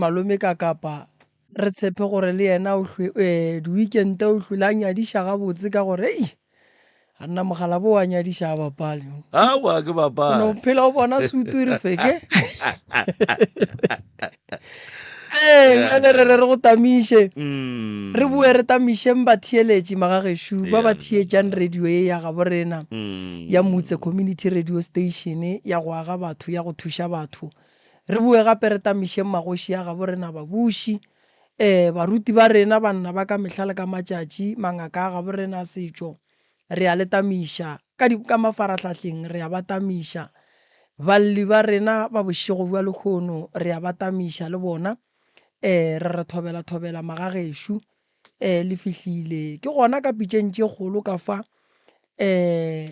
Malome ka Kapa re tshepe gore le yena o hlwe eh, di-weekend o hlwele a nyadiša gabotse ka gore ei a nna mogala bo a nyadiša a bapale. Aowa ke O no bapale. phela o bona sutu e re feke. Ee, bjale re re re go tamiše. Mm. Re boe re tamišeng batheeletši magagešo ba ba Yeah. theetšang radio ye ya gabo rena Mm. ya Mutse Community Radio Station ya go aga batho ya go thuša batho. Re boe gape re tamišeng magoši a gabo rena babuši, ee, baruti ba rena, banna ba ka mehla le ka matšatši, mangaka a gabo rena a setšo, re a le tamiša. Ka di, ka mafarahlahleng re a ba tamiša. Balli ba rena ba bošego bja lehono re a ba tamiša le bona. Ee, re re thobela thobela magagešo, ee, le fihlile. Ke gona ka pitšeng tše kgolo ka fa, ee,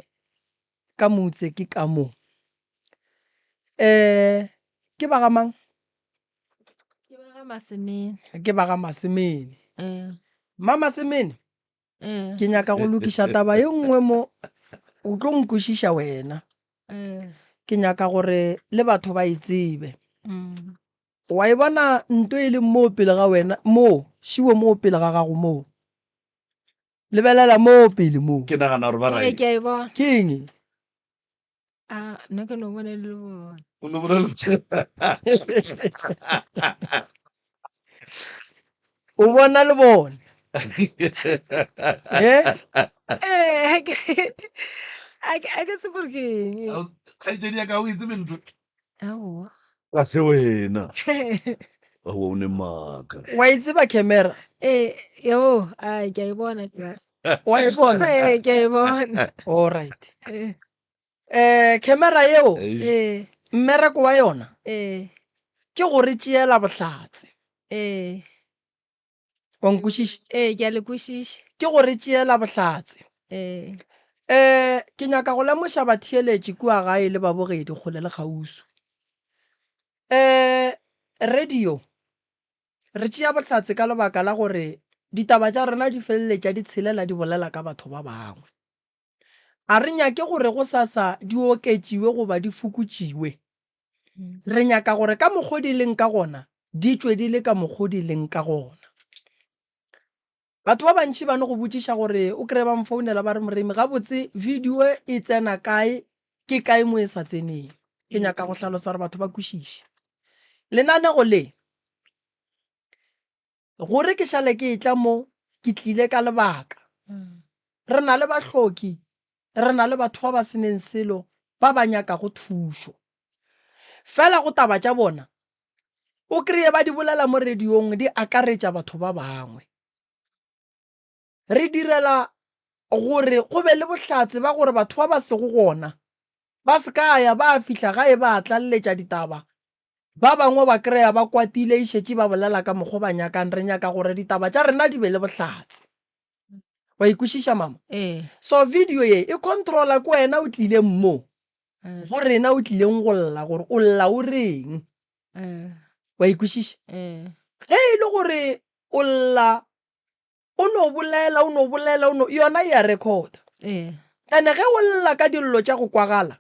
ka motse ke ka mo. Ee, ke ba ga mang? Ke ba ga Masemene. Ke ba ga Masemene. Ee. Mma Masemene, Ee. ke nyaka go lokiša taba ye nngwe mo, o tlo nkwešiša wena. Ee. Ke nyaka gore le batho ba e tsebe. Mm. Wa e bona nto e leng moo pele ga wena, moo, šiwo moo pele ga gago moo. Lebelela moo pele moo. Ke nagana gore ba ra Ee, ke a e bona. Ke eng? A nna ke no bona le bona. O no bona le O bona le bone. Eh? Eh, ha ke a ke a ke tsebe gore ke eng. Kgaetšedi ya ka o e tsebe ntho. Aowa. Ka se wena. Aowa o ne maaka. Wa e tseba camera? Eh, yo, ai ke a e bona. Wa e bona? Eh, ke a e bona. All right. Eh. Eh, camera yeo, Eh. mmereko wa yona Eh. ke go re tšeela bohlatse. Eh. Wa nkwešiša? Ee, ke a le kwešiša. Ke go re tšeela bohlatse. Ee. Eh, ke nyaka go lemoša batheeletši kua gae le babogedi kgole le kgauswi. Eh, radio, re tšea bohlatse ka lebaka la gore ditaba tša rena di feleletša di tshelela di bolela ka batho ba bangwe. A re nyake gore gosasa di oketšiwe goba di fokotšiwe. Re nyaka gore ka mokgo di leng ka gona, di tšwe di le ka mokgo di leng ka gona. Batho ba bantši ba no go botšiša gore o kry-e ba mfounela ba re Moremi gabotse video e tsena kae, ke kae mo e sa tseneng. Ke nyaka go hlalosa gore batho ba kwešiše. Lenanego le Gore ke šale ke etla mo, ke tlile ka lebaka. Re na le bahloki, re na le batho ba ba se neng selo ba ba nyakago thušo. Fela go taba tša bona, o kreye ba di bolela mo radiong di akaretša batho ba bangwe. Re direla gore go be le bohlatse ba gore batho ba ba sego gona ba se ka ya ba fihla gae ba tlaleletša ditaba. Ba bangwe ba kry-a ba kwatile e šetše ba bolela ka mokgo ba nyakang. Re nyaka gore ditaba tša rena di be le bohlatse. Wa e kwešiša mama? Ee. So video ye e controla ke wena o tlileng mo Ee. go rena o tlileng go lla gore o lla o reng. Ee. Wa e kwešiša? Ee. Ge e le gore o lla o no bolela o no bolela o no yona e a recorda ee ene ge o lla ka dillo tša go kwagala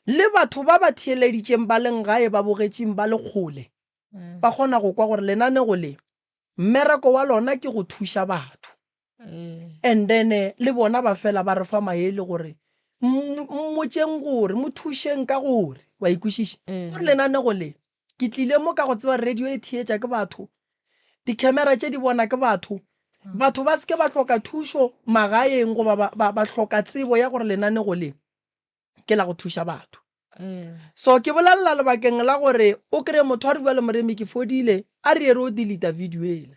le batho ba ba theeleditšeng ba leng gae ba bogetšeng ba le kgole mm. ba kgona go kwa gore lenanego le mmereko wa lona ke go thuša batho ee and then eh, le bona ba fela ba re fa maele gore mmotšeng gore mo thušeng ka gore wa ikwešiša Ee. gore lenanego le Ke tlile mo ka go tseba radio e theetša ke batho, dikhemera tše di bona ke batho. Batho ba se ke ba hloka thušo magaeng goba ba, ba, ba hloka tsebo ya gore lenanego le ke la go thuša batho. So ke bolelela lebakeng la gore o kry-e motho a re bjale Moremi ke fodile, a re ye re o delete video ela.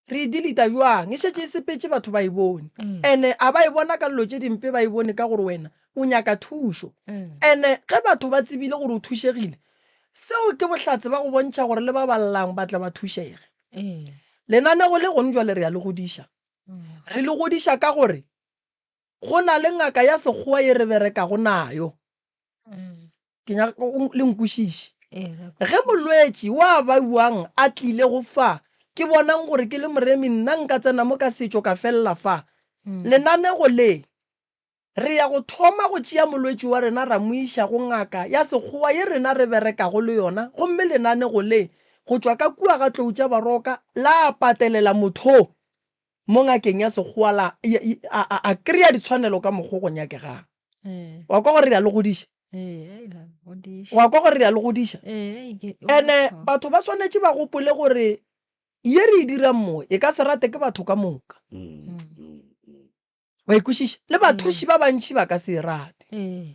Re e deleta bjang? E šetše e sepetše batho ba e bone. Ene a ba e bona ka dilo tše dimpe ba e bone ka gore wena o nyaka thušo. Ene ge batho ba tsebile gore o thušegile, seo ke bohlatse ba go bontšha gore le ba ba llang ba tle ba thušege. Lenanego le gong jwale re a le godiša. Re le godiša ka gore go na le ngaka ya sekgowa ye re berekago nayo. Ke nyaka le nkwešiše. Ge molwetši wa ba bjang a tlile go fa, ke bonang gore ke le moremi nna nka tsena mo ka setšo ka felela fa. Lenanego le, re ya go thoma go tšea molwetši wa rena ra mo iša go ngaka ya sekgowa ye rena re berekago le yona gomme lenanego le. go tšwa ka kua ga Tlou tša Baroka la patelela motho mo ngakeng ya Sekgowa la a, a, a kry-a ditshwanelo ka mokgo go nyakegang. Wa kwa gore re a le godiša? Wa kwa gore re a le godiša? Ene batho ba swanetše ba gopole gore ye re e dirang mo e ka se rate ke batho ka moka. Wa e kwešiša? Le bathuši ba bantši ba ka se e rate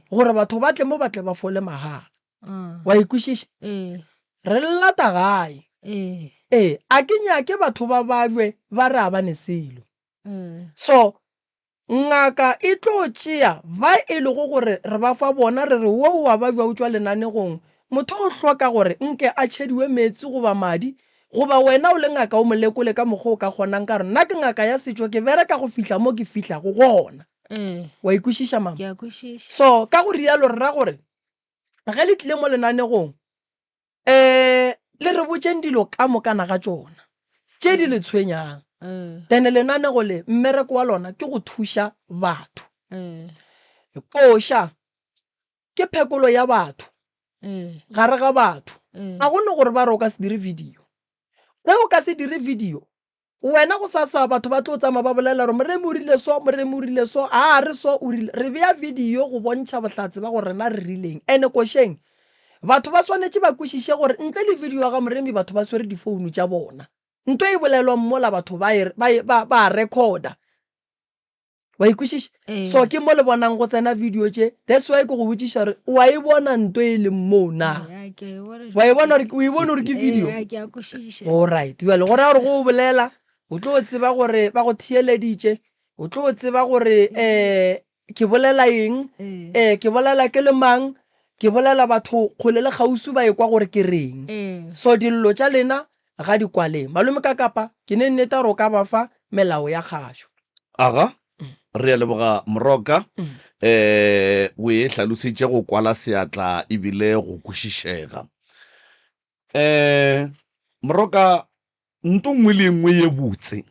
gore batho ba tle mo ba tle ba fole mahala. Wa e kwešiša? Re llata gae. Ee, a ke nyake batho ba babje ba re a ba ne selo. So Ngaka e tlo tšea ba e lego gore re ba fa bona re re wo o a babja o tšwa lenanegong. Motho o hloka gore nke a tšhediwe meetse goba madi, goba wena o le ngaka o mo lekole ka mokgwa o ka kgonang ka gore nna ke ngaka ya setšo ke bereka go fihla mo ke fihlago gona. Wa e kwešiša mama? Ke a kwešiša. So ka go rialo re ra gore ge le tlile mo lenanegong um le re botšeng dilo ka mokana ga tšona tše di le tshwenyang. Then lenanego le mmereko wa lona ke go thuša batho. Koša ke phekolo ya batho gare ga batho. Ga go no gore ba re o ka se dire video. Ge o ka se dire video Wena gosasa batho ba tlo tsamaya ba bolela gore Moremi o rile so, Moremi o rile so, aa re so o rile. Re bea video go bontšha bohlatse ba gore rena re rileng. Ene košeng batho ba swanetše ba kwešiše gore ntle le video ya ga Moremi batho ba swere difounu tša bona. Nto e bolelwang mola batho ba e, ba e, ba, ba a recorda. Wa e kwešiša? Ee. So ke mo le bonang go tsena video tše. That's why ke go botšiša gore wa e bona nto e leng moo na? Ee, ke a e bona Wa e bona gore o e bone gore ke video? Ee, ke a kwešiša. Alright. Bjale go raya gore go o bolela o tlo tseba gore ba go theeleditše, o tlo tseba gore um ke bolela eng, Ee. um ke bolela ke le mang, ke bolela batho kgole le kgauswi ba ekwa gore ke reng. Ee. So dillo tša lena ga di kwaleng. Malome ka kapa ke ne nneta gore o ka ba fa melao ya kgašo. Aga, re a leboga Moroka. Eh, o e hlalositše go kwala seatla ebile go kwešišega. Eh, Moroka, nto nngwe le nngwe ye botse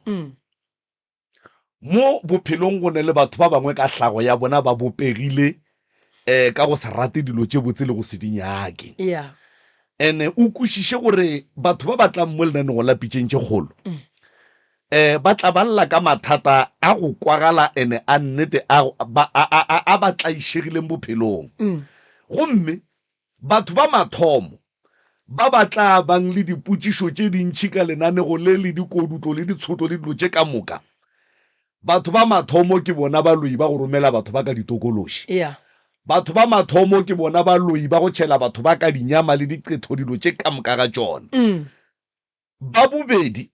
mo bophelong go ne le batho ba bangwe ka hlago ya bona ba bopegile eh ka go se rate dilo tše botse le go se di nyake. Yeah. Ene o kwešiše gore batho ba ba tlang mo lenanegong la pitšeng tše kgolo um ba tla ba lla ka mathata a go kwagala ene a nnete a ba, a, a, a, a ba tlaišegileng bophelong. Gomme batho ba mathomo ba ba tla bang le dipotšišo tše dintši ka lenanego le le dikodutlo le ditshotlo le dilo tše ka moka, batho ba mathomo ke bona baloi ba go romela batho ba ka ditokološi. Yeah. Batho ba mathomo ke bona baloi ba go tšhela batho ba ka dinyama le diqetho dilo tše ka moka ga tšona. Ba bobedi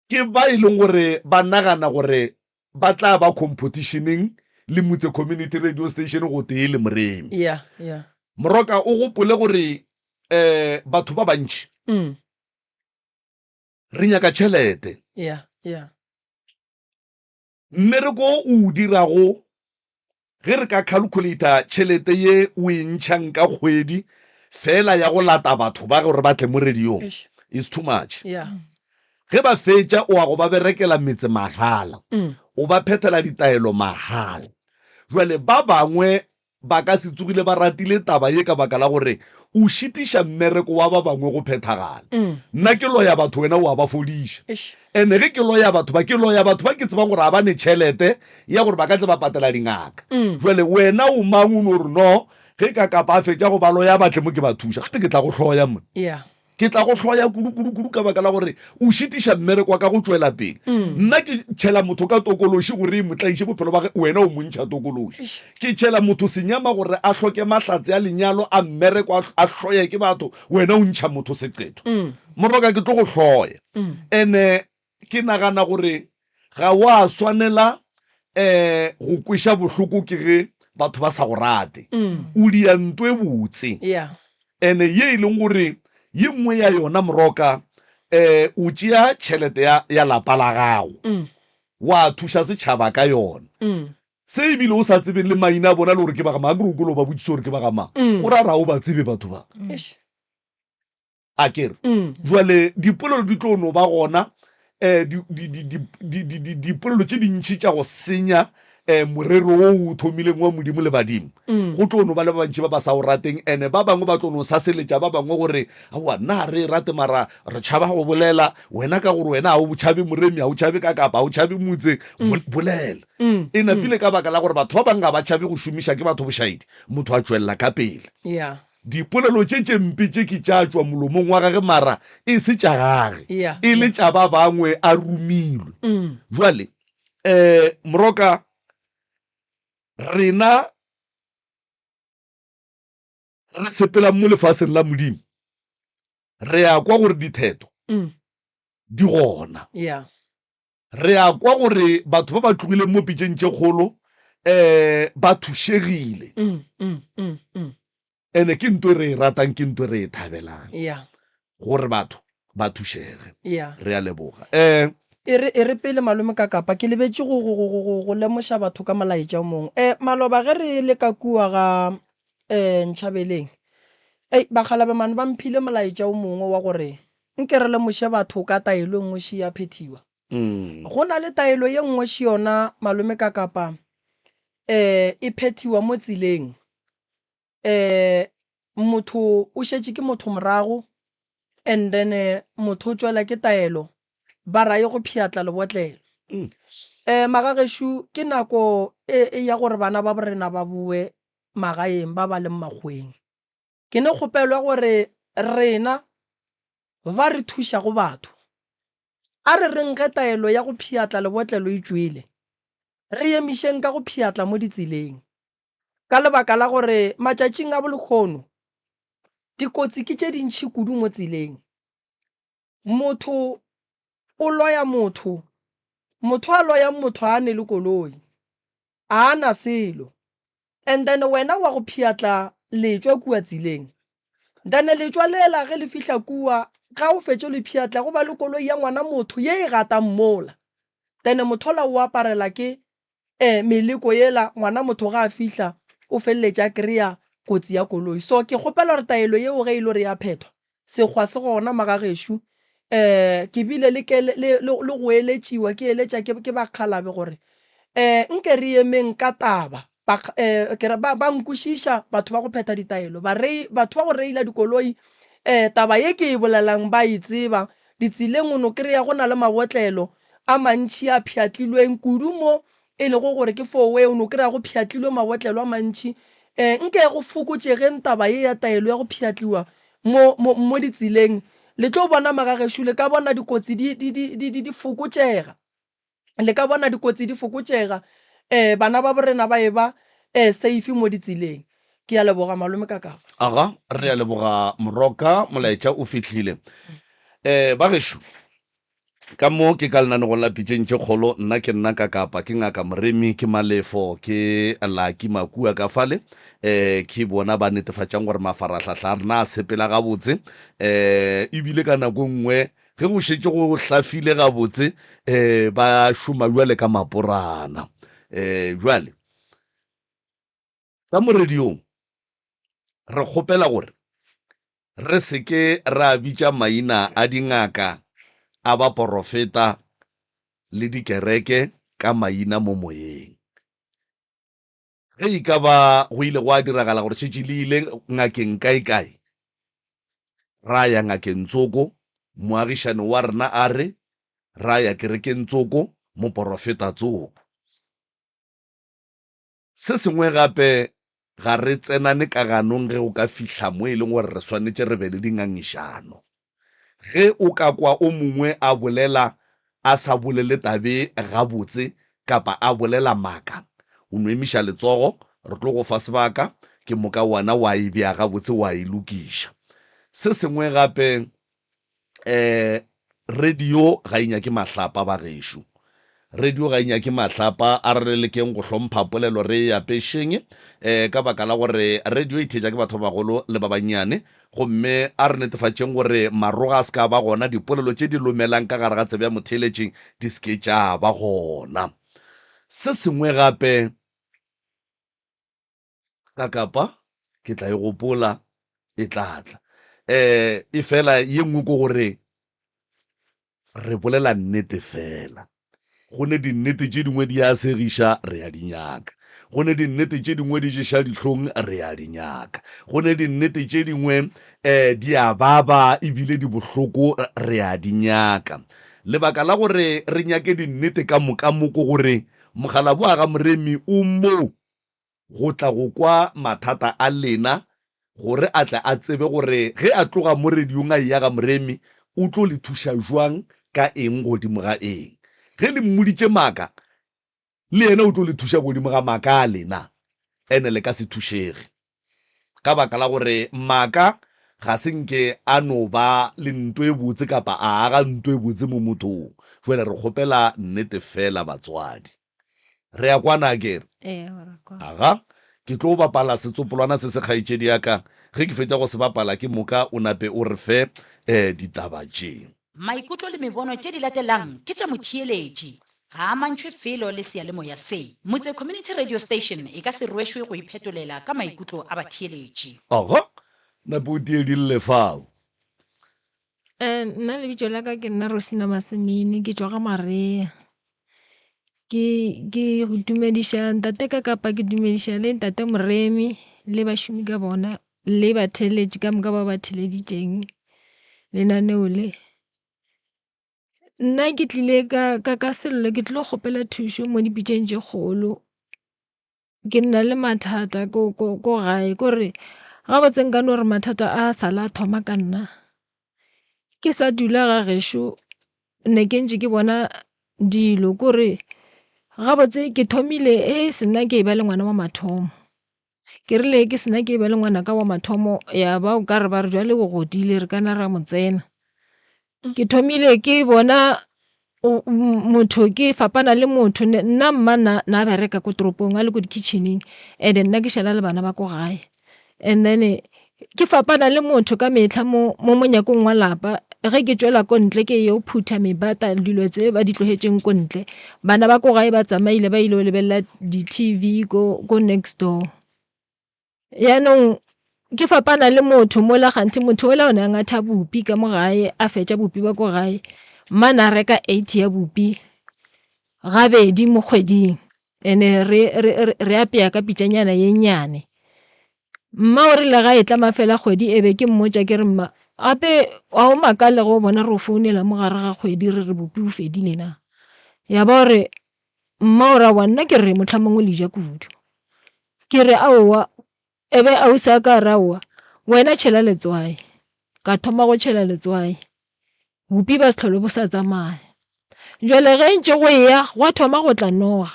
ke ba e leng gore ba nagana gore ba tla ba competitioneng le Mutse Community Radio Station gotee le Moremi. Yeah, yeah. Moroka o gopole gore um batho ba bantši re nyaka tšhelete. Yeah, yeah. Mmereko wo o o dirago, ge re ka calculator tšhelete ye o e ntšhang ka kgwedi fela ya go lata batho ba gore ba tle mo radiong, is too much. Yeah. Ge ba fetša o a go ba berekela metse mahala, o ba phethela ditaelo mahala. Jwale ba bangwe Ba ka se tsogile ba ratile taba ye ka baka la gore o šitiša mmereko wa ba bangwe go phethagala. Nna ke loya batho wena o a ba fodiša. Ene ge ke loya batho ba, ke loya batho ba ke tsebang gore ga ba ne tšhelete ya gore ba ka tle ba patela dingaka. Jwale wena o mang o no re no ge ka kapa a fetša go ba loya ba tle mo ke ba thuša. Gape ke tla go hloya monna. Ke tla go hloya kudu, kudu, kudu ka baka la gore o šitiša mmereko wa ka go tšwela pele. Nna ke tšhela motho ka tokološi gore e mo tlaiše bophelo ba ge, wena o mo ntšha tokološi. Ke tšhela motho senyama gore a hloke mahlatse a lenyalo, a mmereko, a, a hloye ke batho, wena o ntšha motho seqetho. Moroka, ke tlo go hloya. Ene ke nagana gore ga wa swanela um go kweša bohloko ke ge batho ba sa go rate. O dia nto e botse. Yeah. Ene ye e leng gore ye nngwe ya yona moroka um o tšea tšhelete ya, ya lapa la gago wa thuša setšhaba ka yona. Se ebile o sa tsebeng le maina a bona le gore ke ba ga mang, akere o kolo ba botšiše gore ke ba ga mang, o ra re ga o ba tsebe batho ba. Eish. A ke re, Jwale dipolelo di tlo no ba gona, um di, di, di, di, di, di, di, dipolelo tše dintši tša go senya um morero wo o thomileng wa Modimo le badimo, go tlo no ba le ba bantši ba ba sa o rateng, ene ba bangwe ba tlo no saseletša ba bangwe gore, Aowa, nna ga re e rate mara re tšhaba go bolela. Wena ka gore wena ga o tšhabe Moremi, ga o tšhabe Kakapa, ga o tšhabe Motse, bolela. E napile ka baka la gore batho ba bangwe ga ba tšhabe go šomiša ke batho bošaedi, motho a tšwelela ka pele. Dipolelo tše tše mpe tše ke tša tšwa molomong wa gage mara e se tša gage, e le tša ba bangwe a romilwe. Bjale, um Moroka, rena re sepelang mo lefaseng la Modimo, re a kwa gore ditheto di gona. Re a kwa gore batho ba ba tlogileng mo pitšeng tše kgolo um ba thušegile. Ene ke nto e re e ratang, ke nto e re e thabelang gore batho ba thušege. Re a leboga. Um. E re, e re pele malome ka kapa, ke lebetše go, go, go, go, go lemoša batho ka molaetša o mongwe. Um maloba ge re le ka kua ga um Ntšhabeleng, ei, bakgalabje mane ba mphile molaetša o mongwe wa gore Nke re lemoše batho ka taelo e nngwe še ya phethiwa. Go na le taelo ye nngwe še yona malome ka kapa um e phethiwa mo tseleng. Um motho o šetše ke motho morago and then motho o tšwela ke taelo ba ra ye go pheatla lebotlelo. Um magagešo ke nako e ya gore bana ba borena ba bowe magaeng ba ba leng makgoweng. Ke ne kgopelwa gore rena ba re thušago batho, a re reng ge taelo ya go pheatla lebotlelo e tšwele, re emišeng ka go pheatla mo ditseleng. Ka lebaka la gore matšatšing a bolekgono, dikotsi ke tše dintši kudu mo tseleng. Motho o loya motho, motho a loyang motho a ne le koloi, a na selo. And then wena wa go pheatla letšwa kua tseleng. Then letšwa lela ge le fihla kua, ga o fetše le pheatla go ba le koloi ya ngwana motho ye e gatang mola. Then mothola o aparela ke eh meleko yela ngwana motho ga a fihla o feleletša a kry-a kotsi ya koloi. So ke kgopela gore taelo yeo ge e le gore ya phethwa, sekgwa se gona magagešo. Um ke bile le le le le go eletšiwa ke eletša ke ke bakgalabe gore um nke re emeng ka taba ba um ke re ba ba nkwešiša batho ba go phetha ditaelo, barei batho ba go reila dikoloi um taba ye ke e bolelang ba e tseba. Ditseleng o no kry-a go na le mabotlelo a mantši a pšhatlilweng, kudu mo e lego gore ke four-way, o no kry-a go pšhatlilwe mabotlelo a mantši. Um nke go fokotšegeng taba ye ya taelo ya go pšhatliwa mo, mo, mo ditseleng. Le tlo bona magagešo, le ka bona dikotsi di, di, di, di, di, di fokotšega. Le ka bona dikotsi di fokotšega. Um bana ba borena ba eba um safe mo ditseleng. Ke a leboga malome Kakapa. Aga, re a leboga Moroka, molaetša o fihlile. Um ba gešo, Ka mo ke ka lenanegong la Pitšeng tše Kgolo, nna ke nna Kakapa, ke Ngaka Moremi, ke Malefo, ke Lucky Makua ka fale. Um ke bona ba netefatšang gore mafarahlahla a rena a sepela gabotse. Um ebile ka nako e nngwe ge go šetše go hlafile gabotse, um ba šoma bjale ka maporana. Um bjale Ka mo radiong re kgopela gore re se ke ra bitša maina a dingaka, a baporofeta le dikereke ka maina mo moyeng. Ge e ka ba go ile gwa diragala gore šetše le ile ngakeng kaekae, ra ya ngakeng tsoko, moagišani wa rena a re, ra ya kerekeng tsoko, moporofeta tsoko. Se sengwe gape, ga re tsenane ka ganong ge go ka fihla mo e leng gore re swanetše re be le dingangišano. Ge o ka kwa o mongwe a bolela a sa bolele tabe gabotse kapa a bolela maaka, o no emiša letsogo, re tlo go fa sebaka, ke moka wena wa e bea gabotse wa e lokiša. Se sengwe gape, um radio ga e nyake mahlapa bagešo radio ga e nyake mahlapa a re lekeng go hlompha polelo re e apešeng um ka baka la gore radio e theetša ke batho ba bagolo le ba bannyane gomme a re netefatšeng gore maroga a se ka ba gona dipolelo tše di lomelang ka gare ga tsebe ya motheeletšing di se ke tša ba gona se sengwe gape Ka kapa ke tla e gopola e tla tla. Um efela ye nngwe ke gore re bolela nnete fela. Go ne dinnete tše dingwe di a segiša, re a di nyaka. Go ne dinnete tše dingwe di ješa dihlong, re a di nyaka. Go ne dinnete tše dingwe um di a baba ebile di bohloko, re a di nyaka. Lebaka la gore re nyake dinnete ka moka mo ke gore Mokgalabwa ga Moremi o mo go tla go kwa mathata a lena gore a tle a tsebe gore ge a tloga mo radiong a eya ga Moremi o tlo le thuša jwang ka eng godimo ga eng. Ge le mmoditše maaka le yena o tlo le thuša godimo ga maaka a lena ene le ka se thušege ka baka la gore maaka ga se nke a no ba le nto e botse kapa a aga nto e botse mo mothong. Jwale re kgopela nnete fela batswadi. Re a kwana akere? Ee, re a kwana. Aga, ke tlo bapala setsopolwana se se kgaetšedi ya ka. Ge ke fetša go se bapala ke moka o nape o re fe eh, ditaba tše. Maikutlo le mebono tše di latelang ke tša motheeletši. Ga a amantšhwe felo le seyalemoya se. Motse Community Radio Station e ka se rwešwe go iphetolela ka maikutlo a batheeletši. Aga, nape o tie di lle fao. Eh, nna lebitso la ka ke nna Rosina Masemene, ke tšwa ga Marea. Ke ke go dumediša ntate ka kapa ke dumediša le ntate Moremi le bašomi ka bona le batheeletši ka moka ba ba theeleditšeng lenaneo le. Nna ke tlile ka ka ka sello ke tlilo kgopela thušo mo dipitšeng tše kgolo. Ke nna le mathata ko ko ko gae kore gabotse nka no re mathata a sa la thoma ka nna. Ke sa dula ga gešo ne ke ntše ke bona dilo kore gabotse ke thomile e se nna ke e ba le ngwana wa mathomo. Ke rile ke sena ke ba le ngwanaka wa mathomo ya ba o ka re ba re jwale o godile re kana ra mo tsena. Ke thomile ke bona motho ke fapana le motho nna mma na na bereka ko toropong a le ko di-kitchen-eng and-e nna ke šala le bana ba ko gae. And then ke fapana le motho ka mehla mo mo monyakong wa lapa ge ke tšwela ko ntle ke yo phutha mebata dilo tse ba di tlogetšeng ko ntle, bana ba ko gae ba tsamaile ba ile go lebelela di-T_V ko ko next door. Jaanong ke fapana le motho mola kganthe motho ola o ne a ngatha bupi ka mo gae a fetša bupi ba ko gae, mma na reka eight ya bupi gabedi mo kgweding. Ene re, re, re, re apea ka pitšanyana ye nnyane. Mma o rile ga e tla mafela kgwedi e be ke mmotša ke re mma gape ga o makale ge o bona re o founela mo gare ga kgwedi re re bupi o fedile na. Ya ba gore mma o re aowa nna ke re mohlomongwe le ja kudu. Ke re aowa e be ausi a ka a re aowa wena tšhela letswai. Ka thoma go tšhela letswai. Bupi ba se hlole bo sa tsamaya. Jwale ge ntše go eya gwa thoma go tla noga.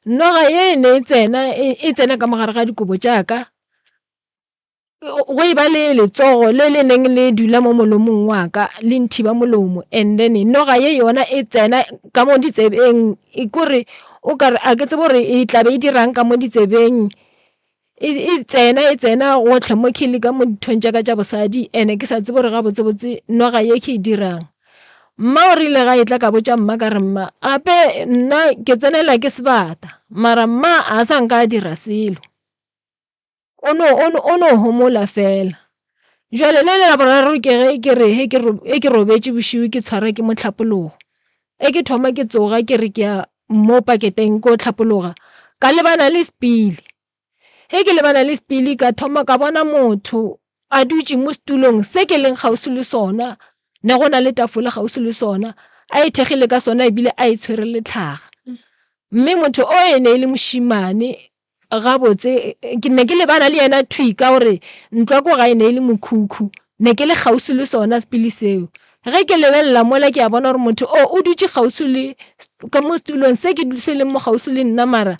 Noga ye e ne e tsena e tsena ka mogare ga dikobo tša ka, go e ba le letsogo le le neng le dula mo molomong wa ka le nthiba molomo. And then noga ye yona e tsena ka mo ditsebeng kore o kare a ke tsebe gore e tla be e dirang ka mo ditsebeng. E tsena e tsena gohle mo ke le ka mo dithong tša ka tša bosadi and-e ke sa tsebe gore gabotsebotse noga ye ke e dirang. Mma o rile ga e tla ka botša mma ka re mma gape nna ke tsenela ke sebata mara mma a sa nka a dira selo o no o no o no homola fela. Jwale le le la boraro ke ge ke re ge ke robetše bošego ke tshwarwa ke mohlapologo e ke thoma ke tsoga ke re ke ya mo paketeng ko hlapologa ka lebana le sepili. Ge ke lebana le sepili ka thoma ka bona motho a dutše mo setulong se ke leng kgauswi le sona, ne go na le tafole kgauswi le sona, a ithekgile ka sona ebile a itshwere letlhaga. Mme motho o e ne e le mošemane gabotse, ke ne ke lebana le yena thwi ka gore ntlo ya ko gae ne e le mokhukhu, ne ke le kgauswi le sona sepili seo. Ge ke lebelela mola ke a bona gore motho o o dutše kgauswi le ka mo setulong se ke se leng mo kgauswi le nna mara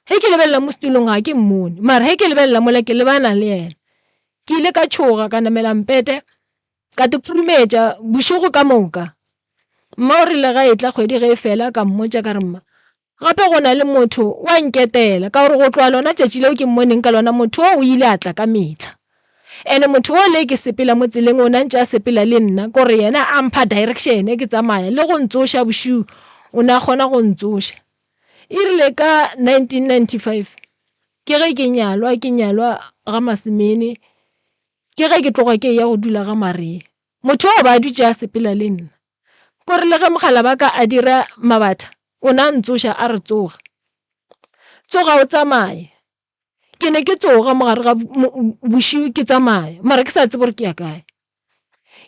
ge ke lebelela mo setulong ga ke mmone mara ge ke lebelela mola ke lebana le yena. Ke ile ka tšhoga ka namela mpete ka te khurumetša bošego ka moka. Mma o rile ga e tla kgwedi ge e fela ka mmotša ka re mma Gape go na le motho wa nketela, ka gore go tloga lona tšatši leo ke mmoneng ka lona motho o o ile a tla ka mehla. Ene motho o le ke sepela mo tseleng o na ntše a sepela le nna, kore yena a mpha direction ke tsamaya, le go ntsoša bošego o ne a kgona go ntsoša. E rile ka 1995 ke ge ke nyalwa, ke nyalwa ga Masemene, ke ge ke tloga ke eya go dula ga Maria. Motho o ba a dutše a sepela le nna. Kore le ge mogala ba ka a dira mabatha, o na ntsoša a re tsoga. Tsoga o tsamaye. Ke ne ke tsoga mo gare ga bošego ke tsamaya, mara ke sa tsebe gore ke ya kae.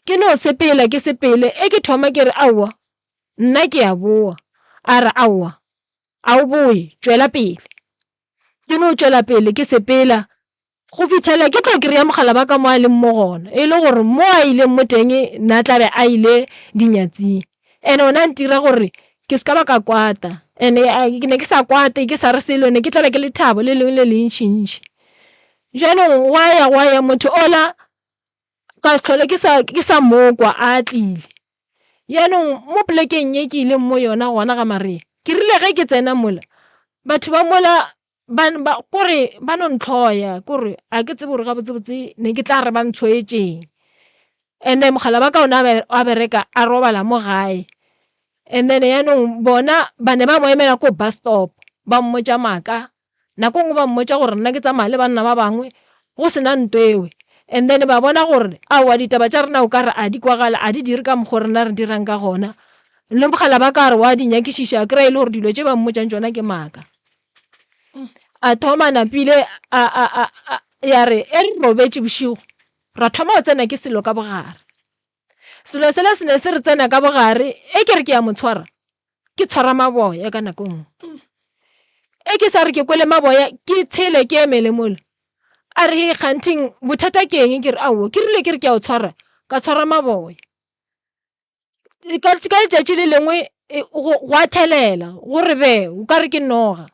Ke no sepela ke sepele, e ke thoma ke re aowa, nna ke a boa. A re aowa, a o boe, tšwela pele. Ke no tšwela pele ke sepela go fihlela ke tlo kry-a mogala ba ka mo a leng mo gona, e le gore mo a ileng mo teng nna tla be a ile dinyatsing. And-e ona a ntira gore ke se ka ba ka kwata, and-e ke ne ke sa kwate ke sa re selo, ne ke tlelwa ke lethabo le lengwe le le ntšintši. Jaanong gwa ya gwa ya motho ola ka hlole ke sa ke sa mo kwa a tlile. Jaanong mo polekeng ye ke ileng mo yona gona ga Maria, ke rile ge ke tsena mola batho ba mola Ba, ba, kore ba no ntlhoya, kore a ke tsebe gore gabotsebotse ne ke tla re ba ntshoetšeng. And then mogala wa ka o ne a bereka a robala mo gae. And then yaanong bona ba ne ba mo emela ko bus stop ba mmotša maaka, nako nngwe ba mmotša gore nna ke tsamaya le banna ba bangwe go se na nto ewe. And then ba bona gore aowa ditaba tša rena o ka re a di kwagale, a di dire ka mokgo rena re dirang ka gona. Le mogala ba ka re wa di nyakišiša a kry-a e le gore dilo tše ba mmotšang tšona ke maaka. A thoma napile a, a, a, a, ya re e re robetše bošego ra thoma go tsena ke selo ka bogare. Selo sela se ne se re tsena ka bogare e ke re ke ya mo tshwara ke tshwara maboya ka nako nngwe. E ke sa re ke kwele maboya ke tshele ke emele mola. A re hei kganthing bothata ke eng ke re aowa ke rile ke re ke ya o tshwara ka tshwara maboya. Ka letšatši le lengwe gwa thelela gore be o ka re ke noga.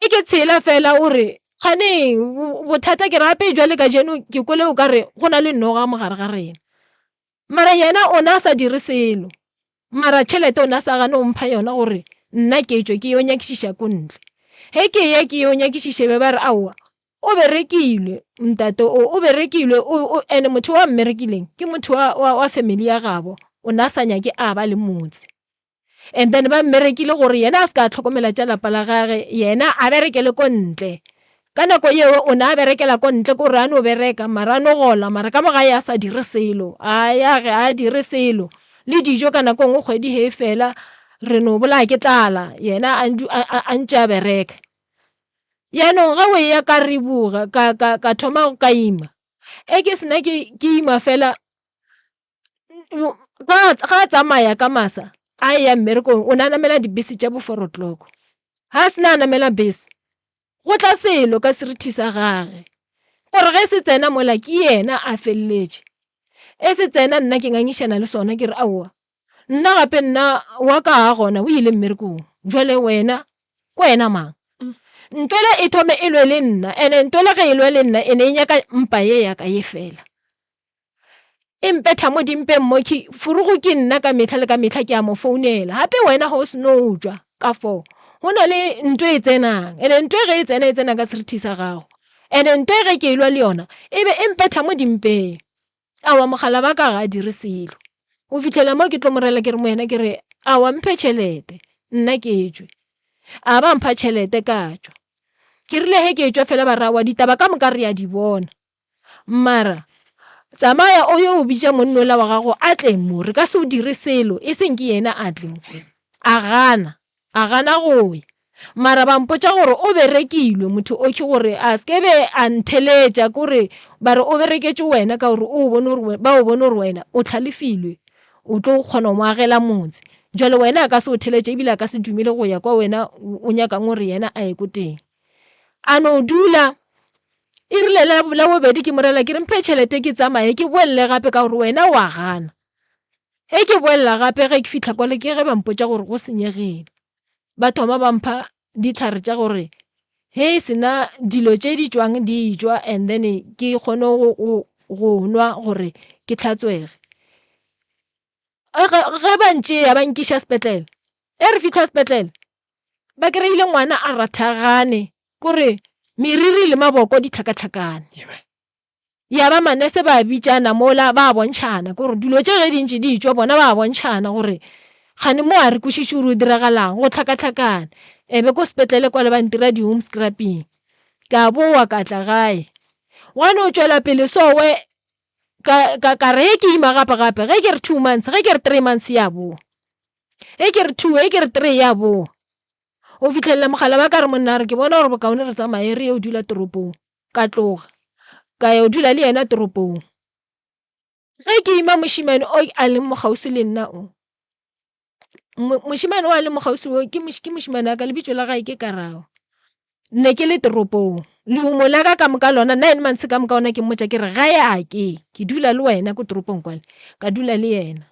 E ke tshela fela o re kgane bothata ke re gape jwale kajeno ke kwele o ka re go na le noga mo gare ga rena. Mara yena o ne a sa dire selo, mara tšhelete o ne a sa gane go mpha yona gore nna ke tšwe ke yo nyakišiša ko ntle. Ge ke eya ke yo nyakišiša be ba re aowa O berekilwe ntate o, o berekilwe o, o, ene motho wa mmerekileng ke motho wa, wa, wa family ya gabo, o ne a sa nyake a ba le motse. And then ba mmerekile gore yena a se ka tlhokomela tša lapa la gage, yena a berekele ko ntle. Ka nako yeo o ne a berekela ko ntle, kore a no bereka mara a no gola, mara ka mo gae a sa dire selo, a ya ge a dire selo. Le dijo ka nako e nngwe kgwedi he e fela re no bolaya ke tlala, yena a, a, a ntše a bereka. Jaanong ge o eya ka riboga ka, ka, ka thoma ka ima, e ke sena ke, ke ima fela, ga, ga a tsamaya ka masa a eya mmerekong o ne a namela dibese tša bo four o'clock. Ga a sena a namela bese, go tla selo ka serithi sa gage, gore ge se tsena mola ke yena a feleletše. E se tsena nna ke ngangišana le sona ke re aowa, nna gape nna wa ka ga gona o ile mmerekong, jwale wena Ke wena mang? Ntwele e thome e lwe le nna, ene ntwele ge e lwe le nna e ne e nyaka mpa ye ya ka ye fela. E mpetha mo dimpeng mo ke furugu ke nna ka mehla le ka mehla ke a mo founela. Gape wena ga o seno tšwa ka fo go na le ntwe e tsenang, ene ntwe ge e tsena e tsena ka serithi sa gago. Ene ntwe ge ke e lwa le yona e be e mpetha mo dimpeng. Aowa mogala ba ka ga a dire selo. Go fihlela mo ke tlo mo rela ke re mo yena ke re aowa mphe tšhelete nna ke tšwe. A ba mpha tšhelete ka tšwa. Ke rile ge ke tšwa fela ba re aowa ditaba ka moka re a di bona. Mara tsamaya o yo o bitša monna ola wa gago a tle mo re ka se o dire selo e seng ke yena a tle mo. A gana. A gana go ya. Mara ba mpotša gore o berekilwe motho okhwi gore a se ke be a ntheletša kore ba re o bereketše wena ka gore o bone gore ba o bone gore wena o hlalefilwe o tlo kgona go mo agela motse. Jwale wena a ka se o theletše ebile a ka se dumele go ya kwa wena o nyakang gore yena a ye ko teng. A no dula e rile la bobedi ke mo rela ke re mphe tšhelete ke tsamaye ke boelle gape ka gore wena wa gana. Ge ke boela gape ge ke fihla kwale ke ge ba mpotša gore go senyegile. Ba thoma ba mpha dihlare tša gore ge e sena dilo tše di tšwang di tšwa and then ke kgone go nwa gore ke hlatswege. Ge ba ntšea ba nkiša sepetlele, ge re fihla sepetlele ba kry-ile ngwana a rathagane kore meriri le maboko di hlakahlakane. Ya ba manese ba bitšana mola ba bontšhana gore dilo tše ge di ntše di tšwa bona ba bontšhana gore kgane mo a re kwešiše gore o diragalang go hlakahlakane. E be ko sepetlele kwale ba ntira di-home scrubbing. Ka bowa ka tla gae. Gwa no tšwela pele sowe. Ka, ka, ka re ge ke ima gape gape, ge ke re 2 months, ge ke re 3 months ya boa. Ge ke re 2, ge ke re 3 ya boa. O fihlelela mogala wa ka re monna re ke bona gore bokaone re tsamaye re yo dula toropong. Ka tloga ka yo dula le yena toropong. Ge ke ima mošemane o a leng mo kgauswi le nna o, mošemane o a leng mo kgauswi o ke mošemane wa ka lebitso la gae ke Karabo. Ne ke le toropong, lehumo la ka ka moka lona 9 months ka moka ona ke mmotša ke re gae a ke, ke dula le wena ko toropong kwale, ka dula le yena.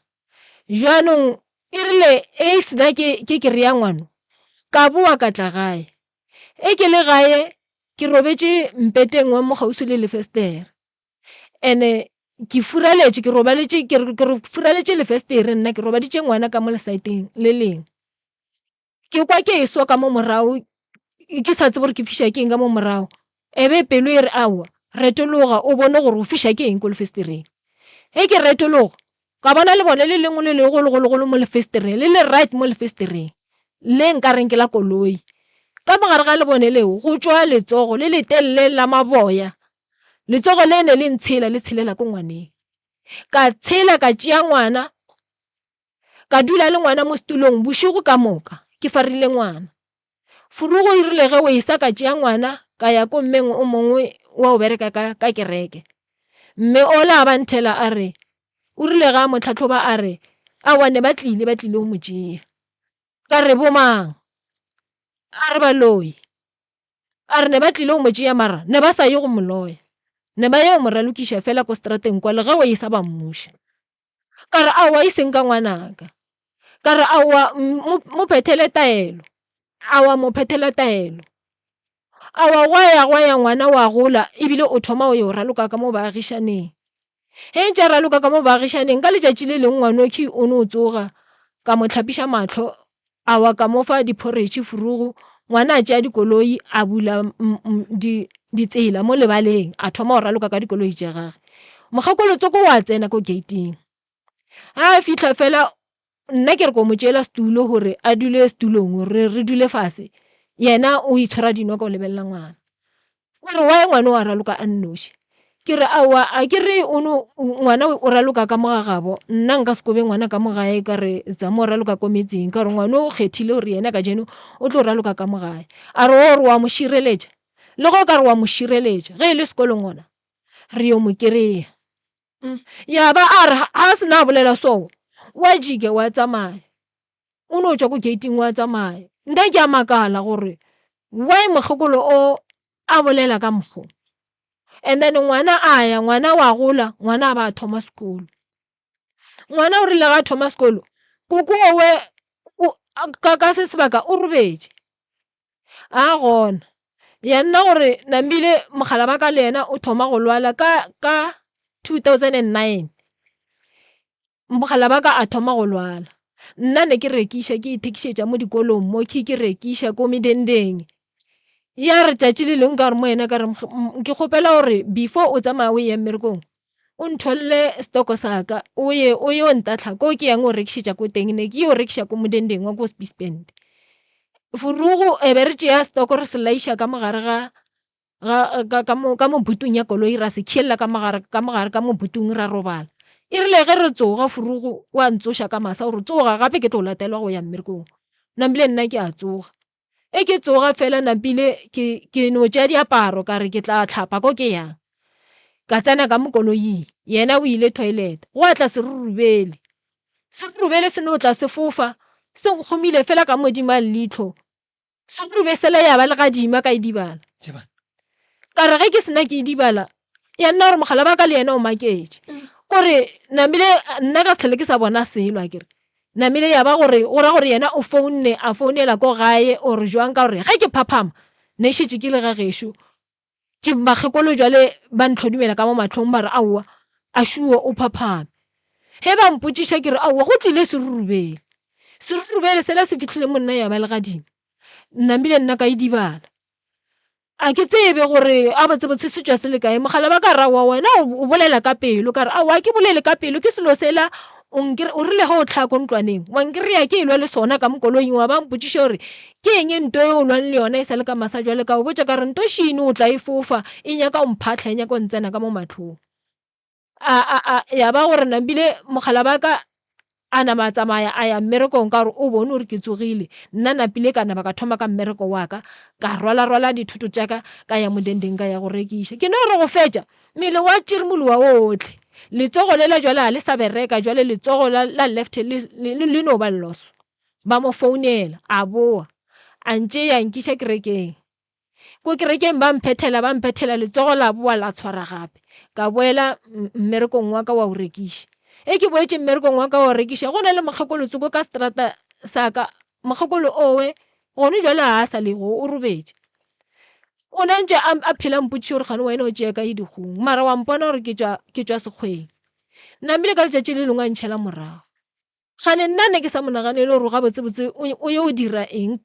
Bjanong e rile e sena ke ke kry-a ngwano, ka boa ka tla gae. E ke le gae ke robetše mpeteng wa mo kgauswi le lefestere, and-e ke furaletše ke robaletše ke re ke furaletše lefestere nna ke robaditše ngwana ka mo lesaeteng le lengwe. Ke kwa ke eswa ka mo morago ke sa tsebe gore ke fiša ke eng ka mo morago, e be pelo e re aowa retologa o bone gore o fiša ke eng ko lefestereng. Ge ke retologa ka bona lebone le lengwe le legologologolo mo lefestereng le le right mo lefestereng le nkareng ke la koloi. Ka mo gare ga lebone leo go tšwa letsogo le letelele la maboya, letsogo le ne le ntshela le tshelela ko ngwaneng. Ka tshela ka tšea ngwana Ka dula le ngwana mo setulong bošego ka moka, ke farile ngwana. Furugo e rile ge o esa ka tšea ngwana ka ya ko mmeng o mongwe wa o bereka ka, ka kereke. Mme ola a ba nthela a re, o rile ga a mo tlhahloba a re, aowa ne ba tlile ba tlile go mo tšea. Ka re bomang? A re baloi. A re ne ba tlile go mo tšea mara ne ba sa ye go mo loya. Ne ba ye go mo ralokiša fela ko strateng kwa le ge o esa ba mmuša. Ka re, Aowa, e seng ka ngwanaka. Ka re, Aowa, mo, mo phethele taelo. Aowa, mo phethela taelo. Aowa, gwa ya, gwa ya ngwana wa gola, ebile o thoma o yo raloka ka mo baagišaneng. Ge ntše a raloka ka mo baagišaneng, ka letšatši le lengwe ngwanokhi o no tsoga, ka mo hlapiša mahlo, aowa ka mo fa diphoretšhe, furugu, ngwana a tšea dikoloi a bula di, ditsela mo lebaleng, a thoma go raloka ka dikoloi tša gage. Mokgekolo tsoko wa tsena ko gate-ing. Ga a fihla fela, nna ke re ko mo tšeela setulo gore a dule setulong, re, re dule fase. Yena o itshwara dino ka go lebelela ngwana. O re why ngwana o a raloka a nnoši? Ke re aowa a ke re o no ngwana o raloka ka mo ga gabo nna nka se kobe ngwana ka mo gae ka re zama o raloka ko metseng ka gore ngwana o kgethile gore yena kajeno o tlo raloka ka mo gae. A re o re wa mo šireletša le ge o ka re wa mo šireletša ge e le sekolong gona re yo mo kry-a. Ya ba a re ga a se na bolela so wa jike wa tsamaya. O no tšwa ko gating wa tsamaya. Nna ke a makala gore why mokgekolo o a bolela ka mokgo. And then ngwana a ya, ngwana wa gola, ngwana a ba a thoma sekolo. Ngwana o rile ga a thoma sekolo, koko owe ka ka se sebaka o robetše. A gona. Ya nna gore nambile mogala ba ka le yena o thoma go lwala ka ka 2009. Mogala ba ka a thoma go lwala. Nna ne ke rekiša ke ithekišetša mo dikolong mo ke ke rekiša ko medendeng. Ya re tšatši le lengwe ka re mo yena ka re ke kgopela gore before o tsamaya o eya mmerekong o ntholle stoko sa ka o ye o yo ntahla ko ke yang o rekišetša ko teng ne ke yo rekiša ko modendeng wa ko Spispend. Furugu e be re tšea stoko re se laiša ka mogare ga ga ka ka mo ka mo butung ya koloi ra se khiella ka mogare ka mogare ka mo butung ra robala. E rile ge re tsoga Furugu wa ntsoša ka masa o re tsoga gape ke tlo latelwa go ya mmerekong. Nambile nna ke a tsoga. E ke tsoga fela napile ke ke no tšea diaparo ka re ke tla hlapa ko ke yang. Ka tsena ka mo koloing yena o ile toilet gwa tla serurubele. Serurubele se no tla se fofa se nkgomile fela ka modimo a leihlo. Serurube sela ya ba legadima ka idibala. Ka re ge ke sena ke idibala ya nna gore mogala ba ka le yena o maketše. Kore namile nna ka se hlole ke sa bona selo akere. Namile ya ba gore go ra gore yena o founne a founela ko gae or jwang ka gore ge ke phaphama ne šetše ke le ga gešo ke bakgekolo jwale ba ntlhodumela ka mo mahlong ba re aowa a šuo o phaphame. Ge ba mpotšiša ke re aowa go tlile serurubele. Serurubele sela se fihlile mo nna ya ba legadima. Namile nna ka idibala. A ke tsebe gore a botsebotse se tšwa se le kae. Mogala ba ka re aowa wena o bolela ka pelo. Ka re aowa ke bolele ka pelo ke selo sela o nkere o rile ge o tlhaa ko ntlwaneng wa nkry-a ke elwa le sona ka mo koloing wa ba mpotšiša gore ke eng nto e o lwang le yona e sa le ka masa jwale ka o botša ka re nto šine o tla e fofa e nyaka o mphahla e nyaka o ntsena ka mo mahlong. A, a, a, ya ba gore nambile mogala ba ka a nama a tsamaya a ya mmerekong ka gore o bone gore ke tsogile. Nna napile ka naba ka thoma ka mmereko wa ka, ka rwala-rwala dithoto tša ka ka ya modendeng ka ya go rekiša. Ke no re go fetša, mmele wa tširimolowa ohle. Letsogo lela jwale ga le sa bereka, jwale letsogo la, la left le, le, le no ba loso. Ba mo founela, a boa, a ntšea a nkiša kerekeng. Ko kerekeng ba mphethela, ba mphethela, letsogo la boa la tshwara gape. Ka boela mmerekong wa ka wa go rekiša. E ke boetše mmerekong wa ka wa go rekiša, go na le mokgekolo tsoko ka seterata sa ka, mokgekolo owe gone jwale ga a sa lego, o robetše. O na ntše a, a phela mpotšiša gore kgane wena o tšea kae dikgong, mara wa mpona gore ke tšwa, ke tšwa sekgweng. Namile ka letšatši le lengwe a ntšhela morago. Kgane nna ne ke sa mo naganele gore gabotsebotse o yo dira eng.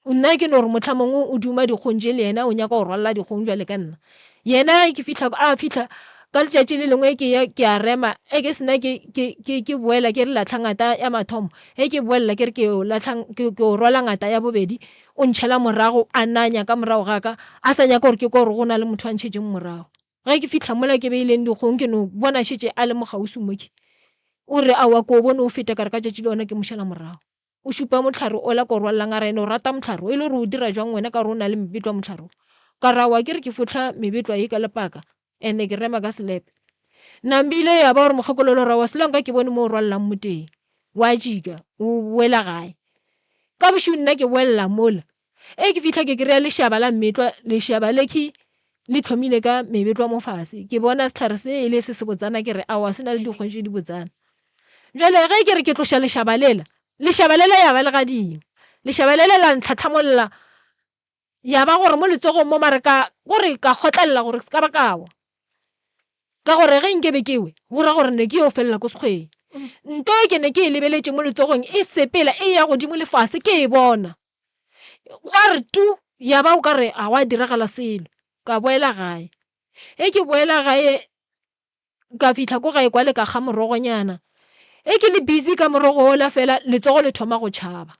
Nna ke no re mohlamongwe o duma dikgong tše le yena o nyaka go rwalela dikgong bjale ka nna. Yena ke fihla a fihla ka letšatši le lengwe ke ya ke a rema e ke sena ke ke ke ke boela ke re lahla ngata ya mathomo ge ke boelela ke re ke yo lahla ke yo rwala ngata ya bobedi o ntšhela morago a nanya ka morago ga ka a sa nyake gore ke kwe gore go na le motho a ntšhetšeng morago. Ge ke fihla mola ke beileng dikgong ke no bona šetše a le mo kgauswi mo ke o re aowa ko o bone o feta ka re ka tšatši le ona ke mo šala morago. O šupa mohlare ola ko rwalelang a re ene o rata mohlare o e le gore o dira jwang wena ka gore o na le mebetlwa mohlare o. Ka re aowa ke re ke fohla mebetlwa ye ka lepaka ene ke rema ka selepe. Nambile ya ba gore mokgekolo o re aowa selo nka ke bone mo o rwalelang mo teng. Wa tšika o boela gae. Ka bošego nna ke boelela mola e ke fihla ke kry-a lešaba la mmetlwa lešaba lekhi le hlomile ka mebetlwa mo fase. Ke bona sehlare se e le se sebotsana ke re aowa se na le dikgong tše dibotsana. Bjale ge ke re ke tloša lešaba lela, lešaba lela ya ba legadima. Lešaba lela la ntlhatlhamolla ya ba gore mo letsogong mo mare ka gore ka kgotlelela gore se ka ba ka wa. Ka gore ge nke be ke we go ra gore ne ke yo felela ko sekgweng. Nto e ke ne ke e lebeletše mo letsogong e sepela e ya godimo le fase ke e bona. Gwa re tu, ya ba o ka re ga gwa diragala selo. Ka boela gae. Ge ke boela gae ka fihla ko gae kwale ka kga morogonyana. Ge ke le busy ka morogo wola fela letsogo le thoma go tšhaba.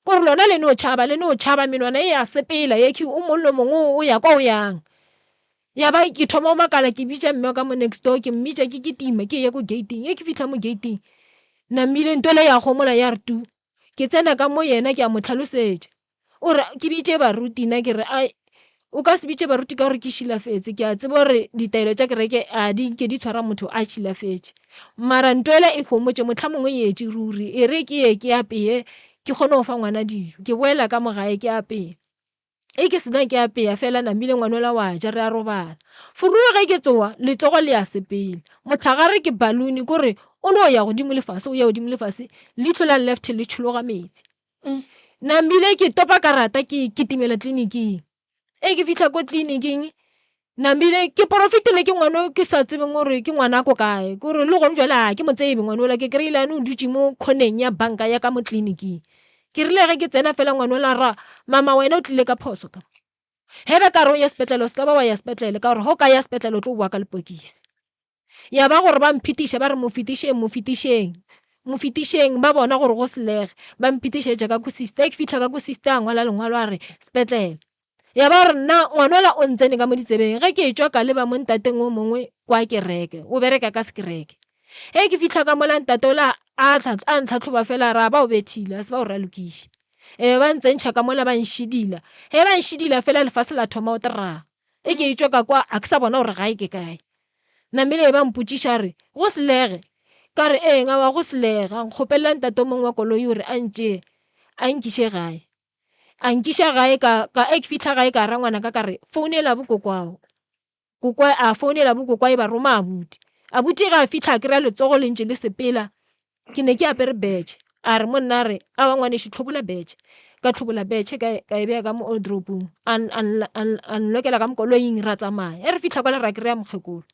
Kore lona le no tšhaba, le no tšhaba menwana e ya sepela yekhwi o mong le mongwe o ya kwa o yang. Ya ba ke thoma go makala ke bitša mme wa ka mo next door ke mmitša ke kitima ke eya ko gate-ing. Ge ke fihla mo gate-ing namile ntwela ya gomola ya re tu. Ke tsena ka mo yena ke a mo hlalosetša. O re ke bitše baruti nna ke re ai o ka se bitše baruti ka gore ke šilafetse ke a tseba gore ditaelo tša kereke a di nke di tshwara motho a šilafetše. Mara ntwela e homotše mohlamongwe e etše ruri e re ke ye ke apeye ke kgone go fa ngwana dijo. Ke boela ka mo gae ke apeye. E ke sena ke apea fela namile ngwanola wa ja re a robala. Furue ge ke tsoa letsogo le a sepela. Mohlagare ke balloon kore o no ya godimo le fase o ya godimo le fase leihlo la left le tšhologa metsi. Namile ke topa karata ke kitimela tleliniking. E ke fihla ko tleliniking Namile ke porofetile ke ngwana o ke sa tsebeng gore ke ngwana ko kae kore le gone jwale a ke mo tsebe ngwana ola ke kry-ile ane o dutše mo khoneng ya banka ya ka mo tleliniking ke rile ge ke tsena fela ngwana ola ra mama wena o tlile ka phoso ka he be ka re o ya sepetlele o se ka ba wa ya sepetlele ka gore ge o ka ya sepetlele o tlo boa ka lepokisi. Ya ba gore ba mphetiša ba re, Mo fetišeng, mo fetišeng, mo fetišeng. Ba bona gore go selege, ba mphetišetša ka ko sister. Ge ke fihla ka ko sister a ngwala lengwalo a re, Sepetlele. Ya ba gore nna ngwanola o ntsene ka mo ditsebeng. Ge ke etšwa ka leba mo ntateng o mongwe kwa kereke, o bereka ka sekereke. Ge ke fihla ka mola ntate ola a a ntlhahloba fela a re, A ba o bethile, a se ba o ralokiše. E be ba ntsentšha ka mola ba nšidila. Ge ba nšidila fela lefase la thoma go traa. E ke etšwa ka kwa a ke sa bona gore gae ke kae. Namile e ba mpotšiša a re, Go selege? Ka re, Ee, ngawa go selege. A nkgopelela ntate o mongwe wa koloi gore a ntšee a nkiše gae. A nkiša gae ka, ka e ke fihla gae ka ra ngwanaka ka re, Founela bokokwao. Kokwa, a founela bokokwae ba roma abuti. Abuti ge a fihla a kry-a letsogo le ntše le sepela. Ke ne ke apere betšhe. A re monna a re, Aowa ngwanešu, hlobola betšhe. Ka hlobola betšhe ka, ka e bea ka mo wardrobe-ong. A, a, a, a nlokela ka mo koloing ra tsamaya. Ge re fihla kwale ra kry-a mokgekolo.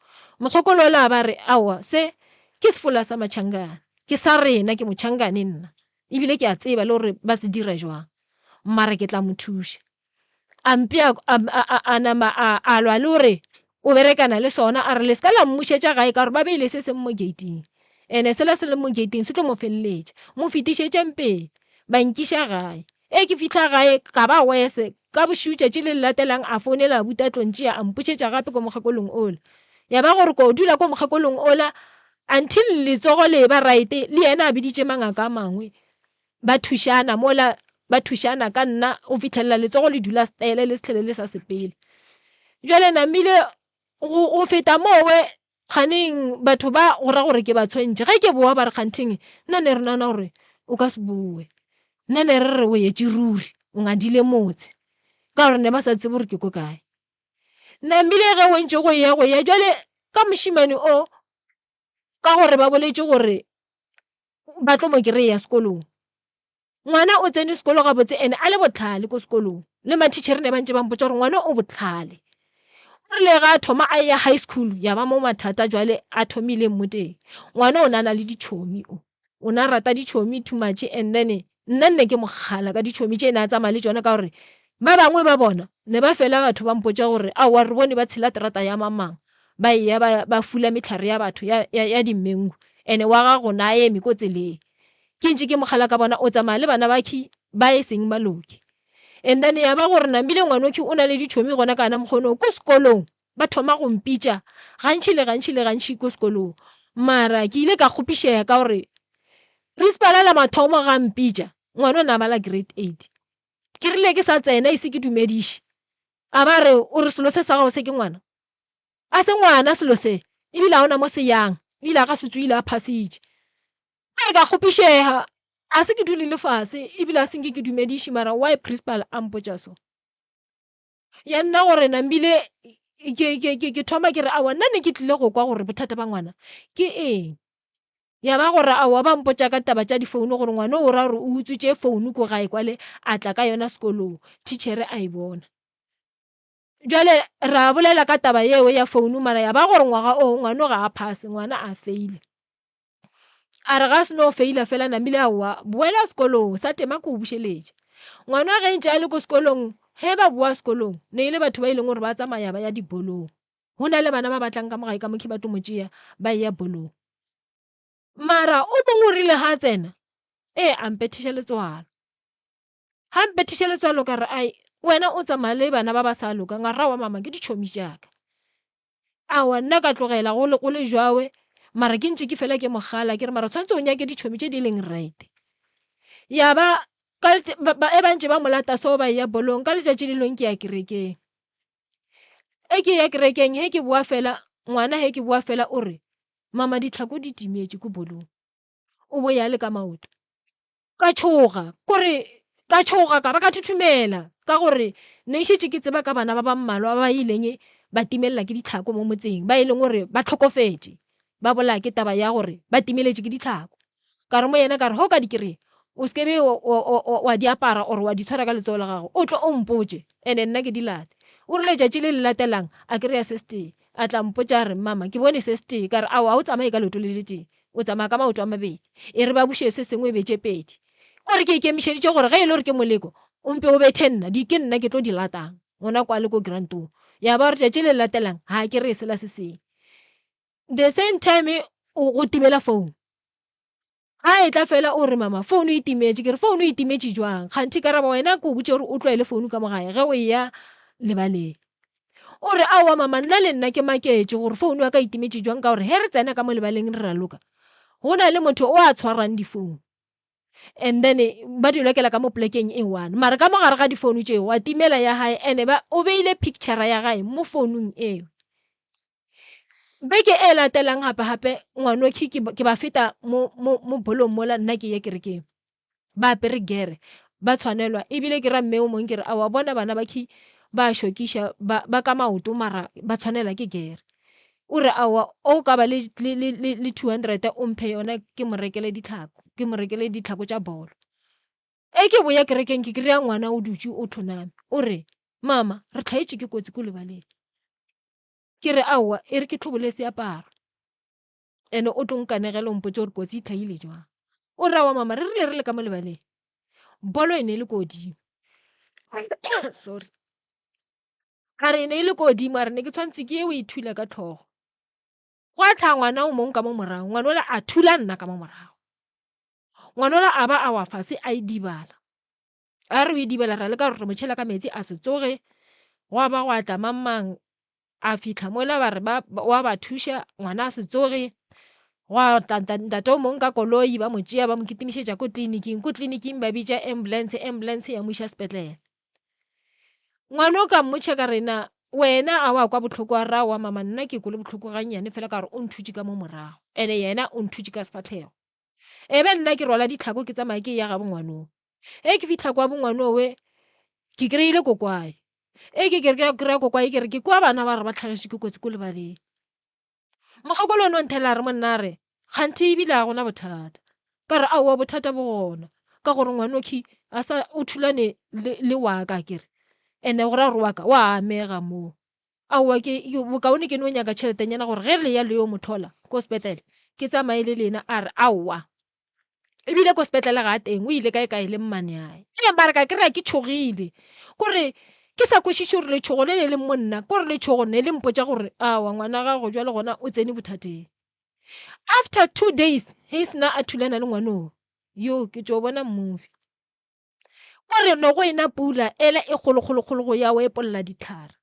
Mokgekolo ola a ba re, Aowa, se ke sefola sa Machangane. Ke sa rena, ke Mochangane nna. Ebile ke a tseba le gore ba se dira jwang. Mara ke tla mo thuša. A mpea a, a, a nama a, a lwa le gore o berekana le sona a re le se ka la mmušetša gae ka gore ba beile se seng mo gating ene sela se le mo gating se tlo mo feleletša mo fetišetšeng pele ba nkiša gae e ke fihla gae ka ba wese ka bošego tšatši le le latelang a founela abuti a tlo ntšea a mpušetša gape ko mokgekolong ola. Ya ba gore ko dula ko mokgekolong ola until letsogo le eba right, le yena a biditše mangaka a mangwe ba thušana mola ba thušana ka nna go fihlelela letsogo le dula stele le se hlwele le sa sepele. Bjale namile go go feta mowe kganeng batho ba go ra gore ke ba tshwentše ge ke boa ba re kgantheng nna ne re nagana gore o ka se boe nna ne re re o etše ruri o ngadile motse ka gore ne ba sa tsebe gore ke ko kae. Namile ge go ntše go eya go eya bjale ka mošemane o ka gore ba boletše gore ba tlo mo kry-a sekolong. Ngwana o tsene sekolo gabotse and a le bohlale ko sekolong le mathitšhere ne ba ntše ba mpotša gore ngwana o bohlale. O rile ge a thoma a eya high school ya ba mo mathata jwale a thomileng mo teng. Ngwana o ne a na le ditšhomi o, o ne a rata ditšhomi too much and then nna nne ke mo kgala ka ditšhomi tše ne a tsamaya le tšona ka gore ba bangwe ba bona ne ba fela batho ba mpotša gore aowa re bone ba tshela terata ya mang mang ba eya ba, ba fula mehlare ya batho ya, ya, ya dimengu ene wa gago na a eme ko tseleng. Ke ntše ke mo kgala ka bona o tsamaya le bana bakhi ba e seng baloki. And then ya ba gore namile ngwanokhi o na le ditšhomi gona ka na mokgono ko sekolong ba thoma go mpitša gantši le gantši le gantši ko sekolong. Mara ke ile ka kgopišega ka gore principal la mathomo ga mpitša ngwana o ne a bala grade 8. Ke rile ke sa tsena ise ke dumediše a ba re o re selo se sa gago se ke ngwana. A se ngwana selo se ebile ga ona mo se yang ebile a ka se tswile a phasitše. Ka re ka kgopišega a se ke dule le fase ebile a se nke ke dumediše mara why principal a mpotša so. Ya nna gore nambile ke, ke, ke, ke thoma ke re aowa nna ne ke tlile go kwa gore bothata ba ngwana ke eng. Ya ba gore aowa ba mpotša ka taba tša difounu gore ngwana o ra gore o utswitše founu ko gae kwale a tla ka yona sekolong, thitšhere a e bona. Jwale ra bolela ka taba yeo ya founu mara ya ba gore ngwaga oo ngwano ga a phase, ngwana a feile. A re ga a seno feila fela namile aowa boela sekolong sa tema ke o bušeletše. Ngwana ge ntše a le ko sekolong ge ba boa sekolong ne e le batho ba e leng gore ba tsamaya ba ya dibolong. Go na le bana ba batlang ka mo gae ka mo ba tlo mo tšea ba eya bolong. Mara o mongwe o rile ga a tsena ee a mpethiša letswalo. Ga mpethiša letswalo ka re ai wena o tsamaya le bana ba ba sa lokang a re aowa mama ke ditšhomi tša ka. Aowa, nna ka tlogela go le, go le jwawe, mara ke ntše ke fela ke mo kgala, ke re mara tshwanetse o nyake ditšhomi tše di leng right. Ya ba ka ba, ba, e ba ntše ba mo lata so ba eya bolong, ka letšatši le leng ke ya kerekeng. E ke ya kerekeng, he ke boa fela, ngwana he ke boa fela o re, mama ditlhako di timetše ko bolong. O boya le ka maoto. Ka tšhoga, kore ka tšhoga ka ba ka thuthumela ka gore ne šetše ke tseba ka bana ba ba mmalwa ba ba ileng ba timelela ke ditlhako mo motseng, ba e leng gore ba hlokofetše, ba bolaya ke taba ya gore ba timeletše ke ditlhako. Ka re mo yena ka re, Ge o ka di kry-a, o se ke be wa di apara or wa di tshwara ka letsogo la gago, o tle o mpotše and-e nna ke di late. O rile tšatši le le latelang a kry-a se setee, a tla mpotša a re, Mama, ke bone se setee. Ka re, Aowa, ga o tsamaye ka leoto le letee. O tsamaya ka maoto a mabedi. E re ba buše se sengwe e be tše pedi. Kore ke ikemišeditše gore ge e le gore ke moleko, o mpe o bethe nna, di ke nna ke tlo di latang gona kwale ko grantong. Ya ba gore tšatši le le latelang ga ke re sela se seng. The same time o go timela phone. Ga e tla fela o re mama phone e timetše, ke re phone e timetše jwang? Kganthe karabo wena ke o botše gore o tlwaele phone ka mo gae ge o eya lebaleng. O re, Aowa mama, nna le nna ke maketše gore founu ya ka e timetše jwang ka gore he re tsena ka mo lebaleng re raloka, go na le motho o a tshwarang difounu and then ba di lokela ka mo polekeng e one mara ka mo gare ga difounu tšeo wa timela ya gae and ba o beile picture ya gae mo founung eo. Beke e latelang gape gape ngwanokhi ke ba feta mo, mo, mo bolong mola nna ke ye kerekeng. Ba apere gere, ba tshwanelwa ebile ke ra mme o mong ke re aowa bona bana ba khi ba šokiša ba, ba ka maoto mara ba tshwanela ke gere. O re aowa o ka ba le, le, le, le, le 200 o mphe yona ke mo rekele ditlhako, ke mo rekele ditlhako tša bolo. E ke boya kerekeng ke kry-a ngwana o dutše o tlhoname o re mama re hlaetše ke kotsi ko lebaleng. Ke re, Aowa, e re ke hlobole seaparo. Ene o tlo nkanegela o mpotše gore kotsi e hlahile jwang. O re, Aowa mama, re rile re le ka mo lebaleng. Bolo e ne e le ko godimo. Sorry. A re e ne e le ko godimo, a re ne ke tshwanetse ke ye o e thula ka tlhogo. Gwa tlhaga ngwana o mongwe ka mo morago, ngwana ola a thula nna ka mo morago. Ngwana ola a ba a wa fase a idibala. A re o idibala ra leka gore re mo tšhela ka metsi a se tsoge. Gwa ba gwa tla mang mang. A fihla mola ba re ba wa ba thuša ngwana a se tsoge, gwa tla ntate o mongwe ka koloi ba mo tšea ba mo kitimišetša ko tleliniking, ko tleliniking ba bitša ambulance, ambulance ya mo iša sepetlele. Ngwana o ka mmotša ka re na wena a wa kwa bohloko a re aowa mama nna ke kwele bohloko gannyane fela ka gore o nthutše ka mo morago ene yena o nthutše ka sefahlego. E be nna ke rwala ditlhako ke tsamaya ke eya gabo ngwanoo. Ge ke fihla kwa bongwanowe ke kry-ile kokwae. E ke ke kry-a kokwae ke re ke kwa bana ba re ba hlagetšwe ke kotsi ko lebaleng. Mokgekolo o no nthela a re monna a re kganthe ebile ga gona bothata. Ka re aowa bothata bo gona ka gore ngwanokhi a sa o thulane le, le wa ka akere. Ene go ra gore wa ka wa amega moo. Aowa ke bokaone ke no nyaka tšheletenyana gore ge le ya le yo mo thola ko sepetlele ke tsamaye le lena. A re aowa ebile ko sepetlele ga a teng o ile kae kae le mmaneae. Ee mara ka kry-a ke tšhogile kore ke sa kwešiše gore letšhogo le le leng mo nna kore letšhogo ne le mpotša gore aowa ngwana gago jwale gona o tsene bothateng. After 2 days he sena a thulana le ngwanoo yo ke tšo bona movie. Kore no go ena pula ela e kgolokgolokgolo go ya o epolla ditlhare.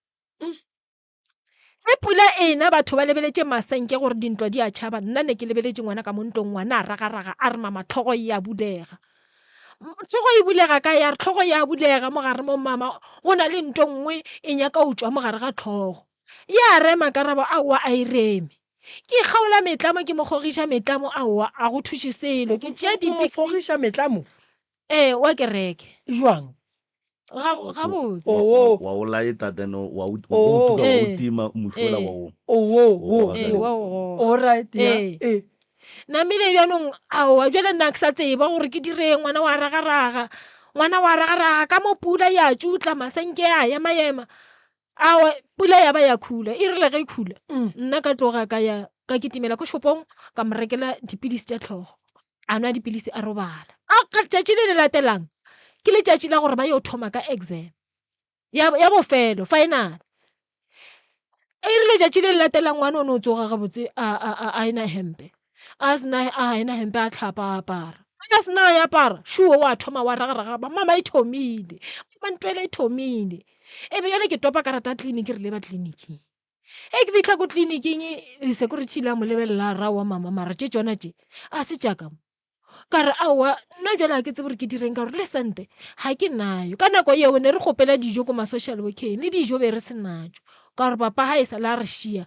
Ge pula e ena batho ba lebeletše masenke gore dintwa di a tšhaba, nna ne ke lebeletše ngwana ka mo ntlong, ngwana a ragaraga a re mama tlhogo e a bulega. Tlhogo e bulega kae? A re tlhogo e a bulega mo gare mo mama, go na le nto nngwe e nyaka go tšwa mo gare ga tlhogo. Ya rema Karabo, aowa a e reme. Ke kgaola metlamo ke mo kgogiša metlamo, aowa a go thuše selo. Ke tšea O mo dipiksi. kgogiša metlamo? Ee, wa kereke. Jwang? Ga, gabotse. Wa, wa, Oo. wa o laeta then wa o, o Oo. tuka wa o Ee. tima moši ola Ee. wa o, Oo, o wo, goga ka Ee, wo. wa o goga. Alright, ya. Ee. Ee. Namile bjanong, aowa, bjale nna ke sa tseba gore ke direng, ngwana wa ragaraga. Ngwana wa ragaraga ka mo pula ya tšutla, masenke a ema-ema. Aowa, pula ya ba ya khula. E rile ge e khula, nna ka tloga ka ya ka kitimela ko shopong ka mo rekela dipilisi tša tlhogo. A nwa dipilisi a robala. A ka letšatši le le latelang ke letšatši la gore ba yo thoma ka exam ya, ya bofelo, final. E rile letšatši le le latelang ngwana o no tsoga gabotse a, a, a, a ena hempe. A sena a ena hempe a tlhapa a apara. A sena a apara, šuo wa thoma wa ragaraga, mama e thomile, mama ntwele e thomile. E be bjale ke topa karata ya tleliniki re leba tleliniking. Ge ke fihla ko tleliniking di-security ile a mo lebelela a re aowa mama mara tše tšona tše a se tša ka mo. Ka re aowa nna bjale ga ke tsebe gore ke direng ka gore le sente ga ke nayo. Ka nako yeo ne re kgopela dijo ko ma-social workeng le dijo be re se natšo ka gore papa ga e sa le a re šia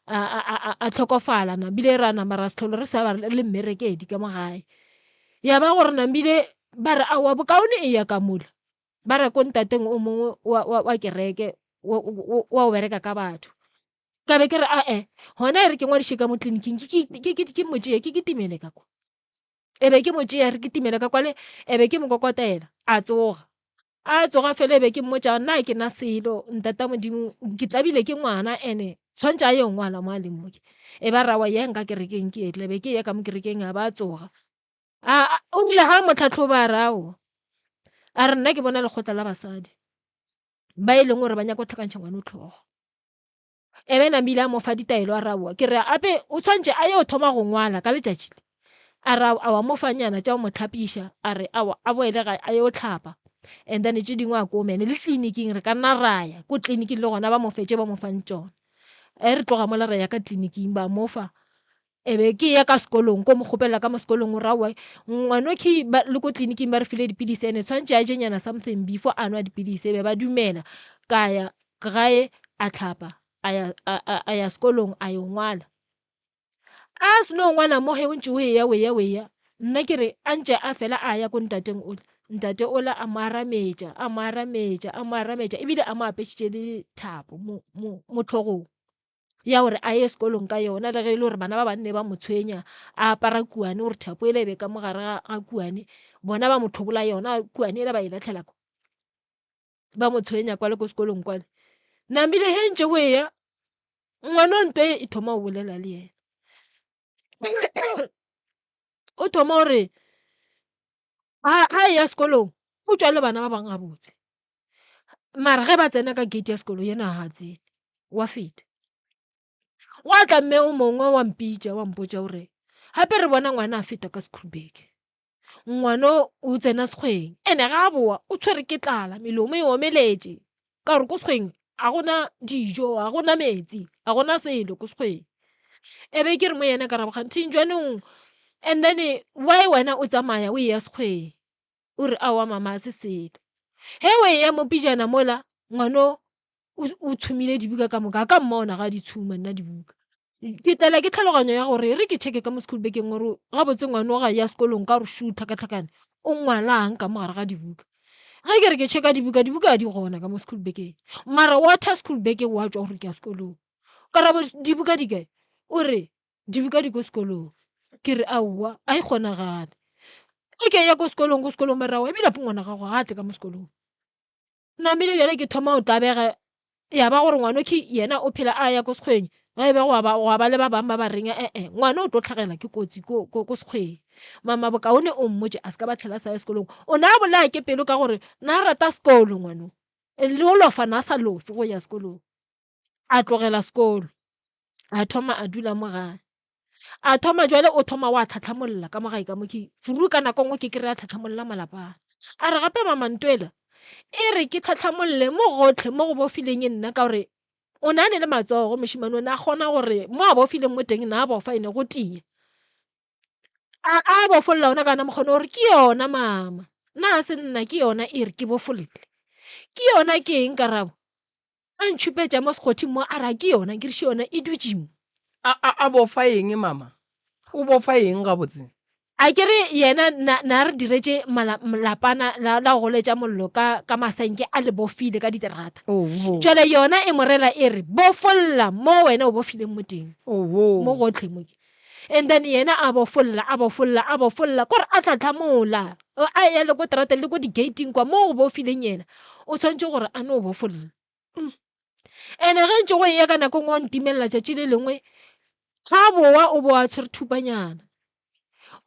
a hlokofala nambile ra nama ra se hlole re sa ba le mmerekedi ka mo gae. Ya ba gore nambile ba re aowa bokaone eya ka mola. Ba re ko ntateng o mongwe wa, wa, wa kereke wa, wa, wa o bereka ka batho. Ka be ke re ae, gona e re ke ngwadiše ka mo tleliniking ke, ke, ke, ke mo tšee ke kitimele ka kwa. E be ke mo tšea re kitimele ka kwale, e be ke mo kokotela, a tsoga. A tsoga fela e be ke mmotša nna ke na selo ntata Modimo ke tlabile ke ngwana ene tshwantše a ye ngwala mo a leng mo ke. E ba ra wa yang ka kerekeng ke etle be ke ya ka mo kerekeng a ba tsoga. A, a, o rile ga a mo tlhatlhoba a re aowa. A re nna ke bona lekgotla la basadi ba e leng gore ba nyaka go tlhakantšha ngwana o tlhogo. E be namile a mo fa ditaelo a re aowa ke re ape o tshwantše a yo thoma go ngwala ka letšatši le. A re a wa mo fa nyana tša go mo tlhapiša a re aowa a boele gae a yo tlhapa and then tše dingwe a komene le tleliniking re ka nna ra ya ko tleliniking le gona ba mo fe tše ba mo fang tšona. E re tloga mola ra ya ka tleliniking ba mo fa E be ke ya ka sekolong ko mo kgopelela ka mo sekolong o ra wa ngwanokhi ba le ko tleliniking ba re file dipilisi ene tshwanetse a jenyana something before a nwa dipilisi e be ba dumela ka ya gae a tlhapa a ya a, a, a ya sekolong a yo ngwala a se no ngwala mo he o ntše o eya o eya o eya nna ke re a ntše a fela a ya ko ntateng ola ntate ola a mo arametša a mo arametša a mo arametša ebile a mo apešitše le thapo mo, mo, mo tlhogong ya gore a ye sekolong ka yona le ge e le gore bana ba banne ba mo tshwenya a apara kuane gore thapo ela e be ka mo gare ga kuane bona ba mo thobola yona kuane ela ba e latlhela kwa ba mo tshwenya kwale ko sekolong kwale namile he ntše o eya ngwana o nto e thoma go bolela le yena o thoma gore ga e ya sekolong o tšwa le bana ba bangwe gabotse mara ge ba tsena ka gate ya sekolo yena ga a tsene wa feta gwa tla mme o mongwe wa mpitša wa mpotša gore gape re bona ngwana a feta ka school bag ngwana o tsena sekgweng ene ga a boa o tshwere ke tlala melomo e omeletše ka gore ko sekgweng A gona dijo, a gona metsi, a gona selo ko sekgweng. E be ke re mo yena ka ra bokganthing jwanong and then why wena o tsamaya o eya sekgweng? O re aowa mama a se selo. He o eya mo pijana mola ngwano o tshumile dibuka ka moka, a ka mmona ga a di tshuma nna dibuka. Ke tlelwa ke tlhaloganyo ya gore e re ke checke ka mo school bag-eng gore gabotse ngwana o ga ya sekolong ka gore shu tlhakatlhakane o ngwalang ka mo gare ga dibuka. Ge ke re ke checka dibuka, dibuka ga di gona ka mo school bag-eng mara water school bag wa tšwa gore ke ya sekolong. Karabo dibuka di kae? O re dibuka di ko sekolong. Ke re aowa a e kgonagale. E ke ya ko sekolong, ko sekolong ba re aowa ebile ngwana gago ga a tle ka mo sekolong. Namile bjale ke thoma go tlabega, ya ba gore ngwanokhwi yena o phela a ya ko sekgweng, ge e be gwa ba, gwa ba le ba bangwe ba ba reng e-e, ngwana o tlo tlhagelwa ke kotsi ko, ko, ko sekgweng. Mama bokaone o mmotše a se ka ba tlhela a sa ya sekolong. O ne a bolaya ke pelo ka gore na rata sekolo ngwano, le go lofa na sa lofe go ya sekolong. A tlogela sekolo, a thoma a dula mo gae. A thoma jwale o thoma wa tlhatlhamolla ka mo gae ka mo ke furu ka nako nngwe ke kry-a tlhatlhamolla malapana. A re gape mama Ntwela e re ke tlhatlhamolle mo gotlhe mo go bofileng nna ka gore o ne a ne le matsogo mošemane o ne a kgona gore mo a bofileng mo teng na a bofa ene go tia. A a bofolla ona kana mokgone gore ke yona mama nna a se nna ke yona e re ke bofolle. Ke yona ke eng karabo? A ntšhupetša mo sekgothing mo a re a ke yona, ke re še yona e dutše mo. A, a, a bofa eng mama? O bofa eng gabotse? A ke re yena na, na re diretše mala, lapana la, la go goletša mollo ka, ka masenke a le bofile ka diterata. Oho. Jwale yona e mo rela e re, Bofolla mo wena o bofileng mo teng. Oho. Mo gohle mo ke. And then yena a bofolla, a bofolla, a bofolla, kore a tlhatlhamola. A eya le ko terateng le ko di-gate-ing kwa mo go bofileng yena, o swanetše gore a no bofolla. And-e ge ntše go eya ka nako e nngwe wa ntimelela tšatši le lengwe, ga a boa o boa a tshwere thupanyana.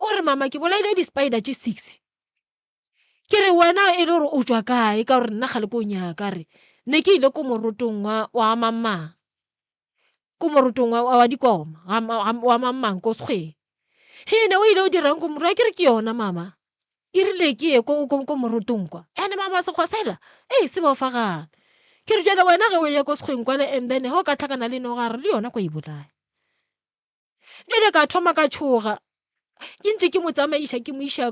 O re mama ke bolaile di-spider tše six. Ke re wena e le gore o tšwa kae ka gore nna kgale ko o nyaka re ne ke ile ko morotong wa wa mamang ko morotong wa wa dikoma wa mamang ko sekgweng he ne o ile o dirang ko moro ke re ke yona mama e rile ke ye ko ko ko morotong kwa ene mama sekgwa sela ee se bofagane ke re jale wena ge o ye ko sekgweng kwale and then ge o ka tlhakana le noga re le yona ko e bolaya Bjale ka thoma ka tšhoga, ke ntše ke mo tsamaiša ke mo iša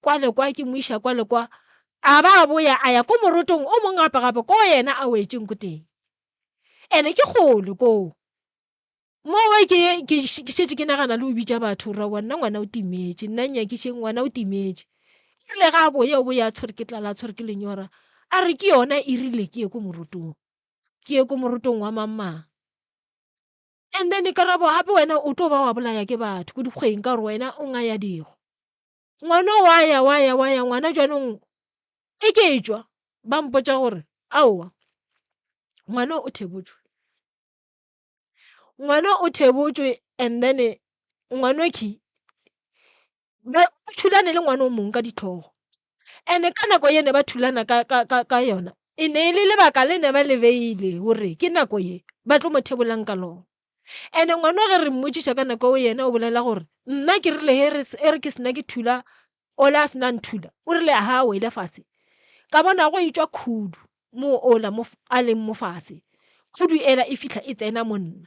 kwa le kwa, ke mo iša kwa le kwa, a ba a boya a ya ko morotong o mongwe gape gape ko yena a wetšeng ko teng. Ene ke kgole koo. Mowe ke ke šetše ke nagana le go bitša batho gore aowa nna ngwana o timetše, nna nnyakišeng ngwana o timetše. E rile ge a boya o boya a tshwere ke tlala a tshwere ke lenyora, a re ke yona e rile ke ye ko morotong, ke ye ko morotong wa mang mang. And then karabo gape wena o tlo ba wa bolaya ke batho ko dikgweng ka gore wena o ngaya digo. Ngwana wa ya wa ya wa ya ngwana jwanong e ke e tšwa ba mpotša gore aowa ngwana o thebotšwe. Ngwana o thebotšwe and then ngwana ki ba thulane le ngwana o mongwe ka ditlhogo. And ka nako ye ne ba thulana ka, ka, ka, ka yona e ne e le lebaka le ne ba le beile gore ke nako ye ba tlo mo thebolang ka lona. And ngwana ge re mmotšiša ka nako eo yena o bolela gore nna ke rile he re e re ke sena ke thula ola a sena nthula o rile ha wele fase ka bona go etšwa khudu mo ola mo a leng mo fase khudu ela e fihla e tsena mo nna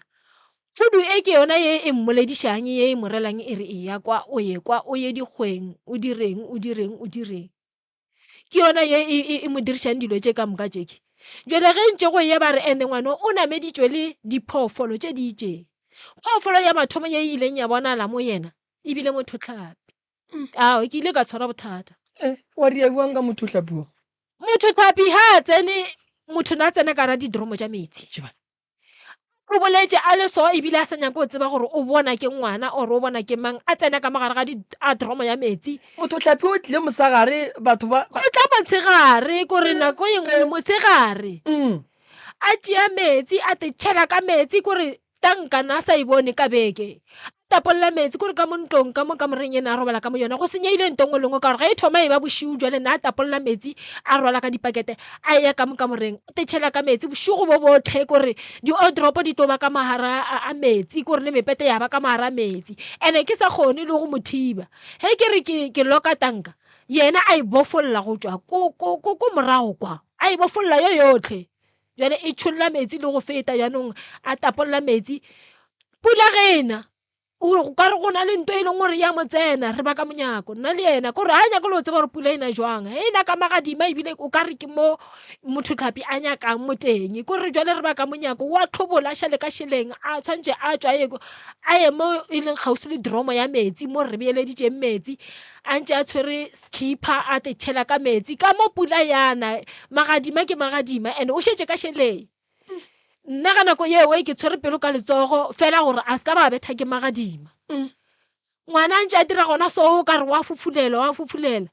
khudu e ke yona ye e mmoledišang ye e mo relang e re eya kwa o ye kwa o ye dikgweng o direng o direng o direng ke yona ye e, e, e mo dirišang dilo tše ka moka tšeke jale ge ntše go eya ba re ene ngwana o nameditšwe le diphoofolo tše di itšeng phoofolo ya mathomo ye e ileng ya bonala mo yena ebile mothotlhapi mm. ao ke ile ka tshwara bothata eh, wa ria buang ka mothotlhapi wa mothotlhapi ha a tsene motho na tsena ka ra didromo tša metsi O boletše a le so ebile a sa nyake go tseba gore o bona ke ngwana or o bona ke mang, a tsena ka mo gare ga di a dromo ya metsi. Motho hlapi o tlile mosegare batho ba. O tla motshegare kore nako e nngwe motshegare. A tšea metsi a te tšhela ka metsi kore tanka na sa e bone ka beke. A tapolla metsi kore ka mo ntlong ka mo kamoreng e na a robala ka mo yona go senyegile nto nngwe le nngwe ka gore ge e thoma e ba bošego jwale na a tapolla metsi a rwala ka dipakete a eya ka mo kamoreng a tetšhela ka metsi bošego bo botlhe kore di-odropo di tlo ba ka magara a metsi kore le mepete ya ba ka magara a metsi ene ke sa kgone le go mo thiba ge ke re ke ke loka tanka yena a e bofolla go tšwa ko ko ko ko morago kwa a e bofolla yo yotlhe. Jwale e tšholla metsi le go feta jaanong a tapolla metsi. Pula ge e na o ka re go na le nto e leng gore ya mo tsena re ba ka monyako nna le yena kore ga nyake le go tseba gore pula e na jwang e na ka magadima ebile o ka re ke mo motho tlhapi a nyakang mo teng kore jwale re ba ka monyako wa tlhobola šale ka šeleng a tshwanetse a tswa ye a ye mo e leng kgauswi le dromo ya metsi mo re beeleditšeng metsi a ntše a tshwere skipper a te tšhela ka metsi ka mo pula yana magadima ke magadima and o šetše ka šeleng Nna ka nako yeo ke tshwere pelo ka letsogo fela gore a se ka ba betha ke magadima. Ngwana a ntše a dira gona so o ka re wa fufulela wa fufulela.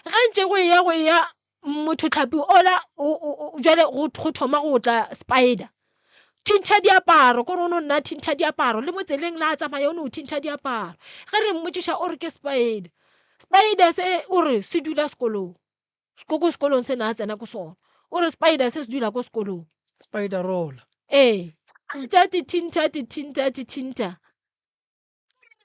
Ge ntše go eya go eya motho tlhapi ola jwale go thoma go tla spider. Thintšha diaparo kore o no nna thintšha diaparo le mo tseleng la tsamaya o no thintšha diaparo. Ge re mmotšiša o re ke spider. Spider se o re se dula sekolong. Ko ko sekolong se ne a tsena ko sona. O re spider se se dula ko sekolong. Spider roller. Ee. A tša ti thintha ti thintha ti thintha.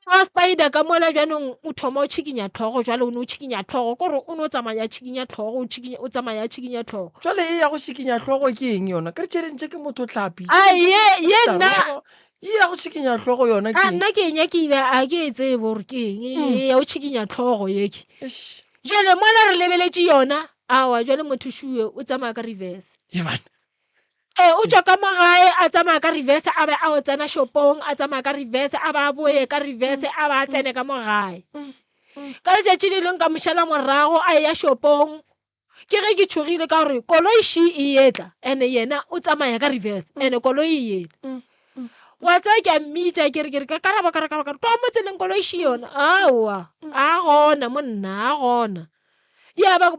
Wa spider ka mola bjanong o thoma o tšhikinya tlhogo jwale o ne o tšhikinya tlhogo kore o no tsamaya tšhikinya tlhogo o tšhikinya o tsamaya tšhikinya tlhogo. Jwale e ya go šikinya hlogo ke eng yona? Ke re tše ding tše ke motho tlhapi. A ye ye nna E ya go tšhikinya hlogo yona ke a nna ke e nyakile a ke e tsebe gore ke eng e ya go tšhikinya tlhogo ye ke. Eish. Jwale mola re lebeletše yona aowa jwale motho šue o tsamaya ka reverse. Ye bana. Ee, o tšwa ka mo gae a tsamaya ka reverse a be a o tsena shopong a tsamaya ka reverse a ba a boye ka reverse a ba a tsene ka mo gae. Ka letšatši le leng ka mo šala morago a eya shopong ke ge ke tšhogile ka gore koloi še e etla and yena o tsamaya ka reverse and koloi e etla. Wa tseba ke a mmitša ke re ke re ka karabo ka karabo ka tloga mo tseleng koloi še yona aowa a gona monna a gona. Ya ba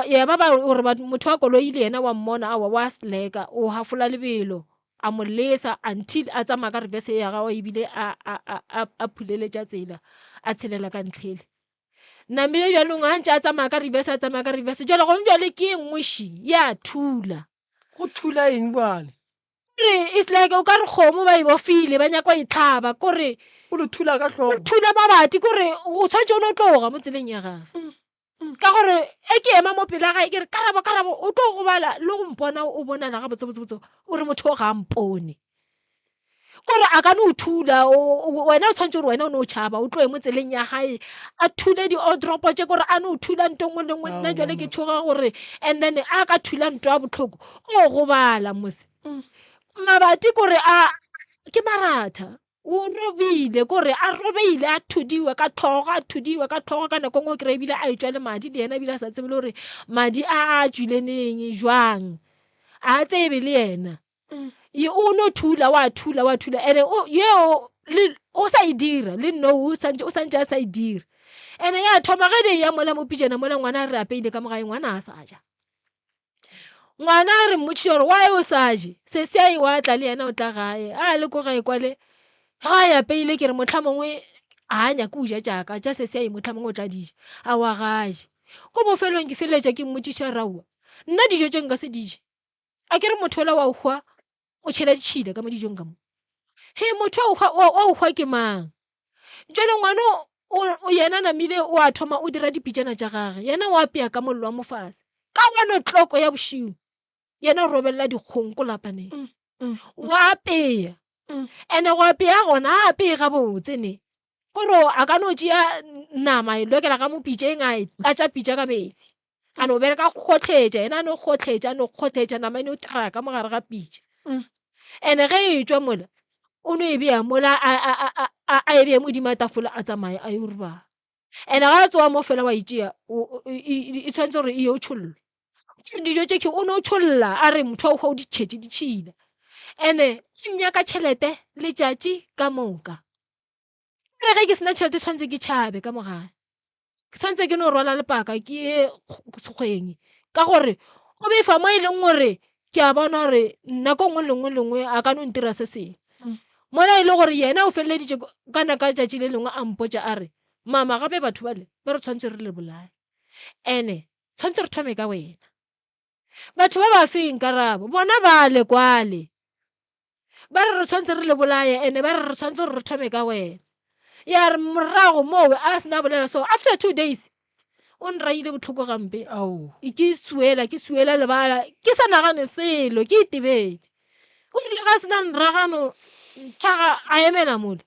ya ba ba gore motho wa koloi le yena wa mmona aowa wa slacker o hafola lebelo a mo lesa until a tsamaya ka reverse ya gagwe ebile a a a a phuleletša tsela a tshelela ka ntlhele. Namile bjanong a ntše a tsamaya ka reverse a tsamaya ka reverse jwale gone jwale ke e nngwe ši ya thula. Go thula eng bjale? Re it's like o ka re kgomo ba e bofile ba nyaka go e tlhaba kore O le thula ka hlogo. Thula mabati kore o tshwanetse o no tloga mo tseleng ya gage. Ka gore e ke ema mo pela gae ke re karabo karabo o tlo gobala le go mpona o bonala gabotsebotsebotse o re motho o ga a mpone. Kore a ka no thula wena o tshwanetse gore wena o ne o tšhaba o tloye mo tseleng ya gae a thule di-odropo tše kore a no thula nto nngwe le nngwe nna jale ke tšhoga gore and then a ka thula nto ya bohloko o gobala mose mabati kore a ke maratha o robile kore a robeile a thudiwe ka tlhogo a thudiwe ka tlhogo ka nako nngwe o kry ebile a etšwa le madi le yena ebile a sa tsebe le gore madi a a tšwile neng jwang a tsebe le yena Ye o no thula wa thula wa thula ene o yeo le o sa e dira le no o santše o santše a sa e dira ene ya thoma ge le ya mola mo pijana mola ngwana a re apeile ka mogae ngwana a sa ja ngwana a re mmotšiša gore why o sa je sesi a e wa tla le yena o tla gae a le ko gae kwale ga a apeile ke re motlha mongwe a a nyake o ja tšaka tša sesi a e motlha mongwe o tla di ja a wa ga je ko bofelong ke feleletša ke mmotšiša raowa nna dijo tše nka se di je A ke re motho ola wa hwa o tšhela ditšhila ka mo dijong ka mo. He motho wa hwa wa hwa ke mang? Jwale ngwana o yena namile o a thoma o dira dipitšana tša gage. Yena o apea ka mollo wa mofase. Ka 1 o'clock ya bošego yena o robelela dikgong ko lapaneng. Wa apea. Ene go apea gona a apee gabotse ne. Kore a ka no tšea nama e lokela ka mo pitšeng a e tlatša pitša ka metsi. A no bereka kgohletša, yena a no kgohletša, a no kgohletša, nama e no traa ka mo gare ga pitša. Ene ge e tšwa mola, o no e bea mola, a, a, a, a, a, a e bee modimo a tafola a tsamaye a yo robala. Ene ga a tsoga mo fela wa e tšea, o, e, e, e tshwanetse gore e yo tšhollwa. Gore dijo tše ke o no tšholla a re motho wa o di tšhetše ditšhila. Ene o nyaka tšhelete letšatši ka moka. Re ge ke sena tšhelete tshwanetse ke tšhabe ka mo gae. Ke tshwanetse ke no rwala lepaka ke ye sekgweng ka gore o befa mo e leng gore ke a bona gore nako nngwe le nngwe le nngwe a ka no ntira se sengwe. Mola e le gore yena o feleleditše kana ka letšatši le lengwe a mpotša a re, mama gape batho bale ba re tshwanetse re le bolaye ene tshwanetse re thome ka wena. Batho ba ba feng karabo? Bona bale kwale. Ba re re tshwanetse re le bolaye ene ba re re tshwanetse gore re thome ka wena. Ya re morago mowe a sena bolela so after 2 days. O nraile bohloko gampe. Ke suela, ke suela lebala, ke sa nagane selo, ke itebetše. O rile ga a se na nragano, nthaga a emela mola.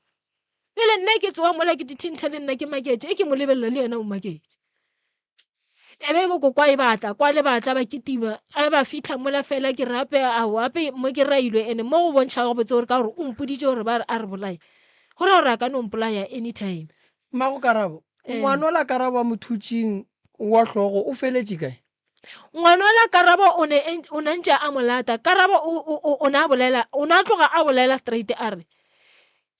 Pele nna ke tsoga mola ke dithintha le nna ke maketše, e ke mo lebelela le yena o maketše. E be bokokwae ba tla, kwale ba tla ba kitima, a ba fihla mola fela ke re ape ao ape mo ke railwe ene mo go bontšha gabotse gore ka gore o mpoditše gore ba re a re bolaye, go ra gore a ka no mpolaya anytime. Mmago Karabo, Ngwanola Karabo wa Mothutšing wa hlogo o feletše kae? Ngwanola Karabo o ne o ne ntše a mo lata. Karabo o, o, o, o ne a bolela, o ne a tloga a bolela straight a re,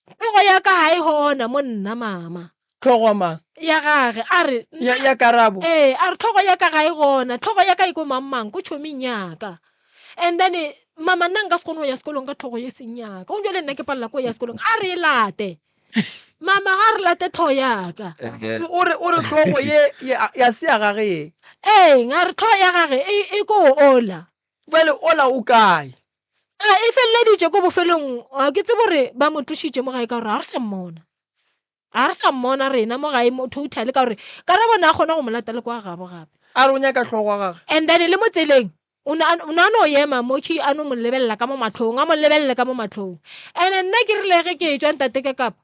Hlogo ya ka ga e gona mo nna, mama. Hlogo ya mang? Ya gage. A re, Ya, ya Karabo. Ee, a re hlogo ya ka ga e gona. Hlogo ya ka e ko mang mang, ko tšhoming ya ka. And then, mama nna nka se kgone go ya sekolong ka hlogo ye seng ya ka. Gong jwale nna ke palela ko ya sekolong. A re e late. Mama ga re late tlhogo ya ka. O re, o re hlogo ye, ye, ya se ya gage ye. Ee, a re tlhogo ya gage e, e ko ola. Bjale ola o kae? A e feleleditše ko bofelong, ga ke tsebe gore ba mo tlošitše mo gae ka gore ga re sa mmona. Ga re sa mmona rena mo gae mo totally ka gore Karabo ne a kgona go mo lata le kwa gabo gape. A re o nyaka hlogo ya gage. And then le mo tseleng o ne a, o ne a no ema mo key a no mo lebelela ka mo mahlong, a mo lebelele ka mo mahlong. And nna ke rile ge ke etšwa ntate ka kapa,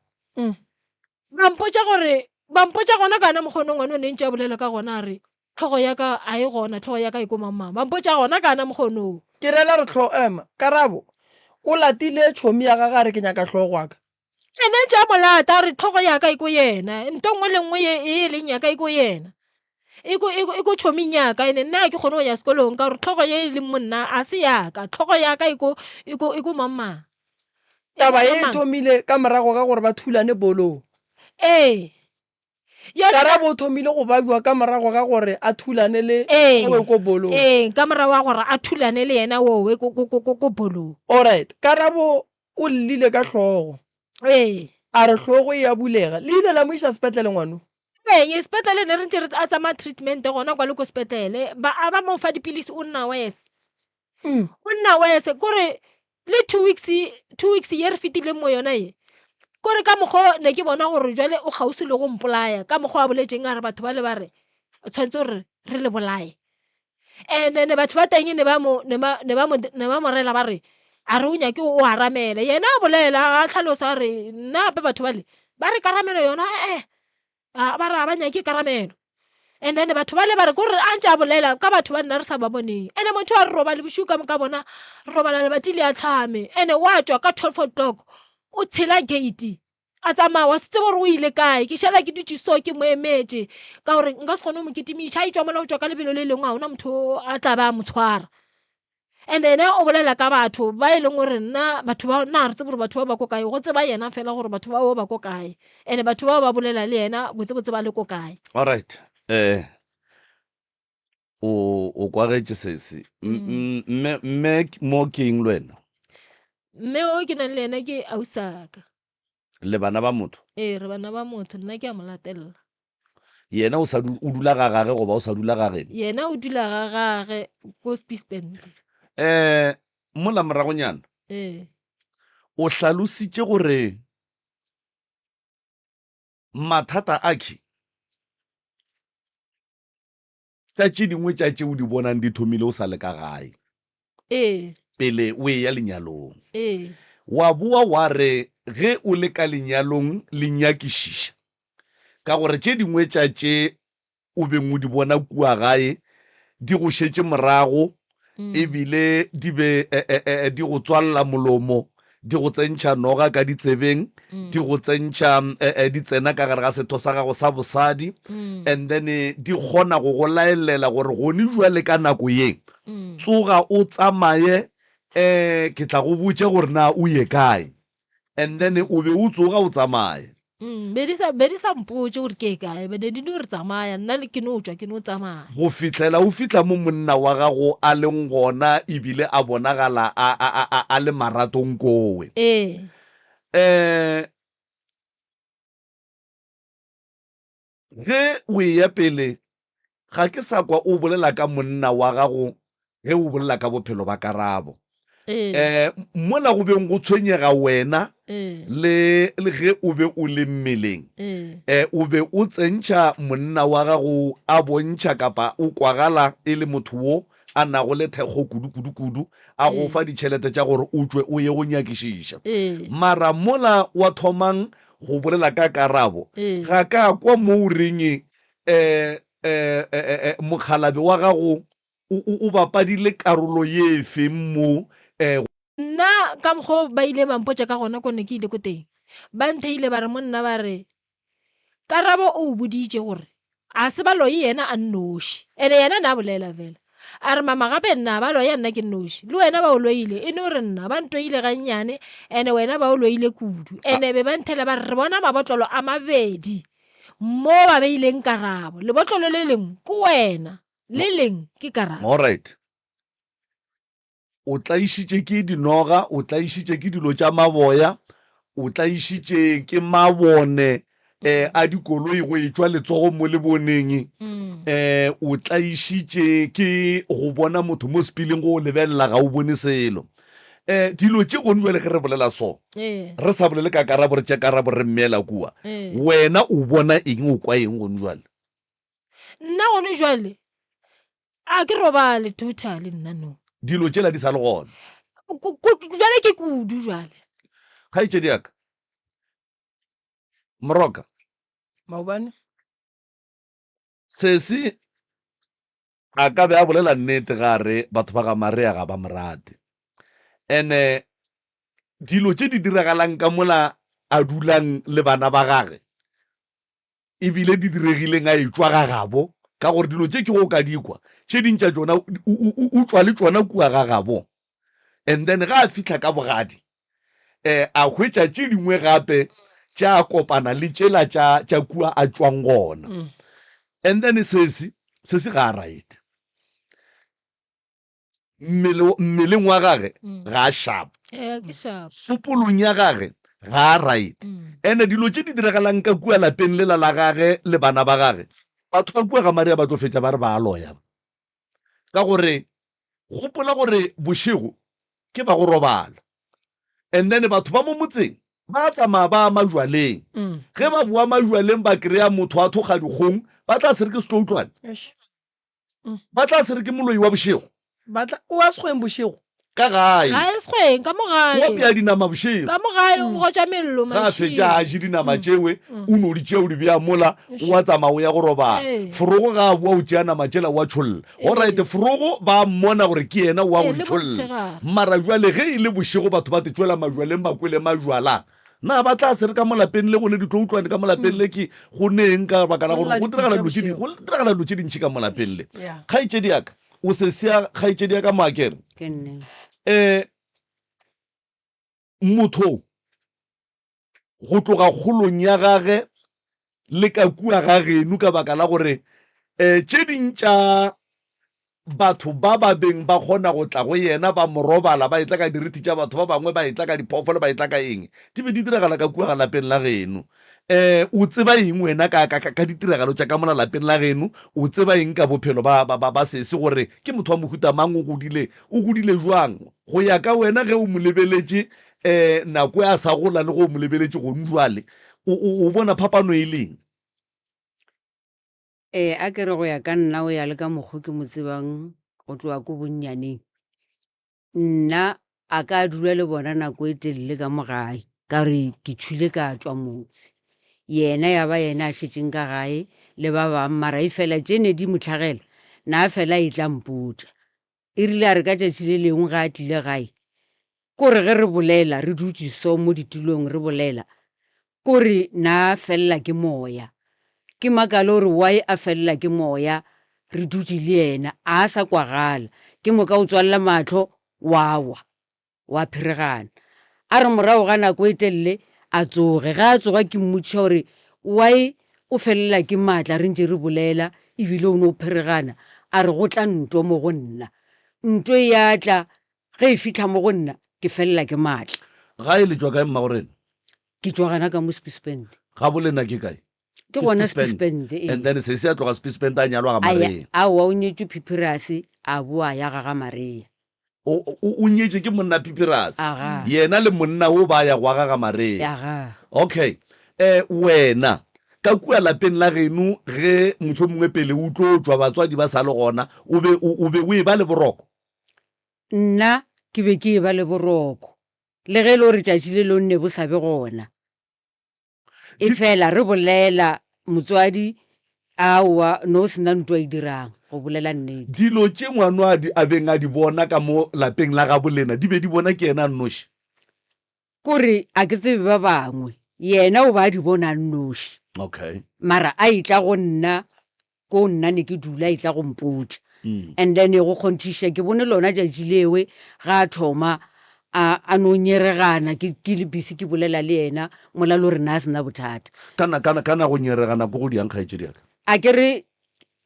ba mpotša gore, ba mpotša gona ka yona mokgwa ono ngwana o ne ntše a bolela ka gona a re, Hlogo ya ka a e gona, hlogo ya ka e ko mang-mang. Ba mpotša gona ka yona mokgwa ono. Ke rela re hlo, ema. Karabo, O latile tšhomi ya gage a re ke nyaka hlogo ya ka. Ene ntše a mo lata a re hlogo ya ka e ko yena, nto nngwe le nngwe ye e leng ya ka e ko yena. E ko, e ko, e ko tšhoming ya ka, ene nna ga ke kgone go ya sekolong ka gore hlogo ye e leng mo nna a se ya ka, hlogo ya ka e ko, e ko, e ko mang-mang. E ko Taba ye e mang-mang. thomile ka morago ga gore ba thulane bolong. Ee. Yona Karabo o thomile go babjwa ka morago ga gore a thulane le Ee, owe ko bolong. ee, ka morago ga gore a thulane le yena owe ko, ko, ko, ko, ko bolong. Alright, Karabo o llile ka hlogo. Ee. A re hlogo e a bulega. Le ile la mo iša sepetlele ngwano? Ee, sepetlele ne re ntše re a tsamaya treatment gona kwa le ko sepetlele. Ba, a ba mo fa dipilisi o nna worse. O nna worse, kore le 2 weeks, 2 weeks ye re fetileng mo yona ye, kore ka mokgwa ne ke bona gore jwale o kgauswi le go mpolaya, ka mokgwa a boletseng a re batho ba le ba re tshwanetse gore re le bolaye. And then batho ba teng ne ba mo, ne ba, ne ba mo, ne ba mo rela ba re a re o nyake o aramele. Yena a bolela a tlhalosa a re nna gape batho bale ba re karamelo yona ee. A ba re a ba nyake karamelo. And then batho bale ba re kore a ntše a bolela ka batho ba nna re sa ba boneng. Ene motho a re robale bošego ka moka bona re robala lebati le ahlame. Ene wa tšwa ka 12 o'clock o tshela gate a tsamaya wa se tsebe gore o ile kae. Ke šala ke dutše so ke mo emetše ka gore nka se kgone go mo kitimiša. A etšwa mola o tšwa ka lebelo le lengwe ga gona motho a tla ba a mo tshwara. And ene o bolela ka batho ba e leng gore nna batho bao nna ga re tsebe gore batho bao ba ko kae, go tseba yena fela gore batho bao ba ko kae. And batho bao ba bolela le yena botsebotse ba le ko kae. Alright, eh o o kwagetše sesi. Mme mme mo ke eng le wena? Mme o ke nang le yena ke ausaka. Le bana ba motho? Ee, re bana ba motho, nna ke a mo latelela. Yena o sa o dula ga gage goba o sa dula ga geno? Yena o dula ga gage ko Spispend. Eh, mola moragonyana. Ee. O hlalositše gore mathata a ke tša tše dingwe tša tše o di bonang di thomile o sa le ka gae. Ee. Pele o eya lenyalong. Ee. Wa boa wa re ge o le ka lenyalong le nyakišiša ka gore tše dingwe tša tše o beng o di bona kua gae di go šetše morago e bile di be di go tswalela molomo, di go tsentšha noga ka ditsebeng, di go tsentšha di tsena ka gare ga setho sa gago sa bosadi, and then di kgona go go laelela gore gone bjale ka nako ye tsoga o tsamaye, um ke tla go botša gore na o ye kae. And then o be o tsoga o tsamaye. Be di sa, be di sa mpotše gore ke ye kae, be ne di no re tsamaya, nna le ke no tšwa ke no tsamaya. Go fihlela o fihla mo monna wa gago a leng gona ebile a bonagala a, a, a, a, a le maratong kowe. Ee. Um Ge o eya pele, ga ke sa kwa o bolela ka monna wa gago ge o bolela ka bophelo ba Karabo. Ee. Um mola go beng go tshwenyega wena Ee. le le ge o be o le mmeleng, Ee. um o be o tsentšha monna wa gago a bontšha kapa o kwagala e le motho wo a nago le thekgo kudu-kudu-kudu, a go Ee. fa ditšhelete tša gore o tšwe o ye go nyakišiša. Ee. Mara mola wa thomang go bolela ka karabo, Ee. ga ka kwa mo o reng um um um mokgalabje wa gago O, o, o bapadile karolo ye efeng mo? Eh, Nna ka mokgwa o ba ile ba mpotša ka gona ko ne ke ile ko teng, ba ntheile ba re mo nna ba re, Karabo o o boditše gore a se ba loye yena a nnoši. Ene yena na bolela fela. A re mama gape nna ba loya nna ke nnoši. Le wena ba o loile, e no re nna ba ntoile gannyane ene wena ba o loile kudu. Ene be ba nthela ba re re bona mabotlolo a mabedi mo ba beileng Karabo. Lebotlolo le lengwe ke wena. Le leng ke karabo. Alright. O tlaišitše ke dinoga, o tlaišitše ke dilo tša maboya, o tlaišitše ke mabone eh, a dikoloi go etšwa letsogo mo leboneng, eh, o tlaišitše ke go bona motho mo sepileng go o lebelela ga o bone selo. Eh, dilo tše gone jwale ge re bolela so, Ee. re sa bolele ka karabo, re tše karabo re mmeela kua. Ee. Wena o bona eng, o kwa eng gone jwale? Nna gone jwale a ke robale totally nna no. Dilo tšela di sa le gona. Jwale ke kudu jwale. Kgaetšedi ya ka. Moroka. Maobane. Sesi a ka be a bolela nnete ga re batho ba ga Maria ga ba mo rate. Ene dilo tše di diragalang ka mola a dulang le bana ba gage e bile di diregileng a etšwa ga gabo, ka gore dilo tše ke go ka di kwa, tše ding tša tšona o tšwa le tšona kua ga gabo. And then ga a fihla ka bogadi, um a hwetša tše dingwe gape tša kopana le tšela tša, tša kua a tšwang gona. And then sesi, sesi ga a right. Mmele, mmeleng wa gage ga a sharp. Ee, ke sharp. Kgopolong ya gage ga a right. Ene dilo tše di diragalang ka kua lapeng lela la gage le bana ba gage, batho ba kua ga Maria ba tlo fetša ba re ba a loya. Ka gore gopola gore bošego ke ba go robala. And then batho ba mo motseng ba tsamaya ba ya majwaleng. Ge ba boa majwaleng ba kry-a motho a thokga dikgong, ba tla se re ke setloutlwane. Eish. Ba tla se re ke moloi wa bošego. Ba tla, o ya sekgweng bošego. Ka gae. Ga e sekgweng, ka mo gae. O apea dinama bošego. Ka mo gae o gotša mello Ga a fetša a je dinama tšewe, o no di tšea o di bea mola, o a tsamaya o ya go robala. Forogo ga a boa o tšea nama tšela o a tšholla. Alright, forogo ba mmona gore ke yena o a go di tšholla. Mara bjale ge e le bošego batho ba te tšwela majwaleng ba kwele majwala. Na ba tla se re ka mo lapeng le go ne ditloutlwane ka mo lapeng le ke go neng ka baka la gore go diragala dilo tše di go diragala dilo tše dintši ka mo lapeng le. Kgaetšedi ya ka, o sesi ya kgaetšedi ya ka mo akere. Ke nne. Eh motho go tloga kgolong ya gage le ka kua ga geno ka baka la gore eh tše ding tša Batho ba ba beng ba kgona go tla go yena ba mo robala, ba etla ka dirithi tša batho ba bangwe, ba etla ka diphoofolo, ba etla ka eng. Di be di diragala ka kua ga lapeng la geno. Um o tseba eng wena ka, ka, ka ditiragalo tša ka mola lapeng la geno? O tseba eng ka bophelo ba, ba, ba, ba sesi, gore ke motho wa mohuta mang, o godile, o godile bjang? Go ya ka wena, ge o mo lebeletše um nako e a sa gola le ge o mo lebeletše gonu bjale, o, o, o bona phapano e leng? Ee, a ke re go ya ka nna o ya le ka mokgo ke mo tsebang go tloga ko bonnyaneng, nna a ka dula le bona nako e telele ka mo gae ka re ke tšhwile ka tšwa motse. Yena ya ba yena a šetšeng ka gae le ba bang mara e fela tše ne di mo hlagela na fela e tla mpotša. E rile a re ka tšatši le lengwe ge a tlile gae, ko re ge re bolela re dutše so mo ditulong re bolela, ko re na felela ke moya. Ke makale gore why a felela ke moya re dutše le yena, a sa kwagala. Ke moka o tswalela mahlo wa wa. wa pheregana. A re morago ga nako e telele a tsoge. Ge a tsoga ke mmotšiša gore why o felela ke maatla re ntše re bolela ebile o no pheregana. A re go tla nto mo go nna. Nto e ya tla, ge e fihla mo go nna ke felela ke maatla. Gae le tšwa kae mmagorena? Ke tšwa gana ka mo Spispend. Gabo lena ke kae? Ke gona Spispend, ee. And then sesi a tloga Spispend a nyalwa ga A ya, Maria. aowa o nyetšwe Phiphirase a boa a ya ga ga Maria. O, o, o nyetše ke monna Pipirase. Aga. Yena le monna wo ba ya go aga ga Marea. Aga. Okay. Eh, wena, ka kua lapeng la geno ge mohlomongwe pele o tlo tšwa batswadi ba sa le gona, o be o, o be o eba le boroko? Nna ke be ke eba le boroko, le ge e le gore tšatši le longwe ne bo sa be gona. Efela re bolela, motswadi, aowa, no se na ntwa e dirang, go bolela nnete. Dilo tše ngwano a di a beng a di bona ka mo lapeng la gabo lena di be di bona ke yena a nnoši? Kore a ke tsebe ba bangwe, yena o ba a di bona a nnoši. Okay. Mara a etla go nna ko nna ne ke dula e tla go mpotša and then go kgonthiša ke bone lona tšatši lewe ga a thoma a a no nyeregana ke ke le busy ke bolela le yena mola le gore na a sena bothata. Kana kana kana go nyeregana ko go diang kgaetšedi ya ka? A ke re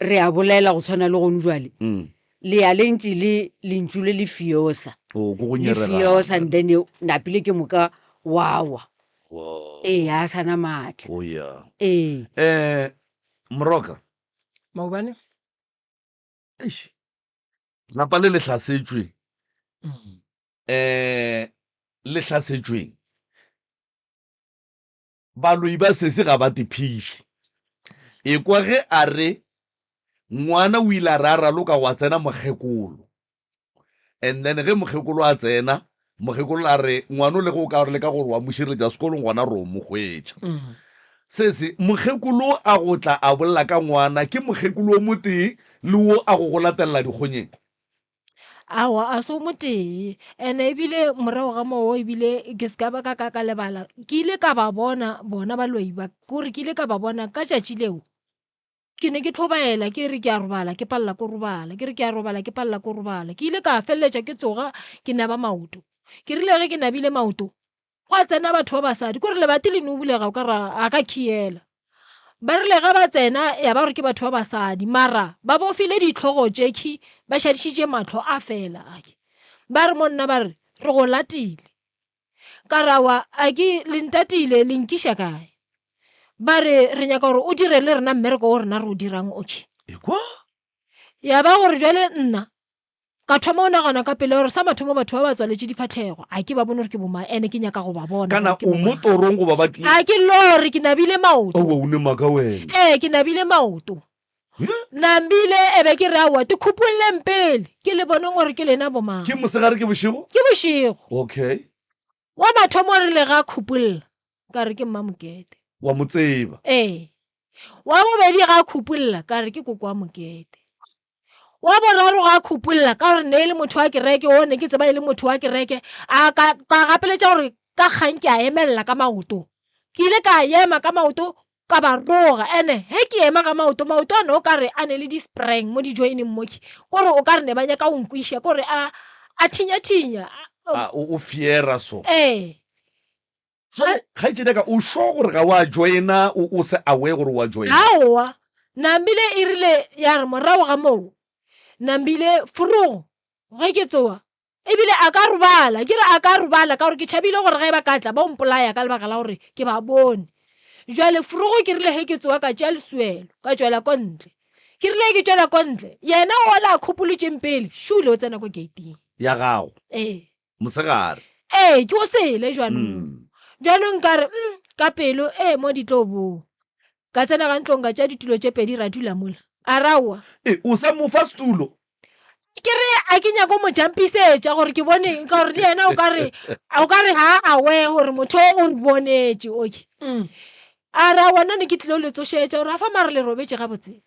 re a bolela go tshwana le gone jwale le ya le ntše le lentšu le le fiosa Oh, ko go le nyeregana. fiosa and then napile ke moka wa wa Wow. ee a sana maatla Oh yeah. ee. Eh Moroka. Maobane. Eish. Lapa le le hlasetšwe. Mm. Eh le hlasetšweng. Baloi ba sese ga ba tephihli. Ekwa ge a re ngwana o ile a re a raloka gwa tsena mokgekolo. And then ge mokgekolo a tsena, mokgekolo a re ngwano le ge o ka re leka gore wa mo šireletša sekolong gona re o mo hwetša. Se se, mokgekolo a go tla a bolela ka ngwana ke mokgekolo o motee le wo a go go latelela dikgonyeng? Aowa, a se o motee. Ene ebile morago ga moo ebile ke se ka ba ka ka ka lebala, ke ile ka ba bona bona baloi ba, ke gore ke ile ka ba bona ka tšatši leo. Ke ne ke hlobaela ke re ke a robala ke palela ko robala, ke re ke a robala ke palela ko robala. Ke ile ka feleletša ke tsoga ke naba maoto. Ke rile ge ke nabile maoto, gwa tsena batho ba basadi, kore lebati le no bulega o ka re a ka khiela. Ba rile ge ba tsena ya ba gore ke batho ba basadi, mara ba bofile dihlogo tšekhwi ba šadišitše mahlo a fela ake. Ba re mo nna ba re, re go latile. Ka re aowa, a ke le ntatile le nkiša kae? Ba re re nyaka gore o dire le rena mmereko o rena re o dirang okay. Ekwa? Ya ba gore jwale nna ka thoma go nagana ka pele gore sa mathomo batho ba ba tswaletše difahlego a ke ba bone gore ke bomang ene ke nyaka go ba bona Kana gore ke o mo bomang. torong goba ba tlile? A ke lore ke nabile maoto. Aowa o ne maaka wena. Ee ke nabile maoto. Nambile e be ke re aowa ke khupolleng pele ke le boneng gore ke lena bomang. Ke mosegare ke bošego? Ke bošego. Okay. Wa mathomo o rile ga khupolla ka re ke Mmamokete. Wa mo tseba? Ee. Wa bobedi ga khupolla ka re ke koko wa Mokete. Wa boraro ga khupolla ka gore ne e le motho wa kereke o ne ke tseba e le motho wa kereke a ka ka gapeletša gore ka kgang ke a emelela ka maoto. Ke ile ka ema ka maoto Ka ba roga. Ene ge ke ema ka maoto, maoto a ne o ka re a ne le di-sprang mo di-joining mokhwi. Kore o ka re ne ba nyaka go nkwiša, kore a a thinya-thinya. A o o fiera so. Ee. Jwale kgaetšedi ya ka, o sure gore ga wa joina, o o se aware gore wa joina? Aowa. Nambile e rile ya re morago ga moo, Nambile forogo ge ke tsoga, Ebile a ka robala, ke re a ka robala ka gore ke tšhabile gore ge ba ka tla ba mpolaya ka lebaka la gore ke ba bone. Jwale forogo ke rile ge ke tsoga ka tšea lesuelo ka tšwela ko ntle. Ke rile ke tšwela ko ntle, yena ola a khupolotšeng pele, šule o tsena ko gate-ing. Ya gago? Ee. Mosegare? Ee, ke o sele jwanong. Bjanong ka re, mm, ka pelo, ee, mo di tlo boa. Ka tsena ka ntlong ka tšea ditulo tše pedi ra dula mola. A re aowa. E, o sa mo fa setulo? Ke re a ke nyako mo jampisetša gore ke bone ka gore le yena o ka re o ka re ga a aware gore motho o o re bonetše okay. Mm. A re aowa nna ne ke tlilo le tsošetša gore a fa mare le robetše gabotse.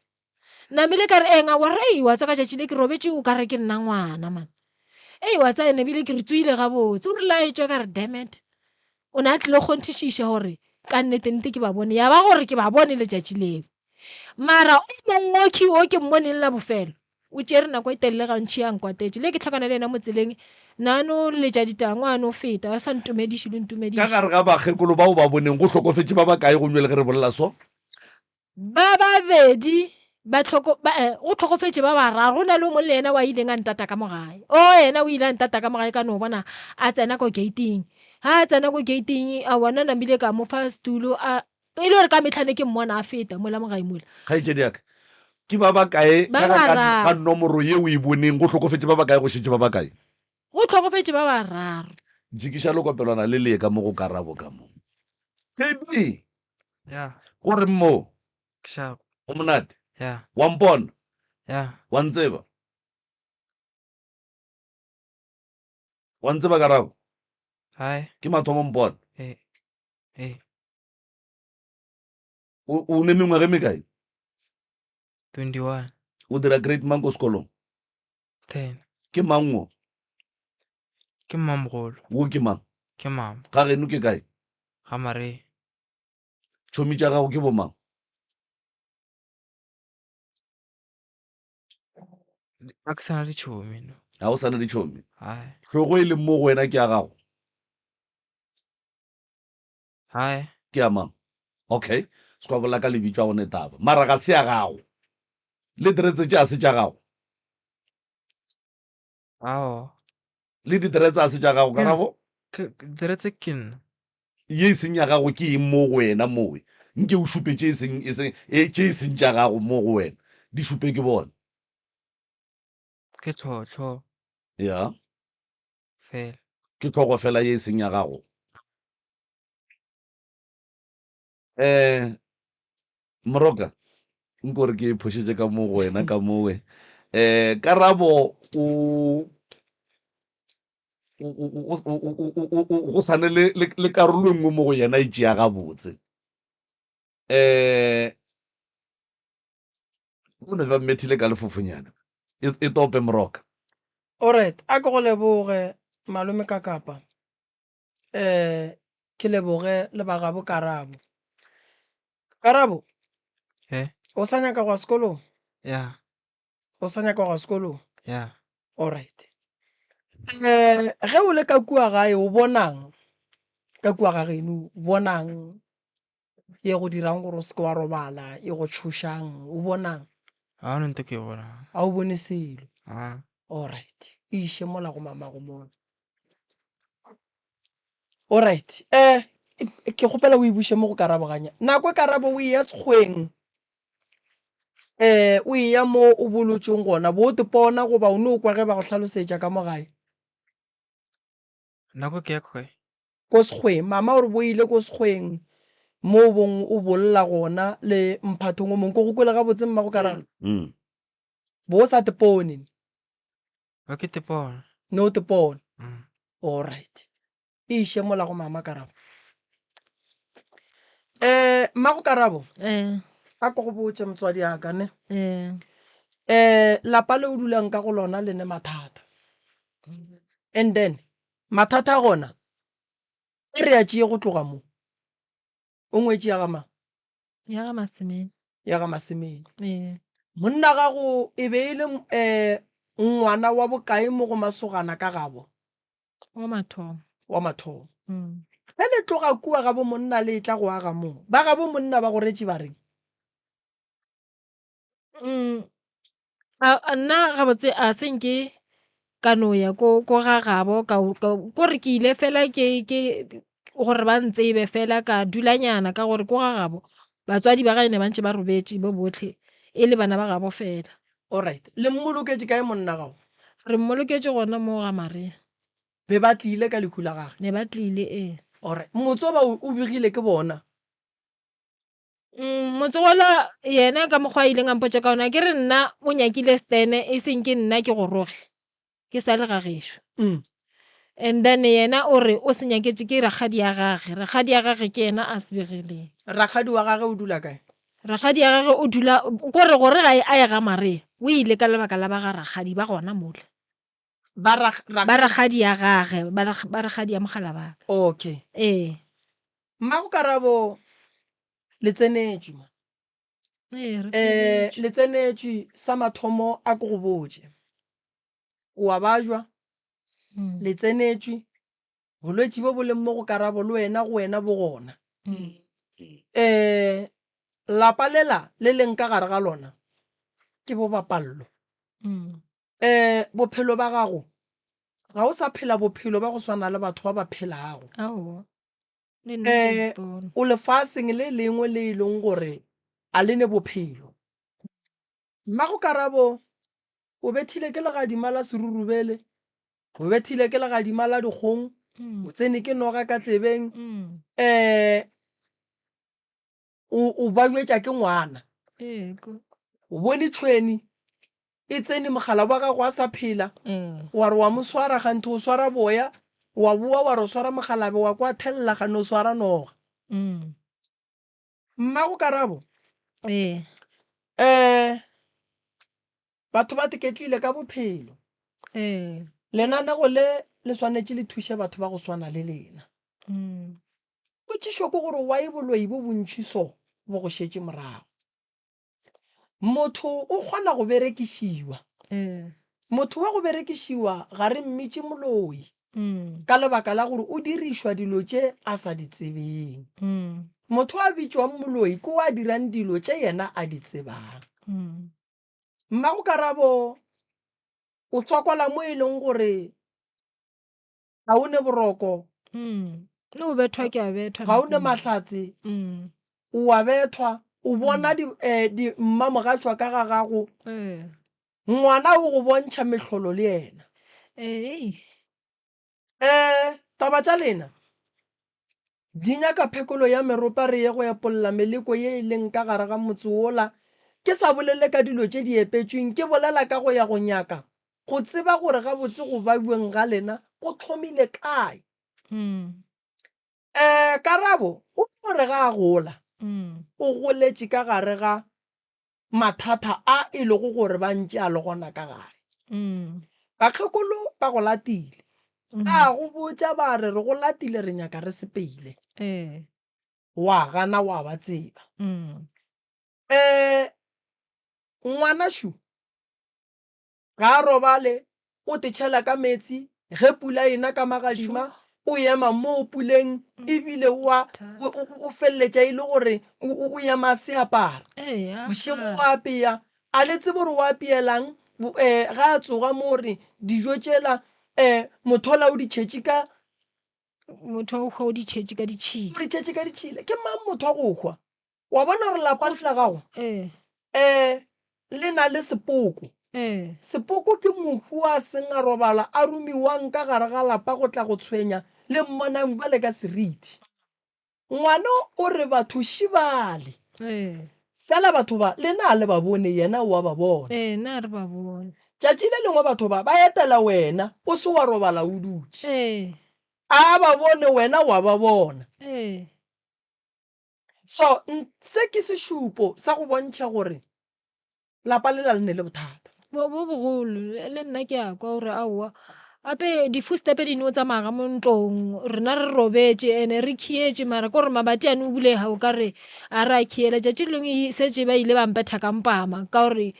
Namile ka re eng aowa rei wa tsa ka tšatši le ke robetše o ka re ke nna ngwana man. Ei wa tsa ene ebile ke re tsoile gabotse o re laetšwe ka re damn it. O ne a tlilo kgonthišiša gore ka nnete nnete ke ba bone ya ba gore ke ba bone letšatši leo. Mara o mongwe okhwi o ke mmoneng la bofelo o tšere nako e telele gantši a nkwatetše le ke hlakana le yena mo tseleng na no letša ditangwa a no feta a sa ntumediše le Ka ntumediše. gare ga bakgekolo bao ba boneng go hlokofetše ba bakae gomme le ge re bolela so? Ba babedi ba hloko, ba, eh, go hlokofetše ba bararo. Go na le o mongwe le yena wa ileng a ntata ka mo gae. O yena o ile a ntata ka mo gae ka no bona a tsena ko gating. Ha a tsena ko gating a bona namile ka mo fa setulo a e le gore ka mehla ne ke mmona a feta mola mo gae mola. Kgaetšedi ya ka, ke ba bakae Ba ka ga, ga, bararo. ga nomoro ye o e boneng go hlokofetše ba bakae go šetše ba bakae? Go hlokofetše ba bararo. Jikiša lekopelwana le lee ka mo go karabo ka mo. KB, Ya. O reng mo? Ke sharp. O monate? Ya. Wa mpona? Ya. Wa ntseba? Wa ntseba karabo? Hai. Ke mathomo mpona? Ee. Ee. O, o ne mengwaga e mekae? 21. O dira grade mang ko sekolong? 10. Ke mang wo? Ke mmamogolo. Wo ke mang? Ke mama. Ga geno ke kae? Ga Mare. Tšhomi tša gago ke bomang? A ke sana ditšhomi no. Ga o sana ditšhomi. Hai. Hlogo e leng mo go wena ke ya gago. Hai. Ke ya mang? Okay. Se kwa bolela ka lebitso a go ne taba. Mara ga se ya gago. Le dretse tše a se tša gago. Ao. Le diteretse a se tša gago, Karabo? Ke dretse ke nna. Ye e seng ya gago ke eng mo go wena mowe? Nke o šupe tše e seng, e seng, e, tše e seng tša gago mo go wena. Di šupe ke bone. Ke tlhohlo. Ya. Fela. Ke tlhogo fela ye e seng ya gago. Eh, Moroka, nko re ke e phošetše ka mo go wena ka mowe. Eh, Karabo o go sane le, le, le karolo e nngwe mo go yena e tšea gabotse. Eh, o ne ba mmethile ka lefofonyana. E, e tope Moroka. Alright, a ke go leboge malome ka kapa. um ke leboge le ba gabo Karabo. Karabo, Eh? o sa nyaka go ya sekolong? Ya. O sa nyaka go ya sekolong? Ya. Alright. Um ge o le ka kua gae o bonang ka kua ga geno o bonang ye go dirang gore o se ke wa robala e go tšhošang o bonang? Ga gona ntho ke e bonang. Ga o bone selo? Ah. Alright. E iše mola go mamago mola. Alright. Eh ke kgopela o e buše mo go Karabo ganya. Nako e Karabo o eya sekgweng eh o eya mo o bolotšweng gona bo o tepona goba o no kwa ge ba go hlalosetša ka mo gae? Nako ke ya kae? Ko sekgweng. Mama o re bo ile ko sekgweng mo o bong o bolla gona le mphathong o mongwe. Ke go kwele gabotse mmago Karabo? Mm. Bo o sa tepone. Ba ke tepona. Ne o tepona. Mm. Alright. E iše mola go mama Karabo. Eh, mmago Karabo. Eh. A ko go botše motswadi ya ka ne. Eh. Eh, lapa le o dulang ka go lona le ne mathata. And then mathata a gona e re a tšee go tloga mo. O ngwetši ya ga mang? Ya ga Masemene. Ya ga Masemene. Ee. Monna gago e be e le um ngwana wa bokae mo go masogana ka gabo? Wa mathomo. Wa mathomo. Mm. Ge le tloga kua gabo monna le etla go aga mo, ba gabo monna ba go retše ba reng? Mm. A, a nna gabotse a se nke ka no ya ko ko ga gabo ka ko re ke ile fela ke ke gore ba ntsebe fela ka dulanyana ka gore ko ga gabo batswadi ba gae ne ba ntše ba robetše bo botlhe e le bana ba gabo fela. Alright. Le mmoloketše kae monna gago? Re mmoloketše gona mo ga Maria. Be ba tlile ka lehu la gage? Ne ba tlile ee. Alright. Motse o ba o begile ke bona? Mm, motsogola yena ka mokgwa a ileng a mpotša ka ona ke re nna o nyakile stene e seng ke nna ke goroge ke sa le gagešo Mm. and then yena o re o se nyaketše ke rakgadi ya gage rakgadi ya gage ke yena a se begileng Rakgadi wa gage o dula kae? rakgadi ya gage o dula kore gore ga a ye ga marea o ile ka lebaka la ba ga rakgadi ba gona mola Ba ra- ba rakgadi. rakgadi ya gage ba rakg- ba rakgadi ya mogala baka Okay. ee Mmago Karabo le tsenetšwe ma. Ee, re Eh, tsenetšwe. le tsenetšwe sa mathomo a ke go botše. O a bajwa, Mm. le tsenetšwe, bolwetši bo bo leng mo go Karabo le wena go wena bo gona. Mm. Eh, lapa lela le leng ka gare ga lona ke bo bapallo. Mm. Eh, bophelo ba gago ga o sa phela bophelo ba go swana le batho ba ba phelago. Aowa. Le nna ke a Eh, ipona. o lefaseng le lengwe le e leng gore a le ne bophelo. Mmago Karabo o bethile ke legadima la serurubele. O bethile ke legadima la dikgong, o tsene ke noga ka tsebeng, um o o bajwetša ke ngwana. O bone tšhweni e tsene mogala wa gago a sa phela, wa re wa mo swara kganthe o swara boya, wa boa wa re o swara mogalabe wa kwa thella kgane o swara noga. Mmago Karabo, Ee. Um batho ba teketlile ka bophelo. Ee. Lenanego le le swanetše le thuše batho ba go swana le lena. Mm. Potšišo ke gore why boloi bo bontši so bo go šetše morago? Motho o kgona go berekišiwa. Ee. Motho wa go berekišiwa ga re mmitše moloi Mm. ka lebaka la gore o dirišwa dilo tše a sa di tsebeng. Mm. Motho a bitšwang moloi ke wa dirang dilo tše yena a di tsebang. Mm. Mmago Karabo o tswakwala mo e leng gore ga o ne boroko. Mm. Le go bethwa ke a bethwa. Ga o ne mahlatse. Mm. O a bethwa, o bona di, eh, di mmamogatšwa ka ga gago. Eh. Ngwana o go bontšha mehlolo le yena. Ee. Eh, taba tša lena di nyaka phekolo ya meropa re ye go epolla meleko ye e leng ka gare ga motse wola. Ke sa bolele ka dilo tše di epetšweng, ke bolela ka go ya go nyaka go tseba gore gabotse go bajweng ga lena go thomile kae. Mm. Eh, Karabo o tlo re ga a gola, Mm. o goletše ka gare ga mathata a e lego gore ba ntše a le gona ka gae. Mm. Bakgekolo ba go latile. Mm. Ba go botša ba re re go latile re nyaka re sepele. Eh. Wa gana wa ba tseba. Mm. Eh, ngwanašu Ga a robale, o te tšhela ka meetse, ge pula e na ka magadima, o ema moo puleng ebile o a o feleletša e le gore o ema a se apara. Bošego o apea, a le tsebe gore o apeelang, ge a tsoga mo gore dijo tšela motho ola o di tšhetše ka. Motho wa go hwa o di tšhetše ka ditšhila. O di tšhetše ka ditšhila. Ke mang motho wa go hwa? Wa bona gore lapa le la gago Ee. um le na le sepoko. Ee. Sepoko ke mohu a seng a robala a romiwang ka gare ga lapa go tla go tshwenya le mmonang bjale ka seriti. Ngwana o re batho šibale. Ee. Fela batho ba lena a le ba bone yena o a ba bona. Ee, nna a re ba bone. Tšatši le lengwe batho ba ba etela wena o se wa robala o dutše. Ee. A ba bone wena wa ba bona. Ee. So se ke sešupo sa go bontšha gore lapa lela le ne le bothata. Bo bo bogolo le nna ke a kwa gore aowa gape di-footstep di no tsamaya ka mo ntlong rena re robetše ene re khietše mara ke gore mabati a no bulega o ka re a re a khiela. Tšatši le lengwe šetše ba ile ba mpetha ka mpama ka gore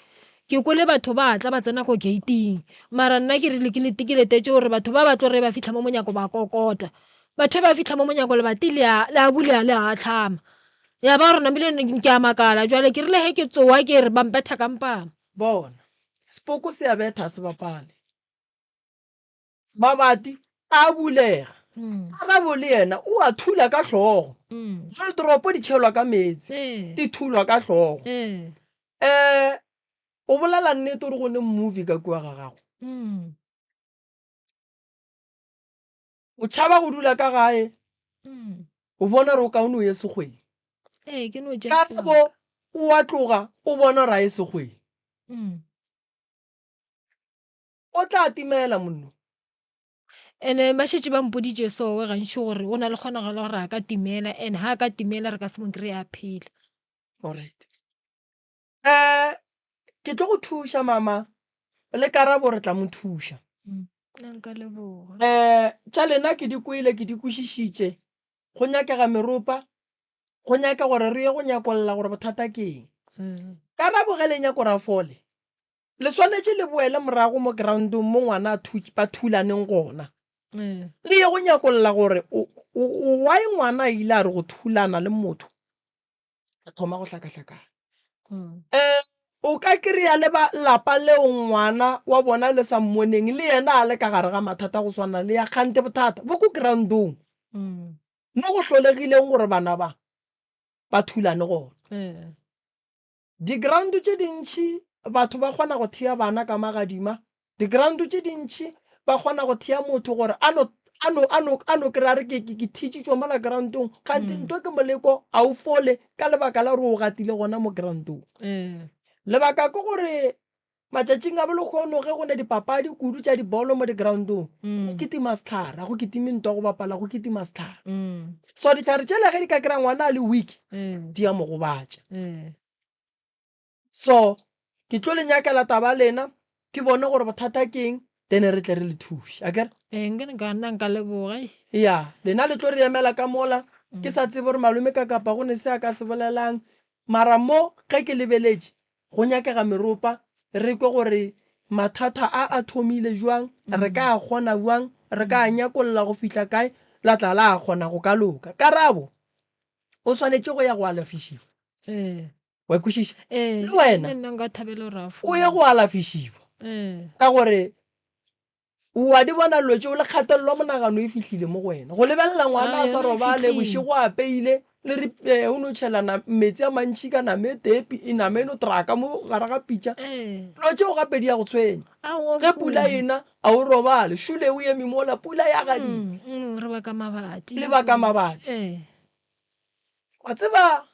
ke kwele batho ba tla ba tsena ko gate-ing mara nna ke rile ke letetše gore batho ba ba tlo re ba fihla mo monyako ba kokota. Batho ba fihla mo monyako lebati le a le a bulega le a ahlama. Ya ba gore namile ke a makala jwale ke rile ge ke tsoa ke re ba mpetha ka mpama. Bona, sepoko se a betha a se bapale. Mabati a bulega. Karabo le yena o a thula ka hlogo. Jwale toropo di tšhelwa ka meetse, di thulwa ka hlogo. Um o bolela nnete o re go ne movie ka kua ga gago. O tšhaba go dula ka gae, o bona gore o kaone o ye sekgweng. Ee, ke no tšea Karabo o a tloga o bona gore a ye sekgweng. O tla timela monno. Ene ba šetše ba mpoditše sowe gantši gore o na le kgonagalo gore a ka timela and ha a ka timela re ka se mo kry-e a phela. Alright. Um ke tlo go thuša mama le Karabo re tla mo thuša. Nna nka leboga. Um tša lena ke di kwele ke di kwešišitše. Go nyakega meropa, go nyaka gore re ye go nyakolla gore bothata ke eng. Karabo ge le nyaka gore a fole, le swanetše le boele morago mo groundong mo ngwana a ba thulaneng gona. Le ye go nyakolla gore why ngwana a ile a re go thulana le motho a thoma go hlakahlakana. Um o ka kry-a le ba lapa leo ngwana wa bona le sa mmoneng le yena a le ka gare ga mathata go swana le ya kgante bothata bo ko groundong mo go hlolegileng gore bana ba ba thulane gona. Di-ground tše dintši batho ba kgona go thea bana ka magadima, di-ground tše dintši. Ba kgona go thea motho gore a no a no a no a no kry-a re ke ke ke thitšitšwe mola groundong kganthe mm. nto ke moleko a o fole ka lebaka la gore o gatile gona mo groundong eh. lebaka ke gore matšatšing a bolekgono ge go ne dipapadi kudu tša dibolo mo di-groundong mm. go kitima setlhare go kitime ntwa go bapala go kitima setlhare mm. so ditlhare tšela ge di ka kry-a ngwana a le weak di ya mo gobatša So ke tlo le nyakela taba lena ke bone gore bothata ke eng then re tle re le thuše akere. Ee nke nka nna nka leboga. Ya lena le tlo re emela ka mola ke sa tsebe gore malome ka kapa go ne se a ka se bolelang mara mo ge ke lebeletše go nyakega meropa re kwe gore mathata a a thomile jwang re ka a kgona jwang re ka a nyakolla go fihla kae la tla la kgona go ka loka. Karabo, O swanetše go ya go alafišiwa. Ee. Wa kwešiša? Ee, Le wena le nna nka thabela gore a o fole. ye go alafišiwa Ee. ka gore o a di bona dilo tšeo le kgatelelo ya monagano e fihlile mo go wena. Go lebelela ngwana Ah, a sa yona e robale fihlile. bošego a apeile le re eh, o no tšhela na- metsi a mantši ka nama e tee pi- e nama e no traka mo gare ga pitša. Ee. Dilo tšeo gape di ya go tshwenya. Aowa, Ge pula kudu. e na a o robale, šule o eme mola pula ya gadima. Re baka mabati. Le baka mabati. Ee. Wa tseba,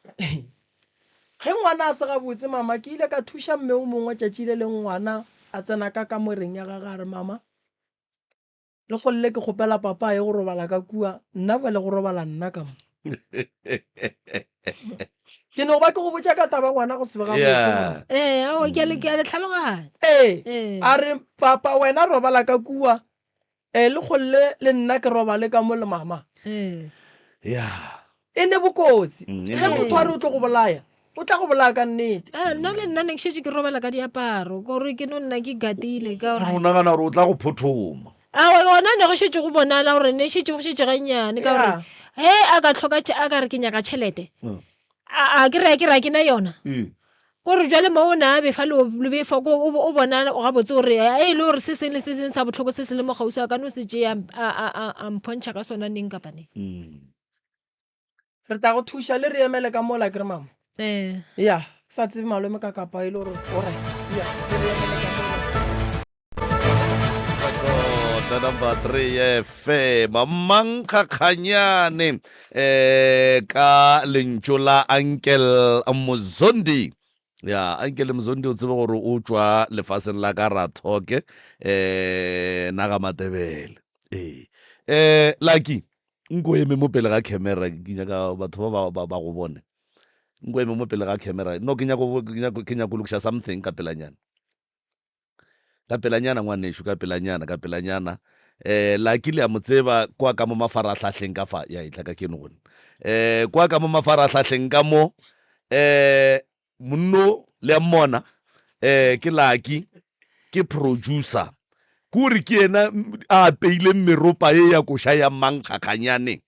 ge ngwana a se gabotse, mama, ke ile ka thuša mme o mongwe tšatši le lengwe ngwana a tsena ka kamoreng ya gagwe a re, Mama, le kgolle ke kgopela papa a ye go robala ka kua, nna bjale go robala nna ka mo. Ke no ba ke go botša ka taba ngwana go se be gabotse. Yeah. Ee, aowa, ke a le ke a le tlhaloganya. Ee, Ee. a re, Papa, wena robala ka kua, E, le kgolle le nna ke robale ka mo le mama. Ee. Ya. E ne bokotsi. Mm, e Ge ne motho a re o tlo go bolaya, o tla go bolaya ka nnete. Eh, nna le nna ne ke šetše ke robala ka diaparo, kore ke no nna ke gatile ka Gore gore o nagana gore o tla go phothoma. Aowa, gona ne go šetše go bonala gore ne šetše go šetše gannyane ka gore Yeah. he a ka hloka tšhe- a ka re ke nyaka tšhelete Mm. a a ke re a ke re a ke na yona Ee. Kore jwale mo o ne a befa le le befa ko o o bona gabotse gore e le gore se seng le se seng sa bohloko se se le mo kgauswi a ka no se tšea a a a a mpontšha ka sona neng kapa neng. Mm. Re tla go thuša le re emele ka mola ke re mama. Ee. Ya, ke sa tsebe malome ka kapa e le gore o re. Ya, le re emele ka mola. Kota number 3 FM Mankgakganyane eh ka lentšu la Uncle Mozondi ya Uncle Mozondi o tsebe gore o tšwa lefaseng la ka Rathoke eh naga Matebele ee eh Lucky nko eme mo pele ga camera ke nyaka batho ba ba ba go bone nko eme mo pele ga camera no ke nyako ke nyako lokiša something ka pelanyana Ka pelanyana, ngwanešu, ka pelanyana, ka pelanyana. Eh, Lucky le a mo tseba kwa ka mo mafarahlahleng ka fa. Ya, etla ka keno go nna. Eh, kwa ka mo mafarahlahleng ka mo. Eh, monno le a mmona. Eh, ke Lucky, ke producer. Kuri ke yena a apeileng meropa ye ya koša ya Mankgakganyane.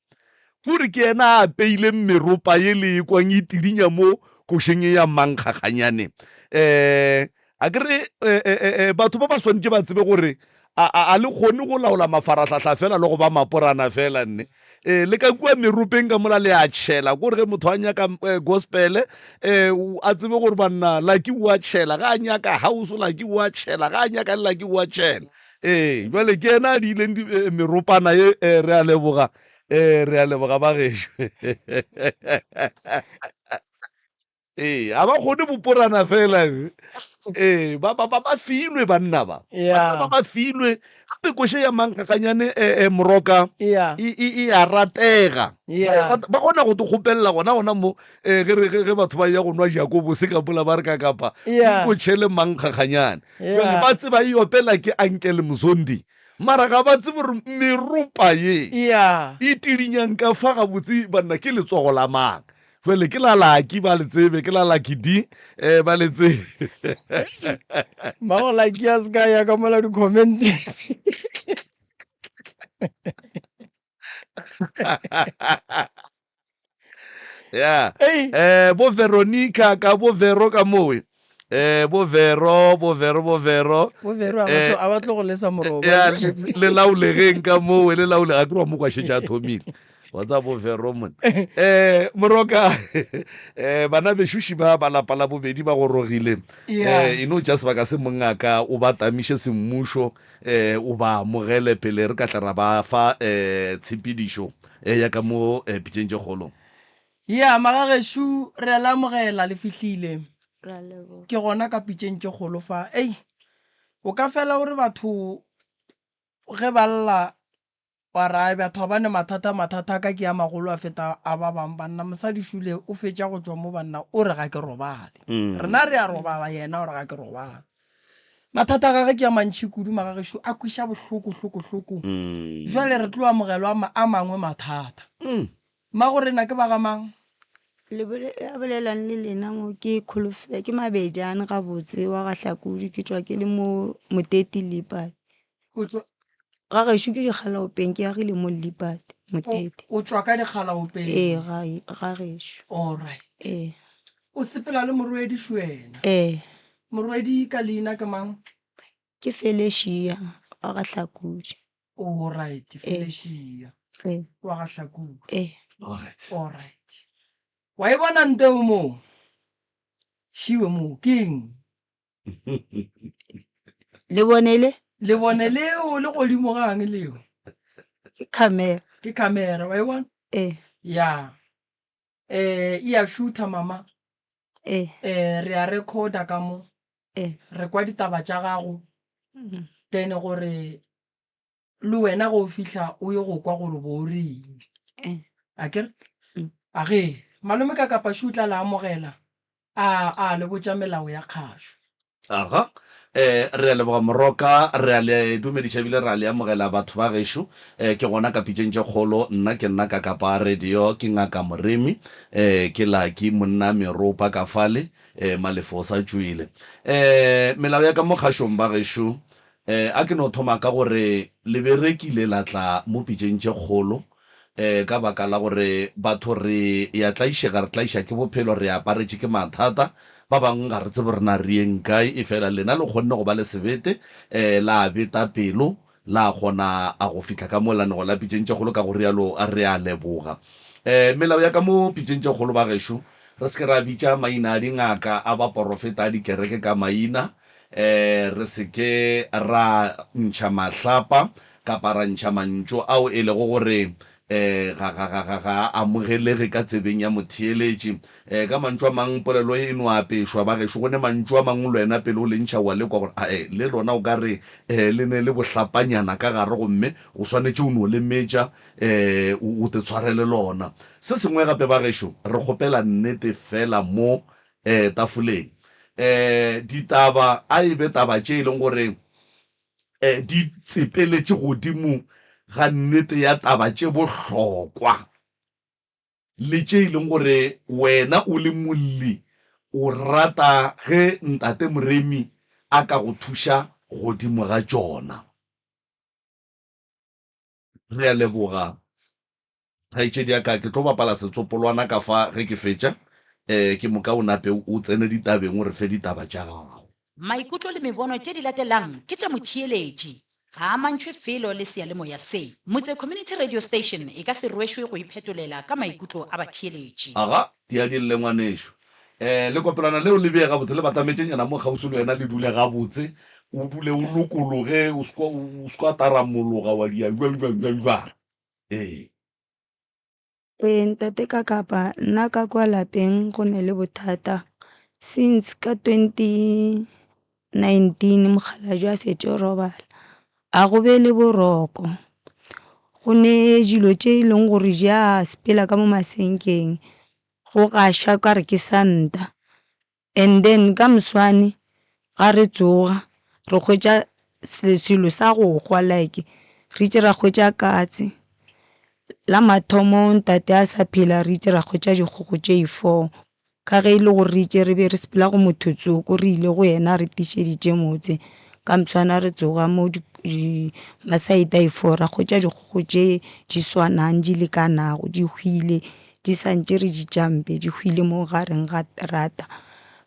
Kuri ke yena a apeileng meropa ye le e kwang e tidinya mo košeng ye ya Mankgakganyane. Eh, A ke re, e, e, e, e, batho ba ba swanetše ba tsebe gore a, a, a le kgone go laola mafarahlahla fela le go ba maporana fela nne. E, le ka kua meropeng ka mola le a tšhela, kore ge motho a nyaka e, gospele, e, a tsebe gore banna Lucky o a tšhela, ge a nyaka house Lucky o a tšhela, ge a nyaka le Lucky o a tšhela. Ee, jwale ke yena a diileng di, e, meropana ye, e, re a leboga, e, re a leboga ba gešo. Ee, ga ba kgone boporana fela. Ee, ba ba ba ba filwe banna ba. Yeah. Banna ba ba filwe. Gape koše ya mankgakganyane eh, eh, moroka Yeah. e, e, e a ratega. Yeah. Ba ba kgona go te kgopelela gona gona mo eh, ge re- ge ge batho ba ya go nwa jakobose ka mola ba re ka kapa Yeah. nkotšhele mankgakganyane. Yeah. Jwale ba tseba e opela ke Uncle Mzondi. Mara ga ba tsebe gore meropa ye Yeah. e tidinyang ka fa gabotse banna ke letsogo la mang. Jwale ke la Lucky ba le tsebe, ke la Lucky D eh ba le tsebe. Mmago Lucky a se ka ya ka mola di-comment. Yeah. Ei. Eh bo Veronica ka bo Vero ka mowe. Eh bo Vero, bo Vero, bo Vero. Bo Vero a ba Eh, tlo- a ba tlo go lesa moroba. ya le laolegeng ka mowe, le laolega ke wa mo kwa šetše a thomile. Wa tseba bo Vero mone. Eh Moroka eh bana bešuši ba ba lapa la bobedi ba gorogile. Yeah. Eh e no tša sebaka se mongaka o ba tamiše semmušo eh o ba amogele pele re ka tla ra ba fa eh tshepedišo eh ya ka mo eh pitšeng tše kgolo. Ya magagešo re a le amogela le fihlile. Re a leboga. Ke gona ka pitšeng tše kgolo fa. Ei o ka fela o re batho ge ba lla Wa re, Ai, batho ga ba ne mathata, mathata a ka ke a magolo a feta a ba bangwe banna. Mosadi šule o fetša go tšwa mo banna, o re ga ke robale. Rena re a robala, yena o re ga ke robale. Mathata a gagwe ke a mantši kudu, magagešo, a kweša bohloko, hloko, hloko. Bjale re tlo amogelwa a, a mangwe mathata. Mmagorena ke ba ga mang? Le bole, a bolelang le lena mo ke Kholofe, ke Mabejane gabotse wa ga Hlakudi, ke tšwa ke le mo Moteti Leipati. O tšwa. Ga gešo ke Dikgalaopeng, ke agile mo Leipati, Motete. O tšwa ka Dikgalaopeng? Ee, ga, ga gešo. All right. Ee. O sepela le morwedi Šuena? Ee. Morwedi ka leina ke mang? Ke Felecia wa ga Hlakudi. All right, Felecia Ee. wa ga Hlakudi. Ee. All right. All right. Wa e bona nteo moo? Šiwe moo, ke eng? Lebone le? Lebone leo le godimo gang leo? Ke camera. Ke camera, wa e bona? Ee. Ya. Eh, e a shutha mama. Ee. Eh, re a recorda ka mo. Ee. Re kwa ditaba tša gago. Then gore le wena ge o fihla o ye go kwa gore bo o reng. Ee. A ke re? Mm. A ge malome ka kapa šo o tla le amogela a a le botša melao ya kgašo. Aga. Eh, re a leboga Moroka, re a le dumediša ebile re a le amogela batho ba gešo. Eh, ke gona ka pitšeng tše kgolo, nna ke nna Kakapa Radio, ke Ngaka Moremi, eh, ke Lucky monna meropa ka fale, eh, Malefo o sa tšwele. Eh, melao ya ka mo kgašong ba gešo, Eh, a ke no thoma ka gore le berekile la tla mo pitšeng tše kgolo, eh, ka baka la gore batho re ya tlaišega, re tlaiša ke bophelo, re aparetše ke mathata, ba bangwe ga re tsebe gore na re yeng kae, efela lena le kgonne go ba le sebete, eh, la beta pelo, la kgona a go fihla ka mo lanego la pitšeng tše kgolo, ka go rialo re a leboga. Eh, melao ya ka mo pitšeng tše kgolo, bagešo, re se ke ra bitša maina a dingaka, a baporofeta, a dikereke ka maina, E, re se ke ra ntšha mahlapa kapa ra ntšha mantšu ao e lego gore e, ga, ga, ga, ga, ga a amogelege ka tsebeng ya motheeletši. E, ka mantšu a mang, polelo e no apešwa. Bagešo, go ne mantšu a mangwe le wena pele o le ntšha o a lekwa gore ae, le lona o ka re e, le ne le bohlapanyana ka gare gomme o swanetše o no le metša e, o, o te tshwarele lona. Se sengwe gape bagešo, re kgopela nnete fela mo eh, tafoleng. Eh, ditaba a e be taba tše e leng gore eh, di tsepeletše godimo ga nnete ya taba tše bohlokwa le tše e leng gore wena o le molli o rata ge Ntate Moremi a ka go thuša godimo ga tšona. Re a leboga. Kgaetšedi ya ka, ke tlo bapala setsopolwana ka fa ge ke fetša. Um ke moka o nape o tsene ditabeng o re fe ditaba tša gago. Maikutlo le mebono tše di latelang ke tša motheeletši. Ga a amantšhwe felo le seyalemoya se. Motse Community Radio Station e ka se rwešwe go iphetolela ka maikutlo a batheeletši. Aga, tia di lle ngwanešu. Um lekopelwana leo le bee gabotse, le batametšenyana mo kgauswi le wena, le dule gabotse, o dule o lokologe, o se o se ka taramologa wa dia jwang jwang jwang jwang. Ee. Ee, ntate Kakapa, nna ka kwa lapeng go ne le bothata since ka 2019 mokgalabje a fetše go robala, a go be le boroko. Go ne dilo tše e leng gore di a sepela ka mo masenkeng, go gaša o ka re ke santa. And then ka moswane ga re tsoga re hwetša selo sa go hwa like re itše ra hwetša katse. La mathomo ntate a sa phela re itše ra hwetša dikgogo tše i-four. Ka ge e le gore re itše re be re sepela go motho tsoko re ile go yena a re tiišeditše motse. Ka moswana re tsoga mo ma-side a i-four ra hwetša dikgogo tše di swanang di lekanago di hwile. Di sa ntše re di tšampe di hwile mo gareng ga terata.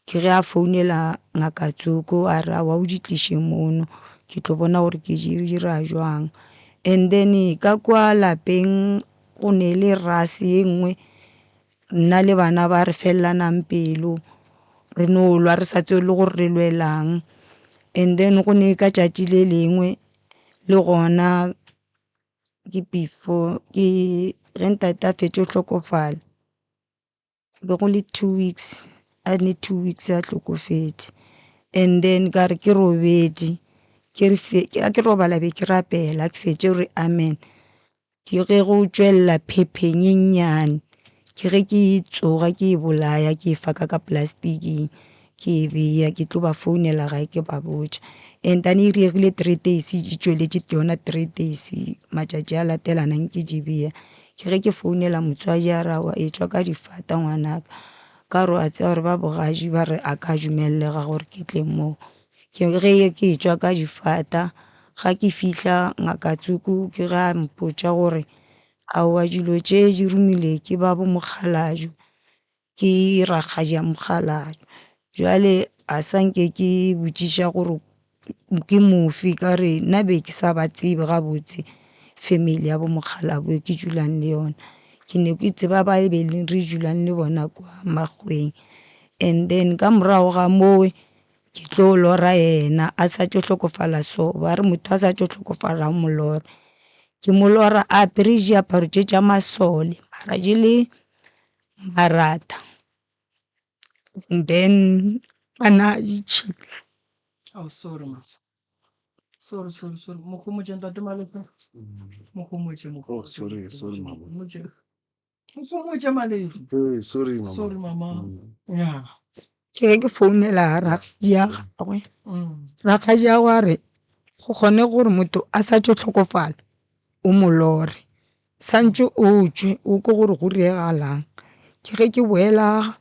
Ke ge a founela ngaka Tsoko a re aowa o di tliše mono ke tlo bona gore ke di dira jwang. And then ka kwa lapeng go ne le rase ye nngwe nna le bana ba re felelanang pelo re no lwa re sa tsebe le gore re lwelang. And then go ne ka tšatši le lengwe le gona ke before ke ge ntate a fetša go hlokofala be go le 2 weeks a ne 2 weeks a hlokofetše. And then ka re ke robetše ke re ga ke robala be ke rapela ke fetše gore amen. Ke ge go tšwelela phepheng e nnyane ke ge ke tsoga ke e bolaya ke e faka ka plasticing ke e beya ke tlo ba founela gae ke ba botša. And then e diregile 3 days di tšweletše yona 3 days matšatši a latelanang ke di beya. Ke ge ke founela motswadi a re aowa etšwa ka difata ngwanaka ka gore wa tseba gore ba bogadi ba re a ka dumellega gore ke tle moo. Ke ge ke etšwa ka difata ga ke fihla ngaka Tsuku ke ge a mpotša gore aowa dilo tše di romile ke ba bo mokgalabje ke rakgadi ya mokgalabje. Jwale a sa nke ke botšiša gore ke mofe ka re nna be ke sa ba tsebe gabotse family ya bo mokgalabje ke dulang le yona. Ke ne ke tseba ba e be re dulang le bona kwa makgoweng. And then ka morago ga moo ke tlo lora yena a sa tšo hlokofala so ba re motho a sa tšo hlokofala o mo lora. Ke mo lora a apere diaparo tše tša masole mara di le maratha and then a na ditšhila. Oh, sorry, ma. Sorry, sorry, sorry. Mogomotše ntate Malefe. Mogomotše, Oh, mogomotše. sorry, sorry, mama. Mogomotše. Mogomotše Malefe. Hey, sorry, mama. Sorry, mama. Yeah. Ke ge ke founela rakgadi ya gagwe. Rakgadi ya gagwe a re go kgone gore motho a sa tšo hlokofala o mo lore. Santše o tšwe o kwe gore go diregalang. Ke ge ke boela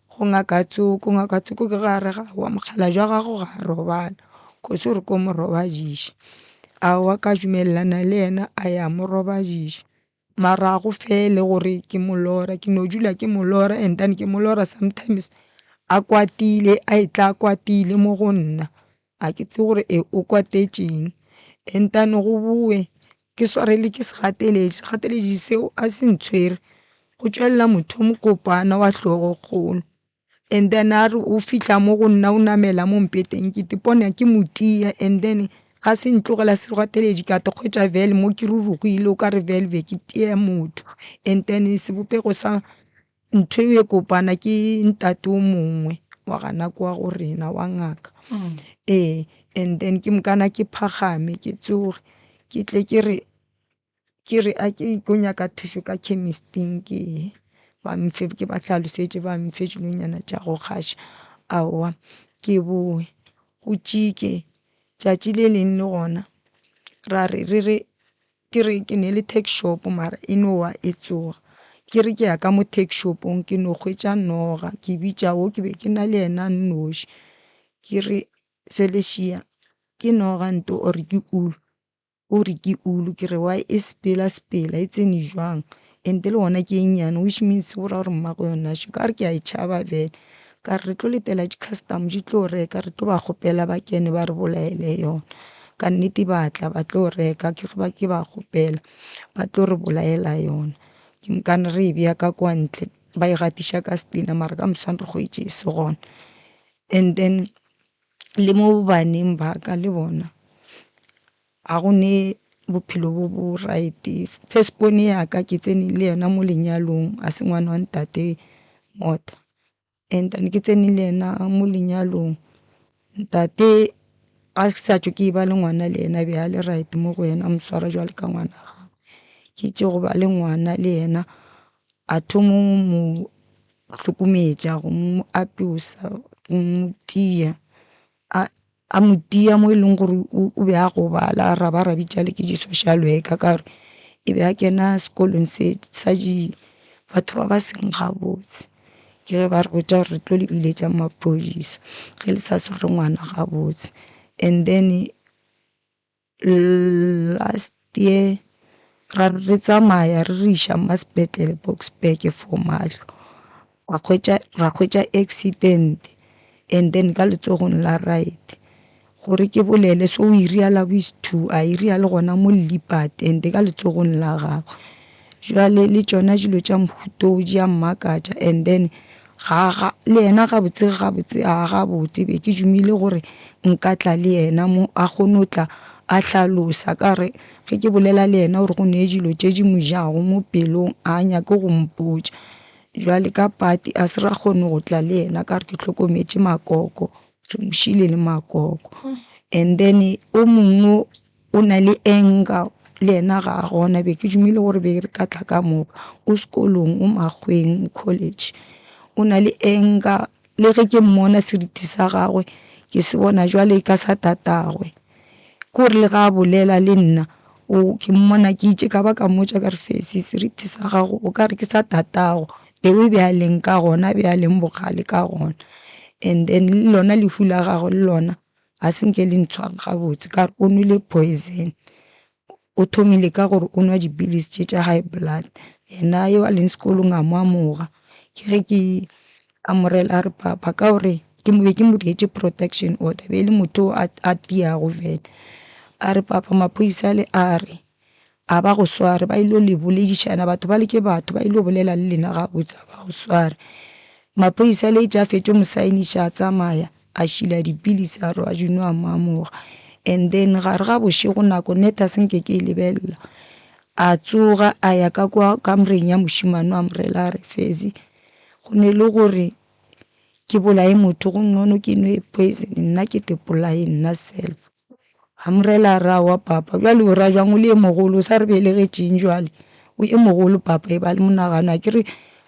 go ngaka Tsoko, ngaka Tsoko ke ge a re aowa mokgalabje wa gago ga a robala cause o re ko mo robadiša. Aowa ka dumelelana le yena a ya mo robadiša. Mara ga go fele gore ke mo lora, ke no dula ke mo lora and then ke mo lora sometimes a kwatile a etla a kwatile mo go nna. Ga ke tsebe gore e o kwatetšeng and then go bowe ke swarele ke segateledi, segateledi seo a se ntshwere go tšwelela motho o mokopana wa hlogokgolo. And then a re o fihla mo go nna o namela mo mpeteng ke ipona ke mo tia and then ga se ntlogela segateledi ka te kgwetša vele mo ke rurugile o ka re vele be ke tia motho. And then sebopego sa ntho e kopana ke ntate o mongwe wa gana kwa go rena wa ngaka. Ee, and then ke mokana ke phagame ke tsoge ke tle ke re ke re a ke tlo nyaka thušo ka chemist-ing ke ye ba mfe ke ba hlalosetše ba mfe dilonyana tša go gaša. Aowa ke bowe go tšike tšatši le leng le gona ra re re re ke re ke ne le tuck shop mara e no wa e tsoga. Ke re ke ya ka mo tuck shop-ong ke no hwetša noga ke bitša wo ke be ke na le yena a nnoši. Ke re Felicia ke noga nto or ke ulu? O re ke ulu. Ke re why e sepela sepela e tsene jwang? And le gona ke e nnyane which means go ra gore mmago yona šo. Ka re ke a e tšhaba vele ka re re tlo letela di-customer di tlo reka re tlo ba kgopela ba kene ba re bolaele yona. Ka nnete ba tla ba tlo reka ke ge ba ke ba kgopela ba tlo re bolaela yona. Ke mokane re e beya ka kwa ntle ba e gatiša ka setena mara ka moswane re hwetše e se gona. And then le mo baneng ba ka le bona ga go ne bophelo bo bo right. First born ya ka ke tsene le yena mo lenyalong a se ngwana wa ntate Mota. And then ke tsene le yena mo lenyalong ntate a sa tšwe ke e ba le ngwana le yena be a le right mo go yena a mo swara jwalo ka ngwana gagwe. Ke itše go ba le ngwana le yena a thomo mo hlokometša go mo apeosa go mo tia a mo tia mo e leng gore o be a gobala ra ba ra bitša le ke di-social worker ka gore e be a kena sekolong se sa di batho ba ba seng gabotse. Ke ge ba re botša gore re tlo le biletša maphodisa ge le sa sware ngwana gabotse. And then last year ra re re tsamaya re re iša ma sepetlele Boksburg for mahlo ra hwetša ra hwetša accident and then ka letsogong la right. Gore ke bolele so o e ria la bo is 2 a e ria le gona mo Lippert and ka letsogong la gagwe. Jwale le tšona dilo tša mohuta wo di a mmakatša and then ga ga le yena gabotse gabotse a gabotse be ke dumile gore nka tla le yena mo a kgone go tla a hlalosa ka re ge ke bolela le yena gore go ne dilo tše di mo jago mo pelong a nyake go mpotša. Jwale ka pati a se ra kgone go tla le yena ka re ke hlokometše makoko re mo šile le makoko and then o mongwe o na le anger le yena ga a gona be ke dumile gore be re ka tla ka moka o sekolong o makgweng college o na le anger le ge ke mmona seriti sa gagwe ke se bona jwale ka sa tatagwe kore le ga a bolela le nna o ke mmona ke itše ka ba ka mmotša ka re fesi seriti sa gago o ka re ke sa tatago the way be a leng ka gona be a leng bogale ka gona and then le lona lehu la gagwe le lona ga se nke le ntshware gabotse ka re o nwele poison. O thomile ka gore o nwa dipilisi tše tša high blood, yena yo a leng sekolong a mo amoga. Ke ge ke a mo rela a re papa ka gore ke be ke mo diretše protection order be e le motho a tiago fela. A re papa maphodisa ale a re a ba go sware ba ile le boledišana batho bale ke batho ba ile bolela le lena gabotse a ba go sware. Maphodisa ale itše a fetše go mo saeniša a tsamaya. A šila dipilisi a re wa di nwa a mo amoga. And then gare ga bošego nako net a se nke ke e lebelela. A tsoga a ya ka kwa kamoreng ya mošemane a mo rela a re Fezi go ne le gore ke bolaye motho go ncono ke nwe poison nna ke te polaye nna self. A mo rela a re aowa papa bjale o ra bjang o le e mogolo o sa re belegetšeng jwale o e mogolo papa e ba le monagano a ke re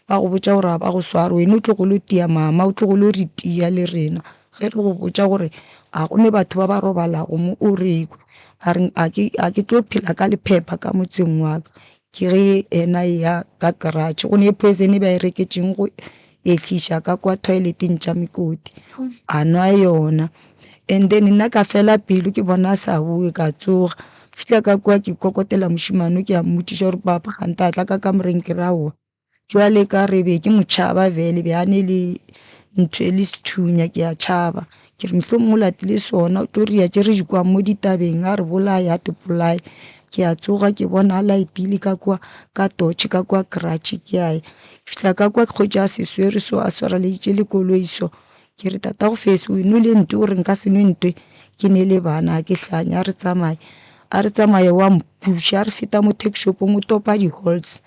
ba go botša gore ga ba go sware wena o tlogolo tia mama o tlogolo re tia le rena ge re go botša gore ga go ne batho ba ba robalago mo o re kwe a re a ke tlo phela ka lephepha ka motseng wa ka Ke ge yena a eya ka garage go ne poison e ba e reketšeng go ehliša ka kwa toileteng tša mekoti a nwa yona and then nna ka fela pelo ke bona a sa boe ka tsoga fihla ka kwa ke kokotela mošemane ke a mmotšiša gore papa kganthe a tla ka kamoreng ke re aowa. Jwale ka re be ke mo tšhaba bjale be a ne le ntho e le sethunya ke a tšhaba ke re mohlomongwe o latile sona o tlo ria tše re di kwang mo ditabeng a re bolaya a te bolaye. Ke a tsoga ke bona a light-ile ka kwa ka torch ka kwa garage ke a ya ke fihla ka kwa ke hwetša a se swere so a swareleditše le koloi so. Ke re tatago Fesi o nwele ntwe o re nka se nwe ntwe ke ne le bana ga ke hlanye a re tsamaye. A re tsamaye wa mpuša a re feta mo tuck shop-ong o topa di-halls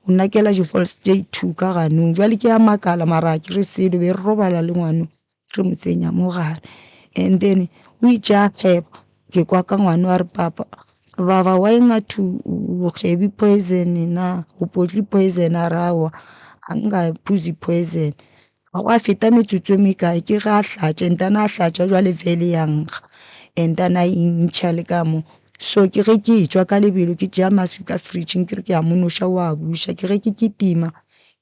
o nakela di-falls tše two ka ganong jwale ke a makala mara ga ke re selo be re robala le ngwano re mo tsenya mo gare and then o itše a kgeba ke kwa ka ngwano a re papa baba why ngathi o kgebi poison na o potli poison a re aowa a nka phuzi poison Ga gwa feta metsotso e mekae ke ge a hlatša and then a hlatša jwale vele ya nkga and then a e ntšha le ka mo. So ke ge ke etšwa ka lebelo ke tšea maswi ka fridge-ing ke re ke a mo noša o a buša. Ke ge ke kitima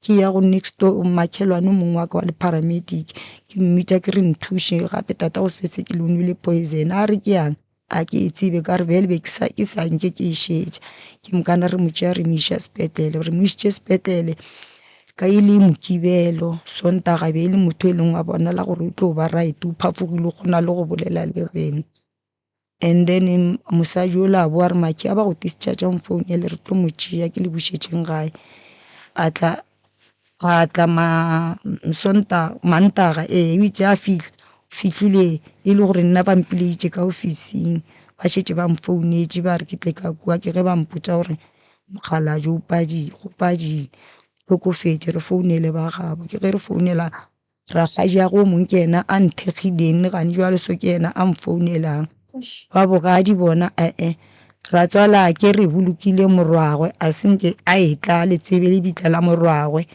ke ya go next door makhelwane o mongwe wa ka wa le paramedic ke mmitša ke re nthuše gape tatago setse ke le o nwele poison. A re ke yang? A ke e tsebe ka re bjale be ke sa ke sa nke ke e šetša. Ke mokana re mo tšea re mo iša sepetlele, re mo išitše sepetlele ka e le Mokibelo, Sontaga be e le motho e leng wa bonala gore o tlo ba right, o phafogile o kgona le go bolela le rena. And then mosadi yola a boa a re Maki a ba go discharge-a o nfounele re tlo mo tšea ke le bušetšeng gae. A tla A tla ma Sontaga, Mantaga, ee, o itše a fihla, o fihlile e le gore nna ba mpileditše ka ofising, ba šetše ba mfounetše ba re ke tle ka kua, ke ge ba mpotša gore mokgalabje o padile, go padile, hlokofetše, re founele ba gabo. Ke ge re founela Rakgadiagwe o mongwe ke yena a nthekgileng le gane jwale so ke yena a mfounelang. Ba bogadi bona ee, ratswalake re bolokile morwagwe a se nke a etla a le tsebe lebitla la morwagwe.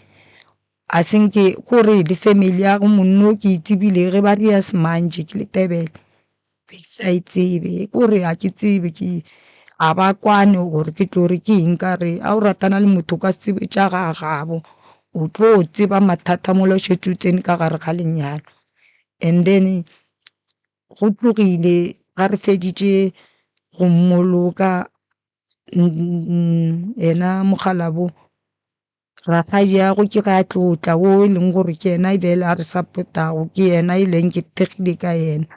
A se nke kore le family ya go monno ke e tsebile ge ba ria semantše ke le Tebele. Be ke sa e tsebe kore ga ke tsebe ke ga ba kwane gore ke tlo re ke eng ka re ga o ratana le motho o ka se tsebe tša ga gabo o tlo tseba mathata mola o šetše o tsene ka gare ga lenyalo. And then go tlogile ga re feditše go mmoloka yena mokgalabo. Rakgadiago ke ge a tlo tla wo e leng gore ke yena bjale a re support-ago, ke yena e leng ke thekgile ka yena.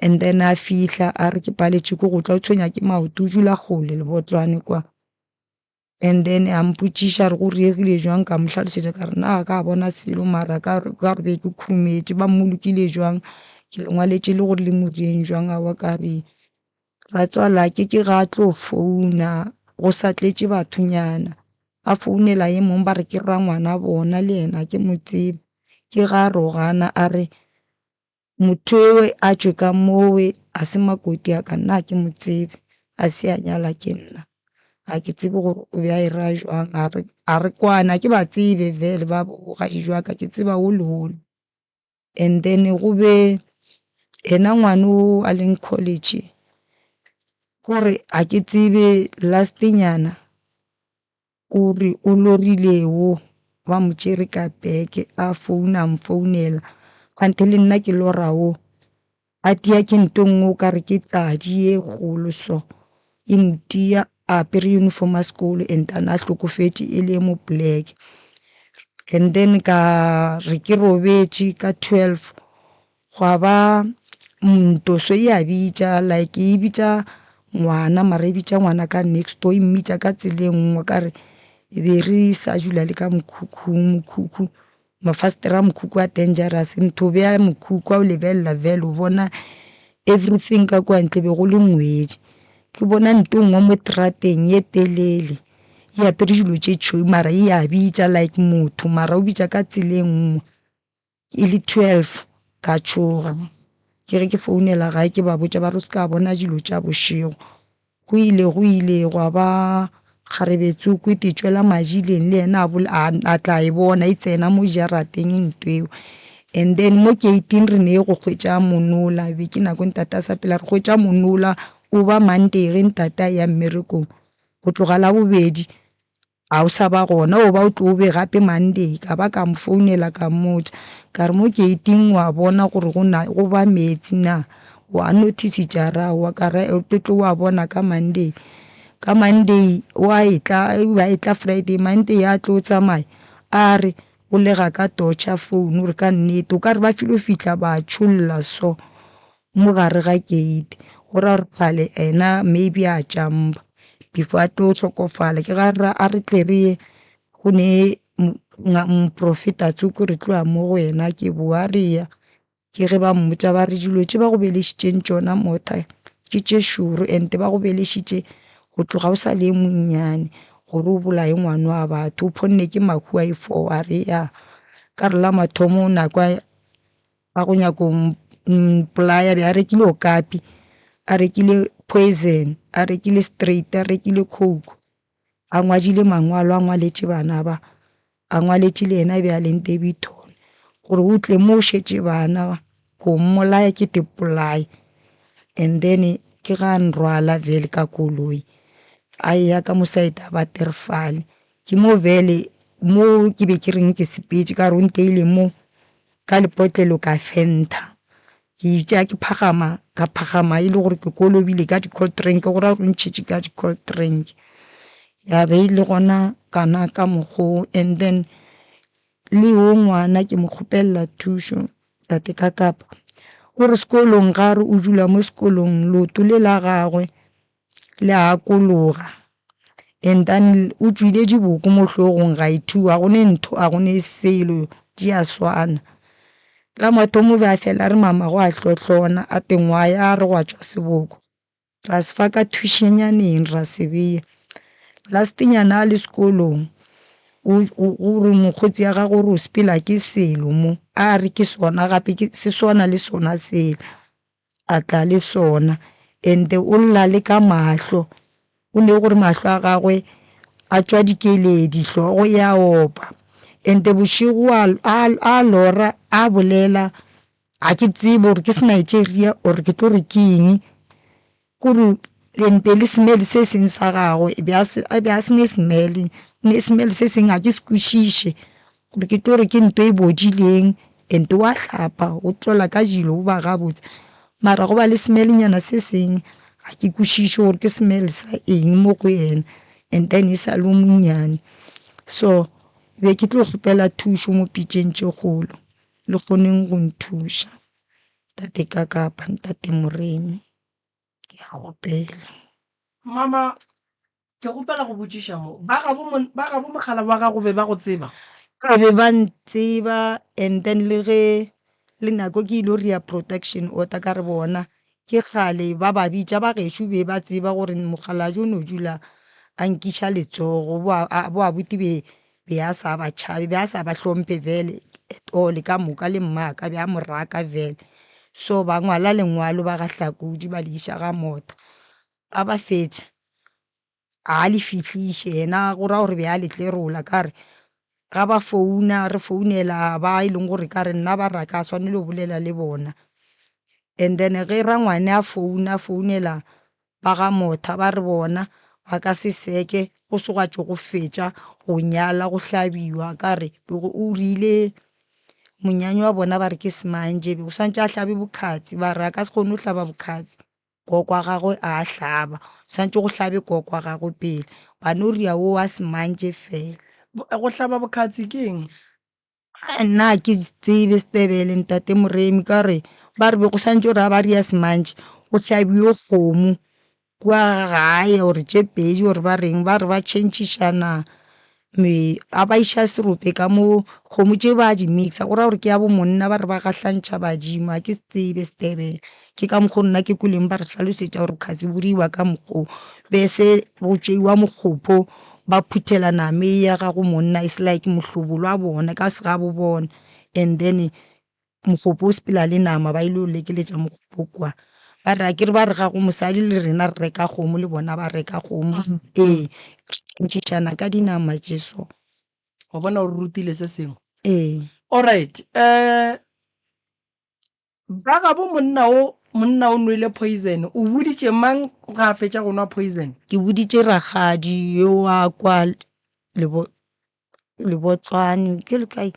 And then a fihla a re ke paletšwe ke go tla o tshwenya ke maoto o dula kgole Lebotlwane kwa. And then a mpotšiša re go diregile jwang, ka mo hlalosetša ka re nna ga ka bona selo mara ka re ka re be ke khurumetše, ba mmolokile jwang, ke le ngwaletše le gore le mo direng jwang, aowa ka re ratswalake ke ga a tlo founa go sa tletše bathonyana, a founela e mong ba re ke rangwana bona le yena ga ke mo tsebe, ke ga a rogana a re Motho ewe a tšwe ka mowe a se makoti a ka nna ga ke mo tsebe a se a nyala ke nna ga ke tsebe gore o be a e ra jwang a re a re kwane ga ke ba tsebe vele ba bogadi jwa ka ke tseba o le ole. And then go be yena ngwana o a leng college kore ga ke tsebe last nyana O re o lorile wo ba mo tšere ka peke a founa a mfounela kganthe le nna ke lora wo a tia ke nto nngwe o ka re ke tladi ye kgolo so e mo tia a apere uniform ya sekolo and a na a hlokofetše e le mo black. And then ka re ke robetše ka 12 Gwa ba nto so e a bitša like e bitša ngwana mara e bitša ngwana ka next door e mmitša ka tsela e nngwe ka re e be re sa dula le ka mokhukhung, mokhukhu mafastere a mokhukhu a dangerous ntho o beya mokhukhu wa o lebelela vele o bona everything ka kwa ntle be go le ngwedi. Ke bona nto nngwe mo trateng ye telele e apere dilo tše tšhweu mara e a bitša like motho mara o bitša ka tsela e nngwe. E le 12 ka tšhoga ke ge ke founela gae ke ba botša ba re o se ka bona dilo tša bošego. Go ile go ile gwa ba kgarebe tsoko e tšwela madileng le yena a tla e bona e tsena mo jarateng ntho eo. And then mo gate-ing re ne go hwetša monola be ke nako ntate a sa phela re hwetša monola o ba Monday ge ntate a ya mmerekong go tloga Labobedi Ga o sa ba gona, o ba o tlo be gape Monday. Ka ba ka mo founela ka mmotša ka re mo gate-ing wa bona gore go na go ba meetse na? Wa notice-tša a re aowa, ka re o tlo tlo wa bona ka Monday. Ka Monday wa etla ba etla Friday, Monday a tlo tsamaya a re o lega ka torch-a phone gore ka nnete o ka re ba filo fihla ba tšholla so mo gare ga gate go ra gore kgale ena maybe a jump-a before a tlo hlokofala. Ke ga re a re tle re ye go ne moprofeta tsoko re tlo ya mo go yena ke boa re ya ke ge ba mmotša ba re dilo tše ba go belegišitšeng tšona motha ke tše šoro and ba go belegišitše go tloga o sa le e monnyane gore o bolaye ngwana wa batho o phonne ke mahu a i-four a re ya ka re la mathomo nako ba go nyaka go mpolaya be a rekile okapi, a rekile poison, a rekile straight, a rekile coke, a ngwadile mangwalo a ngwaletše bana ba, a ngwaletše le yena be a leng Daveyton gore o tle mo o šetše bana ba ko mmolaya ke te polaya. And then ke ga a nrwala vele ka koloi a eya ka mo side a Waterval ke mo vele mo ke be ke reng ke sepetše ka re o nteile mo. Ka lepotlelo ka fentha. Ke itše ga ke phagama, ka phagama e le gore ke kolobile ka di-cold drink, go ra gore o ntšhetše ka di-cold drink. Ya be e le gona kana ka mokgo o, and then le yo ngwana ke mo kgopelela thušo tate Kakapa, o re sekolong ga re o dula mo sekolong leoto le la gagwe le a kologa and then o tšwile diboko mo hlogong ga e thuwa, ga go ne ntho ga go ne selo di a swana. La mathomo o be a fela a re mama go a hlohlona a tengwaya a re gwa tšwa seboko, ra se fa ka thušenyaneng ra se beya. Last nyana a le sekolong o re mokgotsi ya gagwe o re o sepela ke selo mo, a re ke sona gape se swana le sona sela. A tla le sona and o lla le ka mahlo, o ne gore mahlo a gagwe a tšwa dikeledi, hlogo ya opa and bošego a a lora a bolela ga ke tsebe gore ke se Nigeria or ke tlo re ke eng, kore and le smell se seng sa gagwe be a se be a se ne smell, ne smell se seng ga ke se kwešiše. Gore ke tlo re ke nto e bodileng and wa hlapa o tlola ka dilo o ba gabotse mara go ba le smell-nyana se seng ga ke kwešiše gore ke smell sa eng mo go yena and then e sa le o monnyane. So be ke tlo kgopela thušo mo pitšeng tše kgolo le kgoneng go nthuša Ntate Kakapa, Ntate Moremi ke a kgopela. Mama. Ke kgopela go botšiša mo, ba gabo mon, ba gabo mokgalabje wa gago be ba go tseba? Ba be ba ntseba and then le ge le nako ke ilo ria protection order ka re bona ke kgale ba ba bitša ba gešo be ba tseba gore mokgalabje o no dula a nkiša letsogo bo a, bo abuti be be a sa ba tšhabe be a sa ba hlomphe vele at all ka moka le mmaka be a mo raka vele. So ba ngwala lengwalo ba ga Hlakudi ba le iša ga Motha. A ba fetša, a le fihliše, yena go ra gore be a le tlerola ka re ga ba founa re founela ba e leng gore ka re nna ba re ga ka swanelo go bolela le bona. And then ge rangwane a founa a founela ba ga Motha ba re bona ba ka se seke go se gwa tšo go fetša go nyala go hlabiwa ka re o rile monyanya wa bona ba re ke semantše be go swantše a hlabe bokhatsi ba re a ka se kgone go hlaba bokhatsi. Koko wa gagwe a a hlaba. Swantše go hlabe koko wa gagwe pele. Ba no ria wo wa semantše fela. Go hlaba bokhatsi ke eng? A nna ga ke tsebe Setebele ntate Moremi ka gore ba re be go swantše gore ga ba ria semantše go hlabiwe kgomo kua gae or tše pedi or ba reng ba re ba tšhentšhišana Me a ba iša serope ka mo, kgomo tše ba di mixa, go ra gore ke ya bo monna ba re ba gahlantšha badimo, ga ke se tsebe Setebele. Ke ka mokgo nna ke kweleng ba re hlalosetša gore bokhatsi bo diriwa ka mokgo o. Be se go tšeiwa mokgopho ba phuthela name ye ya gago monna, it's like mohlobolo wa bona ka segabo bona and then Mogopo o sepela le nama ba ile go lekeletša mogopo kwa. Ba re akere ba re ga go mosadi le rena re reka kgomo le bona ba reka kgomo. Ee, re tšhentšhišana ka dinama tše so. Wa bona o re rutile se sengwe. Ee. Alright, eh ba gabo monna o monna o nwele poison o boditše mang ga a fetša go nwa poison? Ke boditše rakgadi yo wa kwa lebo Lebotlwane ke le kae?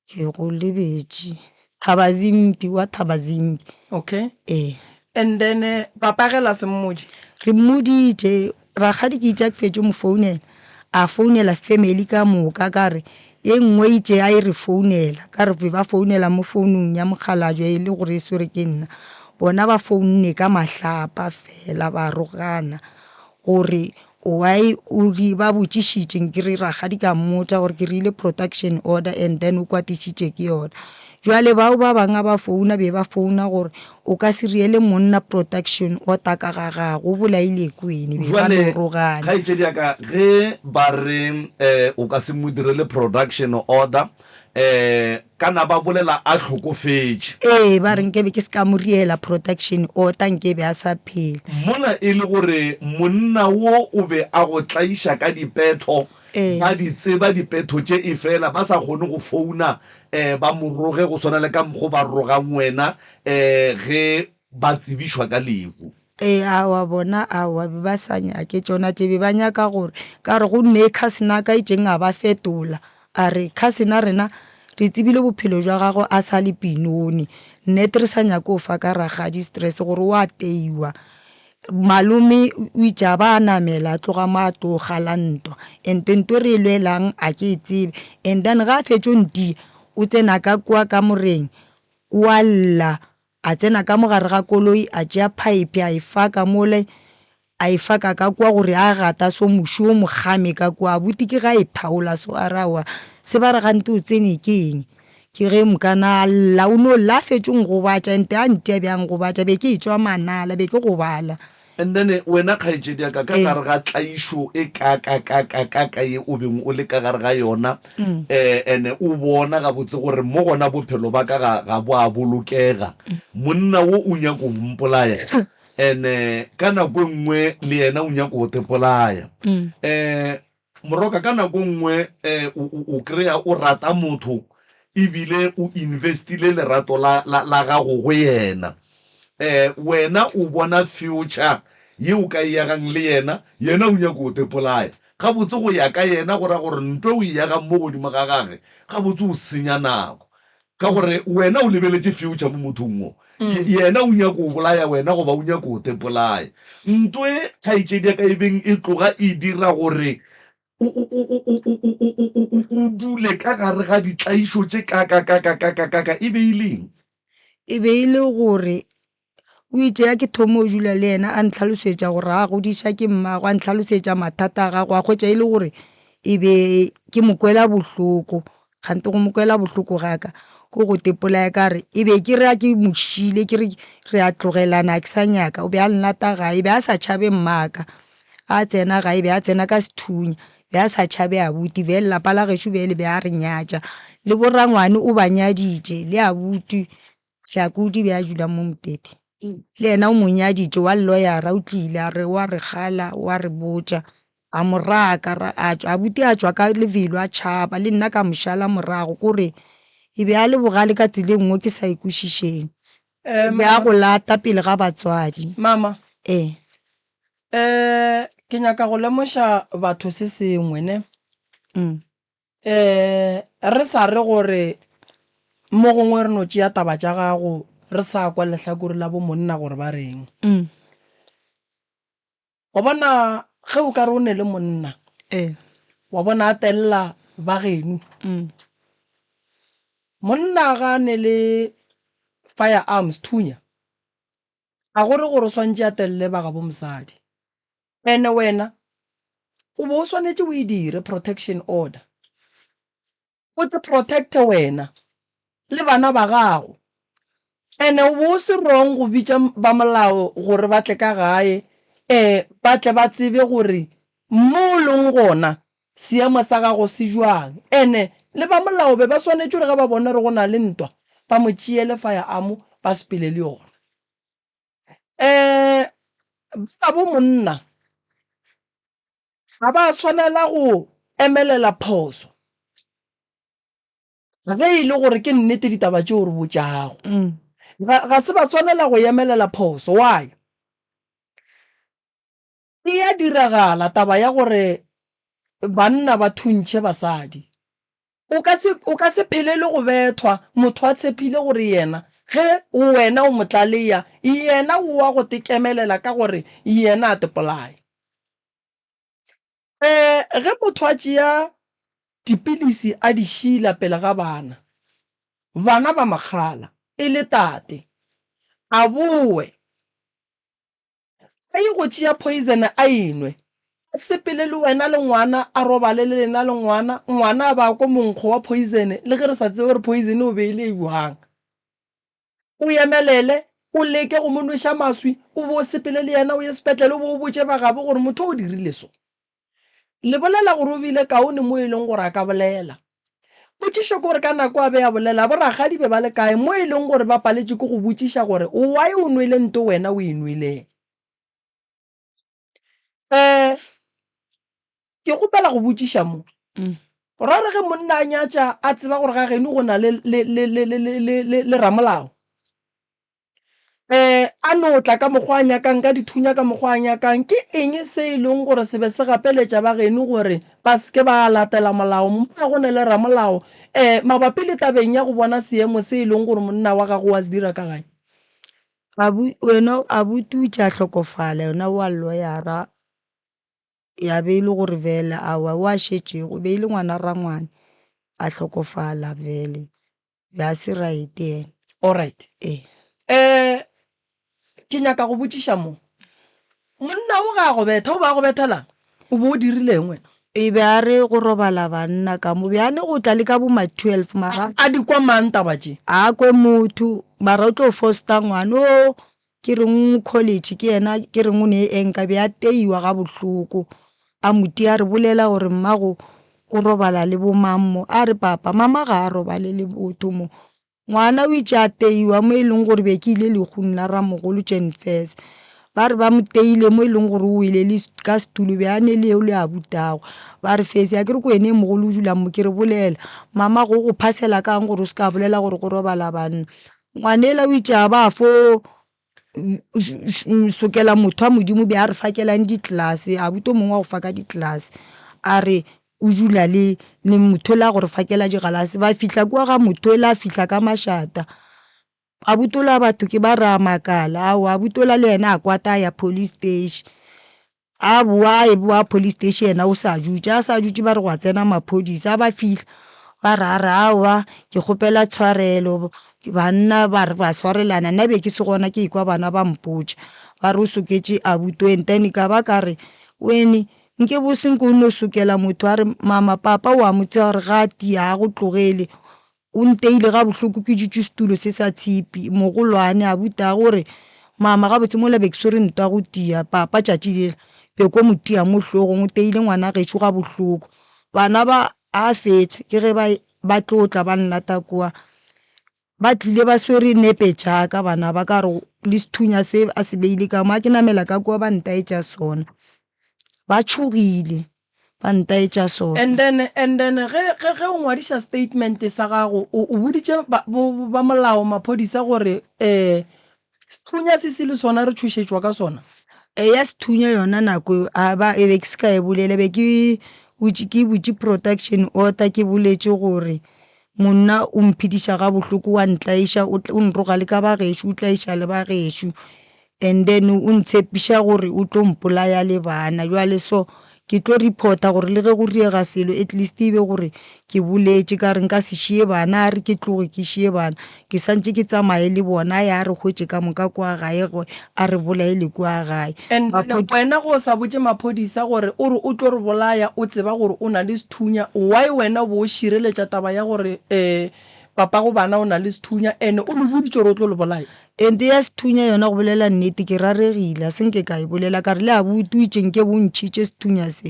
Ke go lebetše. Thabazimbi, wa Thabazimbi. Okay. Ee. And then eh, papa ge la se mmotše? Re mmoditše, rakgadi ke itše a ke fetše mo founela, a founela family ka moka ka re e nngwe itše a e re founela, ka re be ba founela mo founung ya mokgalabje e le gore e swere ke nna. Bona ba founne ka mahlapa fela ba rogana gore Why o ri ba botšišitše nkere rakgadi ka mmotša gore ke rile production order and then o kwatišitše ke yona. Jwale bao ba bang a ba founa be ba founa gore o ka se riele monna production order ka ga gago o bolaile kwene be ba no Jwale rogana. kgaetšedi ya ka ge ba re o ka se mo direle production order um kana ba bolela a hlokofetše. Ee, ba re nkebe ke se ka mo riela production order nkebe a sa phela. Mola e le gore monna wo o be a go tlaiša ka dipetho, Ee. ba di tseba dipetho tše efela ba sa kgone go founa um ba mo roge go swana le ka mokgo ba rogang wena um ge ba tsebišwa ka lehu. Ee, aowa, bona, aowa, be ba sa nyake tšona tše, be ba nyaka gore, ka re go ne cousin a ka itšeng a ba fetola, a re, Cousin a rena, re tsebile bophelo jwa gagwe a sa le Pinoni, net re sa nyake go fa ka rakgadi stress gore o a teiwa. Malome o itše a ba a namela a tloga mo a tlo gala ntwa, and ntwa e re e lwelang a ke e tsebe, and then ga a fetšo ntia, o tsena ka kua kamoreng, o a lla, A tsena ka mo gare ga koloi, a tšea phaephe a e faka mole, a e faka ka kua gore a gata so muši o mo kgame ka kua. Abuti ke ge a e thaola so a re aowa se ba re gante o tsene ke eng? Ke ge mokana a lla, o no lla a fetše o ngobatša ente a ntia bjang a ngobatša be ke etšwa manala be ke gobala. And then wena kgaetšedi ya ka, ka Ee. gare ga tlaišo e kakakakakaka ye o beng o le ka gare ga yona, um ene o bona gabotse gore mo gona bophelo ba ka ga, ga bo a bolokega. Monna wo o nyako go mpolaya, ene ka nako e nngwe le yena o nyako go tepolaya. Um Moroka, ka nako e nngwe um o, o kry-a o rata motho ebile o investile lerato la, la, la gago go yena. Um wena o bona future ye o ka e yagang le yena, yena o nyako o tepolaya. Gabotse go ya ka yena go ra gore ntwa o e yagang mo godimo ga gage, gabotse o senya nako. Ka gore wena o lebeletše future mo mothong wo, yena o nyako o bolaya wena goba o nyako o tepolaya. Nto e kgaetšedi ya ka e beng e tloga e dira gore o, o, o, o, o, o, o, o, o, o, o dule ka gare ga ditlaišo tše kakakakakakaka e be e le eng? E be e le gore. O itše ya ke thome go dula le yena a ntlhalosetša gore a godiša ke mmagwe, a ntlhalosetša mathata a gagwe, a hwetša e le gore e be ke mo kwela bohloko. Kganthe go mo kwela bohloko ga ka ke go tepolaya ka re e be ke re a ke mo šile ke re re a tlogelana a ke sa nyaka, o be a nlata gae, be a sa tšhabe mmaka. A tsena gae be a tsena ka sethunya, be a sa tšhabe abuti, bjale lapa la gešo bjale be a re nyatša. Le borangwane o ba nyaditše le abuti. Hlakodi be a dula mo Motete. Le yena o mo nyaditše wa lloyara o tlile a re wa re kgala wa re botša. A mo raka ra a tšwa abuti a tšwa ka lebelo a tšhaba le nna ka mo šala morago kore e be a le bogale ka tsela e nngwe ke sa e kwešišeng. O be a go lata pele ga batswadi. Mama. Ee. Eh ke nyaka go lemoša batho se sengwe ne. Um re sa re gore mo gongwe re no tšea taba tša gago re sa kwa lehlakore la bo monna gore ba reng. Wa bona ge o ka re o ne le monna wa bona a telela ba geno, monna ga a ne le firearms, thunya, ga go re gore o swantše a telele ba gabo mosadi. Ene wena o be o swanetše o e dire protection order, o te protecte wena le bana ba gago. Ene o be o se wrong go bitša ba molao gore ba tle ka gae um ba tle ba tsebe gore mo o leng gona seemo sa gago se jwang. Ene le ba molao be ba swanetše gore ge ba bona gore go na le ntwa ba mo tšeele firearm ba sepele le yona. Um ba bo monna ga ba swanela go emelela phoso ge e le gore ke nnete ditaba tšeo re botšago. Ga, ga se ba swanela go emelela phoso. Why? E a diragala taba ya gore banna ba thuntšhe basadi. O ka se, o ka se phelele go bethwa motho a tshepile gore yena ge wena o mo tlaleya, yena o wa go tekemelela ka gore yena a te polaye. Um ge motho a tšea dipilisi a di šila pele ga bana, bana ba makgala e le tate, a bowe A ye go tšea poison a e nwe. A sepele le wena le ngwana, a robale le lena le ngwana, ngwana a ba a kwe monkgo wa poison, le ge re sa tsebe gore poison o be e le e bjang. O emelele, o leke go mo nweša maswi, o be o sepele le yena o ye sepetlele, o be o botše ba gabo gore motho o dirile so. Le bolela gore o bile kaone mo e leng gore a ka bolela. Potšišo ke gore ka nako a be a bolela, borakgadi be ba le kae mo e leng gore ba paletšwe ke go botšiša gore why o nwele nto wena o e nweleng? Um ke kgopela go botšiša mo. Ra re ge monna a nyatša a tseba gore ga geno go na le le le le le le le le ramolao. Um a no tla ka mokgwa a nyakang, ka dithunya ka mokgwa a nyakang. Ke eng se e leng gore se be se gapeletša ba geno gore ba se ke ba latela molao mola go na le ramolao um mabapi le tabeng ya go bona seemo se e leng gore monna wa gago wa se dira ka gae? Abu, wena abuti o itše a hlokofala, yena wa loyara ya be e le gore vele aowa o a šetšego, e be e le ngwana rangwane a hlokofala vele. Be a se right yena. Alright. Ee. Eh, ke nyaka go botšiša mo. Monna o ga a go betha, o be a go bethelang? O be o dirileng wena? E be a re go robala banna ka mo. Be a ne go tla le ka bo ma 12 mara. A di kwa mang taba tše? A kwe motho, mara o tlo foster ngwana o ke reng college ke yena ke reng o ne enka be a teiwa ga bohloko a mo tia a re bolela gore mmago o robala le bo mang mo a re papa mama ga a robale le botho mo ngwana o itše a teiwa mo e leng gore be ke ile lehung la ramogolo Jenfes ba re ba mo teile mo e leng gore o wele le ka setulo be a ne le eo le a butago ba re fese a ke re ko wene e mogolo o dulang mo ke re bolela mama go go phasela kang gore o se ka bolela gore go robala banna Ngwanela o itše a ba fo sokela motho wa Modimo be a re fakelang ditlelase, abuti o mongwe wa go faka ditlelase a re o dula le le motho yola a go re fakela digalase. Ba fihla kua ga motho yola a fihla ka mašata, abuti yola wa batho ke ba re a makala, aowa abuti yola le yena a kwata a ya police station. A boa a eboa police station yena o sa dutše, a sa dutše ba re gwa tsena maphodisa, a ba fihla ba re a re aowa ke kgopela tshwarelo. Banna ba re ba swarelana, nna be ke se gona ke ekwa bana ba mpotša ba re o soketše abuti wene. Then ka ba ka re wene nke bo se nke o no sokela motho a re mama papa o a mo tseba gore ga a tia ga go tlogele o nteile ga bohloko ke dutše setulo se sa tshipi mogolwane abutago o re mama gabotse mola be ke swere ntwa go tia papa tšatši lela be ko mo tia mo hlogong o teile ngwana gešo ga bohloko bana ba a fetša ke ge ba ba tlo tla ba nlata kua ba tlile ba swere nepe tša ka bana ba ka re le sethunya se a se beile ka mo a ke namela ka kua ba ntaetša sona ba tšhogile ba ntaetša sona. And then, and then ge, ge, ge o ngwadiša statement sa gago, o, o boditše ba, bo, ba molao, maphodisa gore um Sethunya se se le sona re tšhošetšwa ka sona. Eya sethunya yona nako eo a ba e be ke se ka e bolela be ke butše ke butše protection order ke boletše gore monna o mphediša ga bohloko wa ntlaiša o o nroga le ka ba gešo o tlaiša le ba gešo and then o ntshepiša gore o tlo mpolaya le bana jwale so Ke tlo reporta gore le ge go riega selo at least e be gore ke boletše ka re nka se šie bana a re ke tloge ke šie bana ke santše ke tsamaye le bona a ya a re hwetše ka moka kua gae a re bolaele kua gae. And wena ge o sa botše maphodisa gore o re o tlo re bolaya o tseba gore o na le sethunya why wena o bo o šireletša taba ya gore um papago bana o na le sethunya and o le boditše gore o tlo le bolaya? Ente ya sethunya yona go bolela nnete ke raregile a se nke ka e bolela ka re le abuti o itše nke bo ntšhitše sethunya se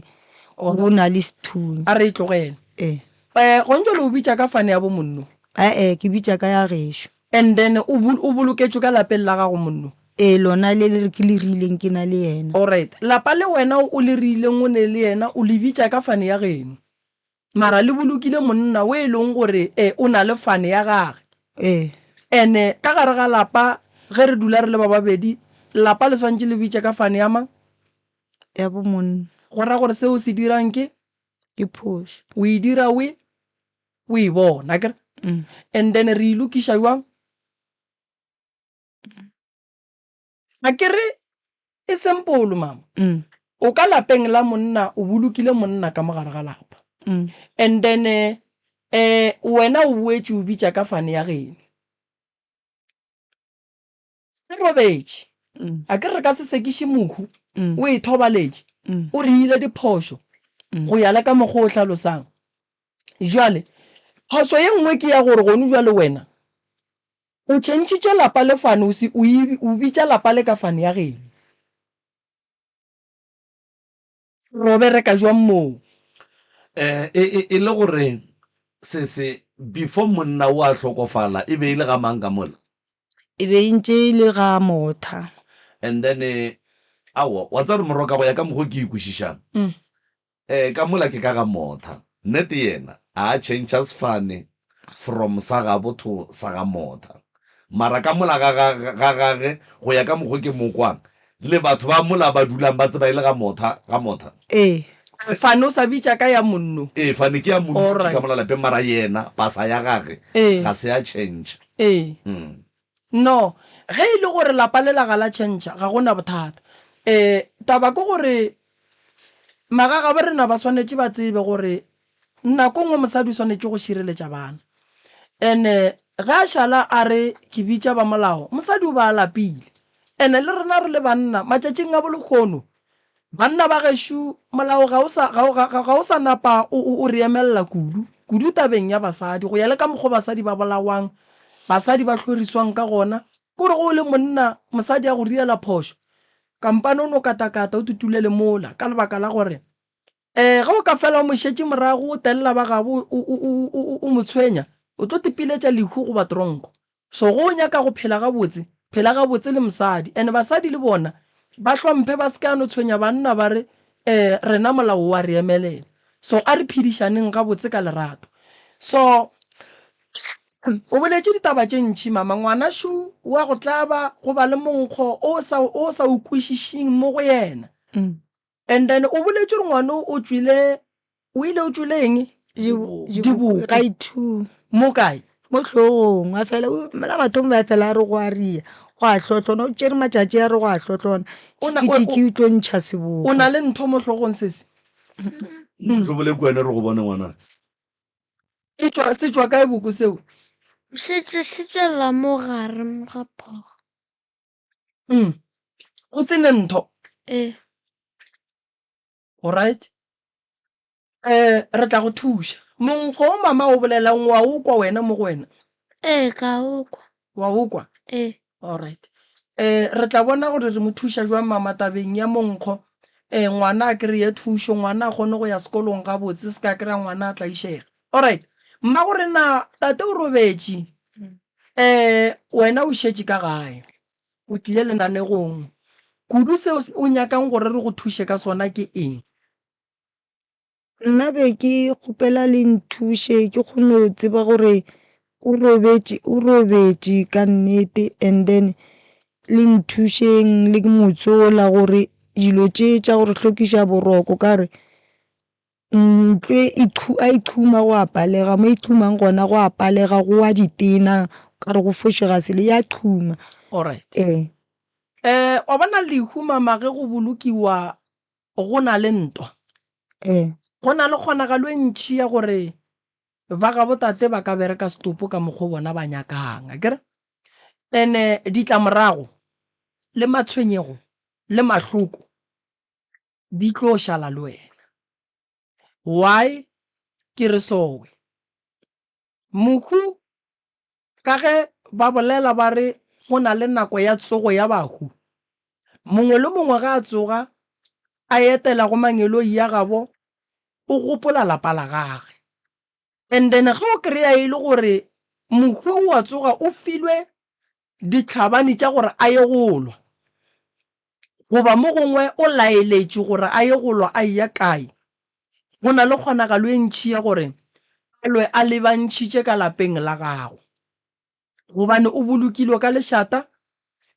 gore o na le sethunya. A re e tlogele. Ee. Eh, gona jwale o bitša ka fane ya bo monno? Ae, ke bitša ka ya gešo. And then o o boloketšwe ka lapeng la gago monno? Ee, lona le le ke le riileng ke na le yena. Alright, lapa le wena o le riileng o ne le yena o le bitša ka fane ya geno? Mara le bolokile monna o e leng gore e o na le fane ya gage. Ee. Ene ka gare ga lapa ge re dula re le ba babedi, lapa le swantše le bitše ka fane ya mang? Ya bo monna. Go ra gore se o se dirang ke? Ke phošo. O e dira o e o e bona, akere? And then re e lokiša bjang? A ke re e simple mama. Mm. O ka lapeng la monna o bolokile monna ka mogare ga lapa. Mm. And then eh, eh wena o boetše o bitša ka fane ya geno. O robetše. Mm. A ke re ka se sekiše mohu. Mm. O e thobaletše. Mm. O re ile diphošo. Mm. Go ya le ka mokgwa o hlalosang. Jwale phošo ye nngwe ke ya gore gone jwale wena O tšhentšhitše lapa le fane o se o e o bitša lapa le ka fane ya geno. Ro bereka jwang moo? Eh, e, e, e le gore se se before monna o a hlokofala e be e le ga mang ka mola? E be e ntše e le ga Motha. And then eh, aowa, wa tseba gore moroka go ya ka mokgo ke e kwešišang, Eh, ka mola ke ka ga Motha. Nnete yena a a tšhentšha sefane from sa gabo to sa ga Motha. Mara ka mola ga ga ga gage go ya ka mokgo ke mo kwang, le batho ba mola ba dulang ba tseba e le ga Motha, ga Motha. Ee. Fane o sa bitša ka ya monno. Ee, fane ke ya monno ke Alright. ka mola lapeng mara yena pasa ya gage Ee. ga se a tšhentšha. Ee. Mm. No, ge e le gore lapa lela ga la tšhentšha, ga go na bothata. Um taba ke gore magagabo rena ba swanetše ba tsebe gore nako nngwe mosadi o swanetše go šireletša bana. And-e ge a šala a re ke bitša ba molao, mosadi o ba a lapile. And-e le rena re le banna matšatšing a bolehono, Banna ba gešo, molao ga o sa, ga o, ga, ga o sa napa o, o, o re emelela kudu, kudu tabeng ya basadi, go ya le ka mokgo basadi ba bolawang, basadi ba hloriswang ka gona. Ke gore ge o le monna, mosadi a go riela phošo, kampane o no katakata o tutulele mola, ka lebaka la gore, um ge o ka fela o mo šetše morago, o telela ba gabo, o, o, o, o, o mo tshwenya, o tlo tipiletša lehu goba tronko. So ge o nyaka go phela gabotse, phela gabotse le mosadi. And basadi le bona ba hlomphe ba se ka no tshwenya banna ba re eh rena molao wa re emelela. So a re phedišaneng gabotse ka lerato. So o boletše ditaba tše ntši mama, ngwana šo wa go tlaba go ba le monkgo o sa o sa o kwešišing mo go yena. And then o boletše gore ngwano o tšwile O ile o tšwele eng? Diboko. Ga ithu. Mo kae? Mo hlogong. A fela la mathomo ba fela a re go a ria. Go a hlohlona. O tšere matšatši a re go a hlohlona. Tšiki o tlo ntšha seboko. O na le ntho mo hlogong sesi? Hlobole kua ene re go bone ngwana. E tšwa se tšwa kae boko seo? Se se tšwela mo gare ga phogo. Go se ne ntho. Ee. Alright. Re tla go thuša. Monkgo o mama o bolelang wa o kwa wena mo go wena? Ee, ka o kwa. Wa o kwa? Ee. Alright. Re tla bona gore re mo thuša jwang mama tabeng ya monkgo. Ngwana a kry-e thušo, ngwana a kgone go ya sekolong gabotse, se ka kry-a ngwana a tlaišega. Alright. Mmago rena, tate o robetše. Wena o šetše ka gae. O tlile lenanegong. Kudu seo o nyakang gore re go thuše ka sona ke eng? Nna be ke kgopela le nthuše ke kgone go tseba gore o robetše, o robetše ka nnete and then le nthušeng le motse ola gore dilo tše tša go re hlokiša boroko ka gore ntlo e a e qhuma go a palega, mo e qhumang gona go a palega go wa ditena o ka re go fošega selo ya qhuma. Alright. Ee. Wa bona lehu mama ge go bolokiwa go na le ntwa. Ee. Go na le kgonagalo e ntši ya gore ba ga botate ba ka bereka setopo ka mokgwa o bona ba nyakang, akere? Ene ditlamorago le matshwenyego le mahloko di tlo šala le wena. Why ke re sowe? Mohu ka ge ba bolela ba re go na le nako ya tsogo ya bahu, mongwe le mongwe ge a tsoga a etela go mangeloi ya gabo o gopola lapa la gage. And then ge o kry-a e le gore mohu o a tsoga o filwe dihlabani tša gore a ye go lwa, goba mo gongwe o laeletšwe gore a ye go lwa a eya kae, go na le kgonagalo e ntši ya gore a lwe a lebantšhitše ka lapeng la gago. Gobane o bolokilwe ka lešata,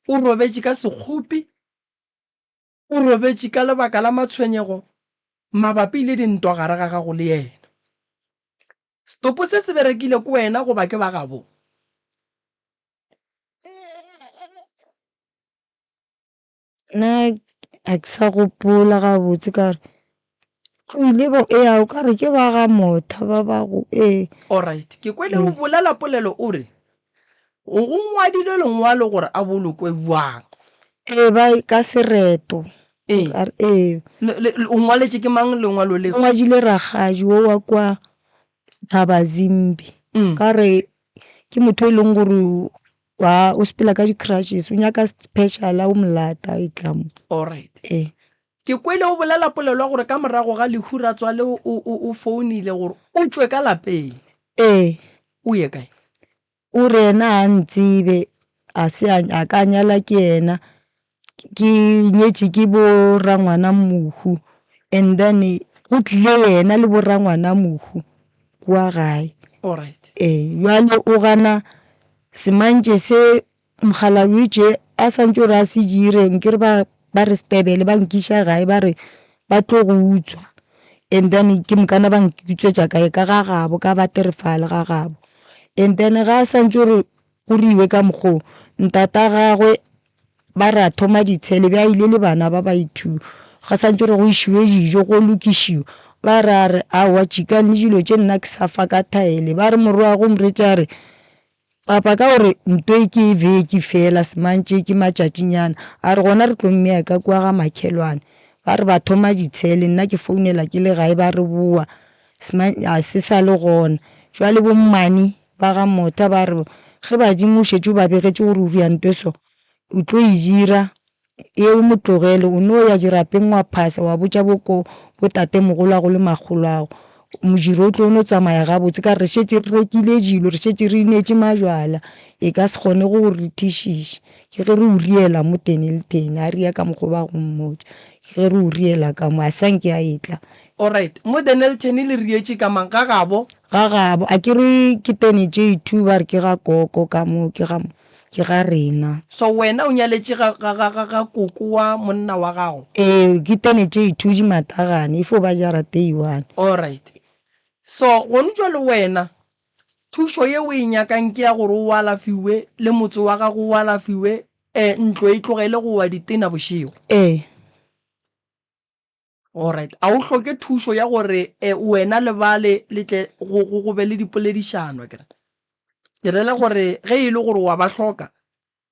o robetše ka sekgopi, o robetše ka lebaka la matshwenyego mabapi le dintwa gare ga gago le yena. Setopo se se berekile ke wena goba ke ba gabo? Nna ga ke sa gopola gabotse ka gore go ile ba ea o ka re ke ba ga Motha ba ba go ee. Alright, ke kwele o bolela polelo o re go ngwadilwe lengwalo gore a bolokwe bjang. Ee, ba ka sereto. Ee. Ka re ee. Le, le, o ngwaletše ke mang lengwalo leo? O ngwadile rakgadi wo wa kwa Thabazimbi. Ka re ke motho e leng gore wa o sepela ka di-crutches, o nyaka special o mo lata e tla mo. Alright. Ee. Ke kwele o bolela polelo ya gore ka morago ga lehu ratswale o, o, o founile gore o tšwe ka lapeng. Ee. O ye kae? O re yena ga a ntsebe, a se a, a ka nyala ke yena, ke nyetše ke bo rangwana mohu and then go tlile yena le bo rangwana mohu kua gae. Alright. Ee, bjale o gana semantše se mokgalabje tše a santše o re a se dire nkere ba ba re setebele ba nkiša gae ba re ba tlo go utswa and then ke mokana ba nkutswetša kae ka ga gabo ka Waterval ga gabo and then ga a santše o re go riwe ka mokgo ntata gagwe ba re a thoma ditshele be a ile le bana ba ba i-two ga santše o re go išiwe dijo go lokišiwa ba re a re aowa tšikang le dilo tše nna ke sa fa ka thaele ba re morwa'go moretša a re Papa ka gore nto e ke veki fela semantše ke matšatšinyana a re gona re tlo mmea ka kua ga makhelwane ba re ba thoma ditshele nna ke founela ke le gae ba re boa a se sa le gona jwale bo mmane ba ga Motha ba re ge badimo o šetše o ba begetše gore o ria nto e so o tlo e dira Ye o mo tlogele, o no ya dirapeng wa phasa wa botša bo ko bo tatemogolwago le makgolwago. Modiro o tlo no tsamaya gabotse ka gore re šetše re rekile dilo, re šetše re inetše majwala, e ka se kgone go go rethišiša. Ke ge re o riela mo Dennilton, a ria ka mokgo ba go mmotša. Ke ge re o riela ka mo, a sa nke a etla. Alright, mo Dennilton le rietše ka mang? Ga gabo? Ga gabo, a ke re ke tene tše two ba re ke ga koko ka mo, ke ga. Ke ga rena. So wena o nyaletše ga, ga, ga, ga, ga koko wa monna wa gago? Ee, ke tene tše two di matagane, e fo ba jarata e one. Alright. So gone jwale wena, thušo ye o e nyakang ke ya gore o alafiwe, le motse wa gago o alafiwe, eh, ntlo e tlogele go wa ditena bošego? Ee. Alright. A o hloke thušo ya gore eh, wena le bale le tle go, go, go be le dipoledišano, akere? Ke rela gore ge e le gore wa ba hloka,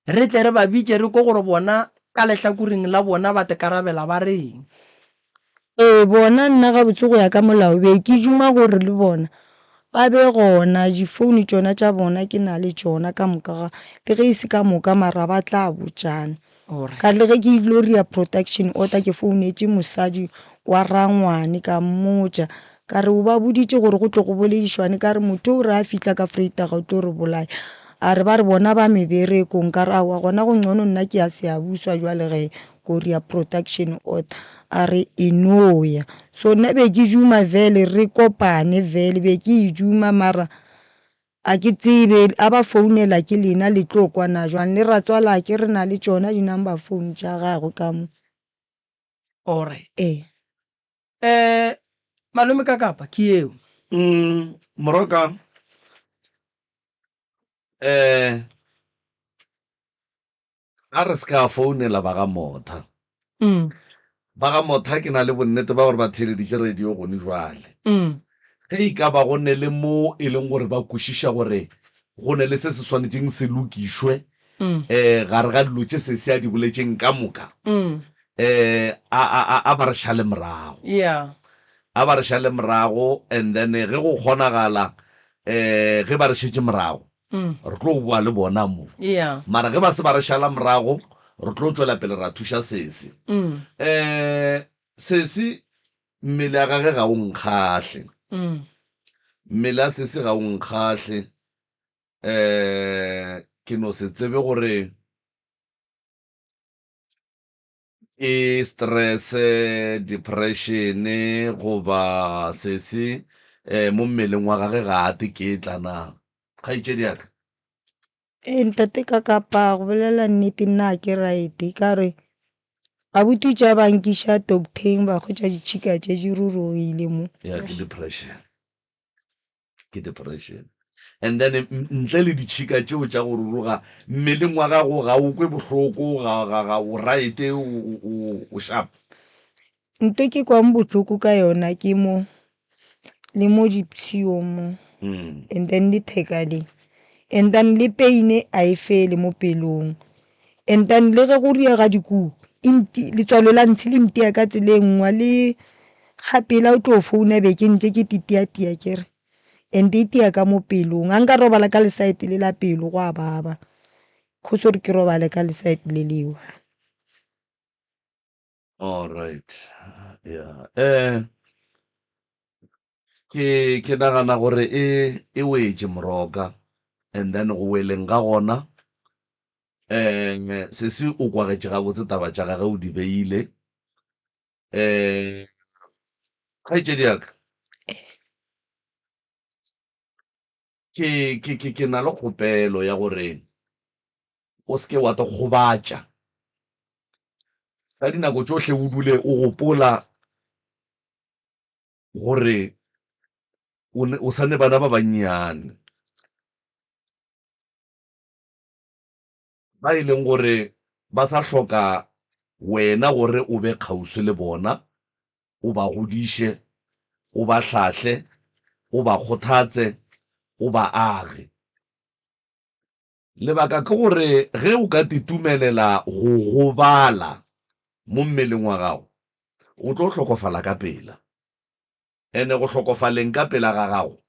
re tle re ba bitše re kwe gore bona ka lehlakoreng la bona ba tekarabela ba reng. Ee, bona nna gabotse go ya ka molao be ke duma gore le bona ba be gona, difounu tšona tša bona ke na le tšona ka moka ga, le ge e se ka moka mara ba tla botšana. Ka le ge ke ilo ria production order ke founetše mosadi wa rangwane ka mmotša ka re o ba boditše gore go tlo go boledišwane ka re motho o re a fihla ka Vrydag o tlo re bolaya a re ba re bona ba meberekong ka re aowa gona go ngcono nna ke ya Siyabuswa jwale ge ko ria production order a re e no ya so nna be ke duma vele re kopane vele be ke e duma mara A ke tsebe, a ba founela ke lena le tlo kwana jwang le ratswalake re na le tšona di number phone tša gagwe ka mo. Alright. Ee. Eh, malome ka kapa ke yeo. Mm, moroka eh A re se ka founela ba ga Motha. Ba ga Motha ke na le bonnete ba gore ba theeleditše radio gone jwale. Ge e ka ba go ne le mo e leng gore ba kwešiša gore go ne le se se swanetšeng se lokišwe um gare ga dilo tše sesi a di boletšeng ka moka, um a, a, a, a ba re šale morago. Yeah. A ba re šale morago and then ge go kgonagala um ge ba re šetše morago, Re tlo boa le bona mo. Mara ge ba se ba re šala morago, re tlo tšwela pele ra thuša sesi. Um sesi mmele ya gage ga o nkgahle. Mmele ya sesi ga o nkgahle. Um ke no se tsebe gore Ke stress, depression goba sesi mo mmeleng wa gage ga a teketla na? Kgaetšedi ya ka. Ee ntate ka kapa go bolela nnete nna ga ke right ka re abuti tša ba nkiša docteng ba hwetša ditšhika tše di rurugile mo. Ya ke depression. Ke depression. And then ntle le ditšhika tšeo tša go ruruga mmeleng wa gago ga o kwe bohloko, ga, ga, ga o right, o, o, o sharp. Nto ke kwang bohloko ka yona ke mo le mo dipshiong mo and then le theka le and then le pain a e fele mo pelong and then le ge go riega dikuku letswalo la ntshe le ntia ka tsela e nngwe le gapela o tlo founa be ke ntše ke titiatia ke re and e tia ka mo pelong ga nka robala ka lesaete le la pelo go a baba cause gore ke robale ka lesaete le lewa. All right. Yeah. Eh ke ke nagana gore e e wetše moroka and then go weleng ga gona eh sesi o kwagetše gabotse taba tša gage o di beile eh kgaetšedi ya ka ke ke ke ke na le kgopelo ya gore o se ke wa te gobatša ka dinako tšohle o dule o gopola gore o ne o sa ne bana ba bannyane ba e leng gore ba sa hloka wena gore o be kgauswi le bona, o ba godiše, o ba hlahle, o ba kgothatse, o ba age. Lebaka ke gore ge o ka titumelela go gobala mo mmeleng wa gago, o tlo hlokofala ka pela. Ene go hlokofaleng ka pela ga gago,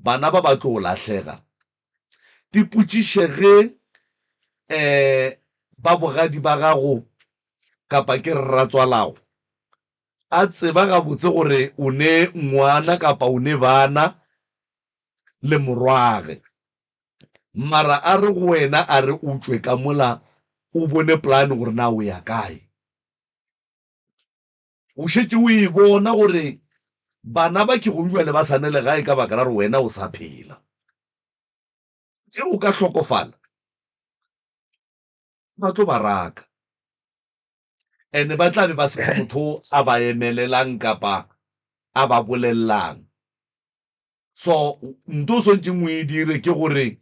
bana ba ba tlo lahlega. Tipotšiše ge um ba bogadi ba gago kapa ke rratswalago a tseba gabotse gore o ne ngwana kapa o ne bana le morwage. Mara a re go wena a re o tšwe ka mola o bone plan gore na o ya kae. O šetše o e bona gore bana ba ke gong bjale ba sa ne legae ka baka la gore wena o sa phela. Ge o ka hlokofala ba tlo ba raka ene ba tla be ba se na motho a ba emelelang kapa a ba bolelelang. So nto o swantšeng o e dire ke gore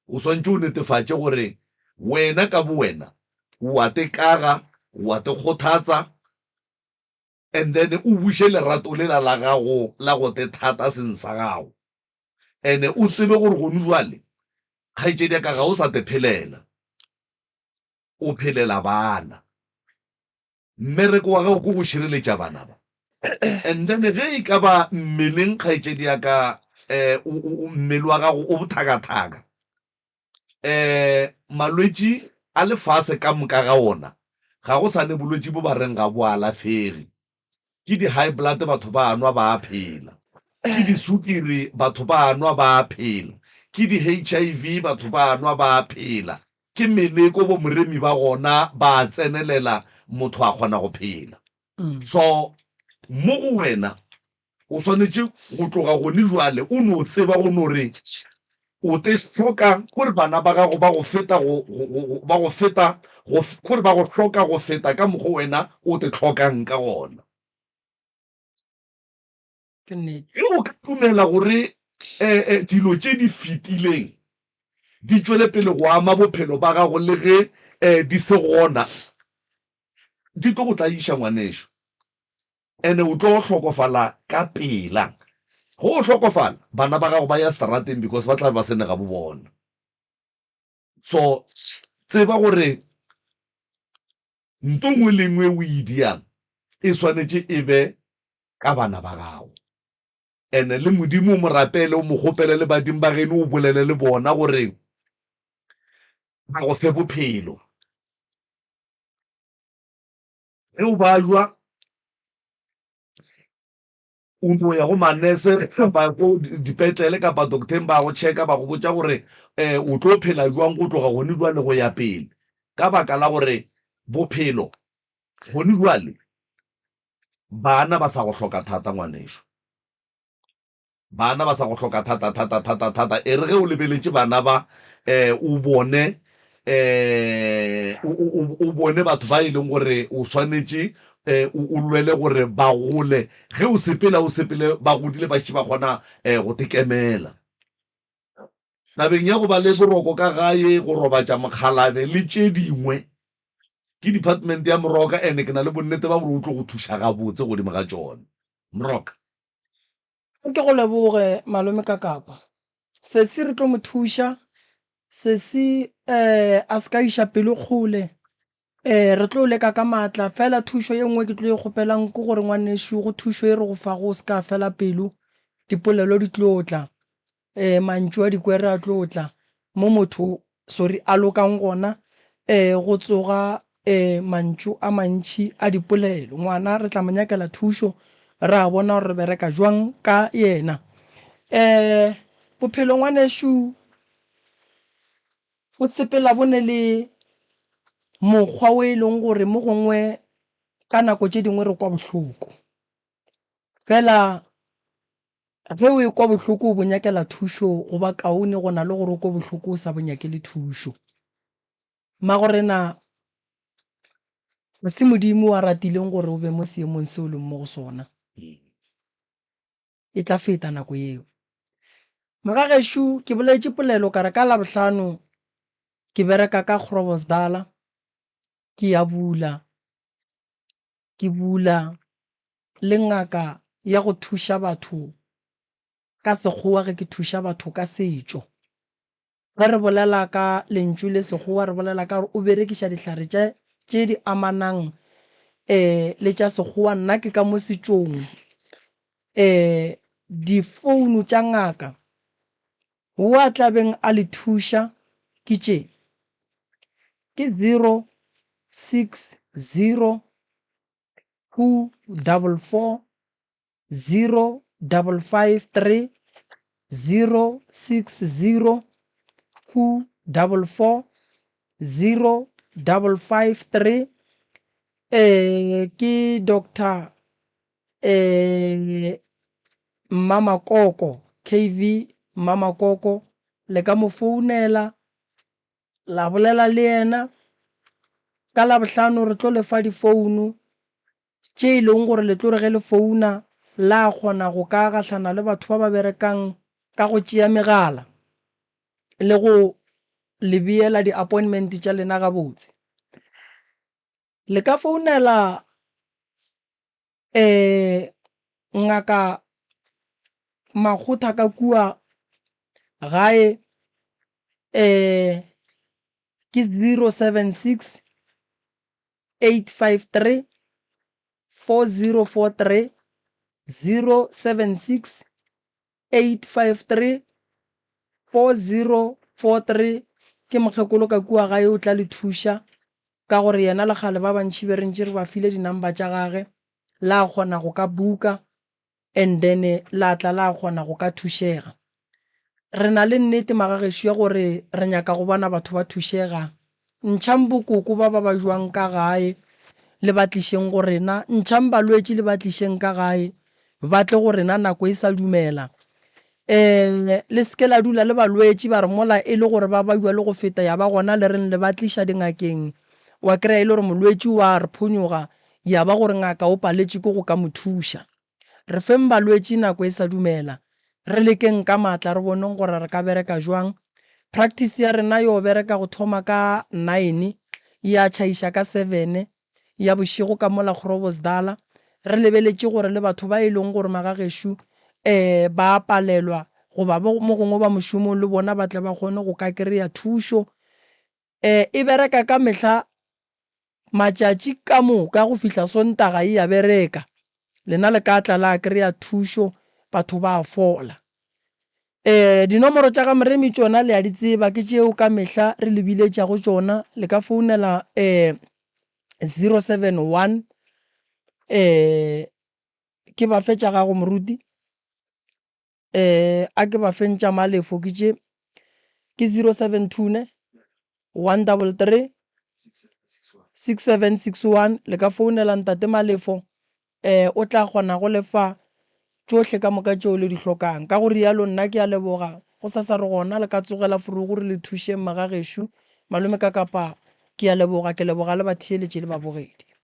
o swantše o netefatše gore wena ka bowena o a te kaga, o a te kgothatsa and then o buše lerato lela la gago la go te thata seng sa gago. Ene o tsebe gore gonu jwale. Kgaetšedi ya ka ga o sa te phelela, o phelela bana. Mmereko wa gago ke go šireletša bana ba. And then ge e ka ba mmeleng kgaetšedi ya ka um mmele wa gago o bothakathaka, um malwetši a lefase ka moka ga ona ga go sa ne bolwetši bo ba reng ga bo alafege. Ke di-high blood batho ba nwa ba a phela, ke disukiri batho ba nwa ba a phela, ke di-H_I_V batho ba nwa ba a phela, ke meleko bo moremi ba gona ba a tsenelela motho a kgona go phela. So mo go wena o swanetše go tloga gone jwale o no tseba go no re o te hloka kore bana ba gago ba go feta go, go, go, ba go feta go, kore ba go hloka go feta ka mokgo wena o te hlokang ka gona. Ke nnete. Ge o ka dumela gore eh, eh, dilo tše di fetileng di tšwele pele go ama bophelo ba gago le ge eh, di se gona, di tlo go tlaiša ngwanešo. Ene o tlo hlokofala ka pela. Ge o hlokofala, bana ba gago ba ya strateng because ba tla be ba se ne gabo bona. So tseba gore nto nngwe le nngwe o e diang e swanetše e be ka bana ba gago. Ene le Modimo o mo rapele, o mo kgopele le badimo ba geno o bolele le bona gore ba go fe bophelo. Ge o bajwa, o no ya go manese kapa ko dipetlele kapa docteng ba go checka ba go botša gore um o tlo phela jwang go tloga gone jwale go ya pele. Ka baka la gore bophelo gone jwale bana ba sa go hloka thata ngwanešu. Bana ba sa go hloka thata, thata, thata, thata. E re ge o lebeletše bana ba, um o bone, um o, o, o bone batho ba e leng gore o swanetše um o, o lwele gore ba gole. Ge o sepela, o sepele ba godile ba šetše ba kgona um go tekemela. Tabeng ya go ba le boroko ka gae, go robatša mokgalabje le tše dingwe, ke department ya Moroka and ke na le bonnete ba gore o tlo go thuša gabotse godimo ga tšona. Moroka. Ke go leboge malome ka kapa. Sesi re tlo mo thuša. Sesi um a se ka iša pelo kgole. Um re tlo leka ka maatla fela thušo ye nngwe ke tlo e kgopelang ke gore ngwanešu go thušo e re go fago o se ka fela pelo. Dipolelo di tlo tla. Um mantšu a dikwere a tlo tla mo motho sorry a lokang gona um go tsoga um mantšu a mantši a dipolelo. Ngwana re tla mo nyakela thušo ra bona gore re bereka jwang ka yena. Um bophelo ngwanešu bo sepela bo ne le mokgwa o e leng gore mo gongwe ka nako tše dingwe re kwa bohloko. Fela Ge o ekwa bohloko o bo nyakela thušo go ba kaone go na le gore o kwe bohloko o sa bo nyakele thušo. Mmagorena, ga se Modimo a ratileng gore o be mo seemong se o leng mo go sona. E tla feta nako yeo. Mogagešo, ke boletše polelo ka re ka Labohlano ke bereka ka Groblersdal, ke ya bula, ke bula le ngaka ya go thuša batho ka Sekgowa ge ke thuša batho ka setšo. Ge re bolela ka lentšu le Sekgowa re bolela ka gore o berekiša dihlare tše tše di amanang um le tša Sekgowa, nna ke ka mo setšong. Um difounu tša ngaka wo a tla beng a le thuša ke tše, ke 060 2 double 4 0 double 5 3 0 6 0 2 double 4 0 double 5 3 eh ke Doctor eh Mmamakoko KV Mmamakoko le ka mo founela la bolela le yena. Ka Labohlano re tlo le fa difounu tše e leng gore le tlo re ge le founa la kgona go ka gahlana le batho ba ba berekang ka go tšea megala le go le beela di-appointment tša lena gabotse. Le ka founela um Ngaka Makgotha ka kua gae. Um ke 076 853 4043, 076 853 4043. Ke mokgekolo ka kua gae o tla le thuša ka gore yena le kgale ba bantši be re ntše re ba file di number tša gage la kgona go ka buka and then la tla la kgona go ka thušega. Re na le nnete magagešo ya gore re nyaka go bona batho ba thušega. Ntšhang bokoko ba ba bajwang ka gae le ba tlišeng go rena, ntšhang balwetši le ba tlišeng ka gae ba tle go rena nako e sa dumela. Um le se ke la dula le balwetši ba re mola e le gore ba bajwa le go feta ya ba gona le reng le ba tliša dingakeng wa kry-a e le gore molwetši wa re phonyoga ya ba gore ngaka o paletšwe ke go ka mo thuša. Re feng balwetši nako e sa dumela. Re lekeng ka maatla re boneng gore re ka bereka jwang. Practice ya rena yo bereka go thoma ka nine ya tšhaiša ka seven ya bošego ka mola Groblersdal. Re lebeletše gore le batho ba e leng gore magagešo um ba palelwa goba mo gongwe ba mošomong le bona ba tle ba kgone go ka kry-a thušo. E, e bereka ka mehla matšatši ka moka go fihla Sontaga e a bereka. Lena le ka tla la kry-a thušo, batho ba fola. E, dinomoro tša ga Moremi tšona le a di tseba, ke tšeo ka mehla re le biletšago tšona. Le ka founela e, 071 e, ke ba fe tša gago moruti? Eh, a ke ba feng tša malefo ke tše, ke 072 ne, 133 6761. Le ka founela ntate Malefo, eh, o tla kgona go le fa tšohle ka moka tšeo le di hlokang. Ka go rialo nna ke a leboga. Gosasa re gona, le ka tsogela forogo re le thušeng magagešo. Malome ka kapa, ke a leboga, ke leboga le batheeletši le babogedi.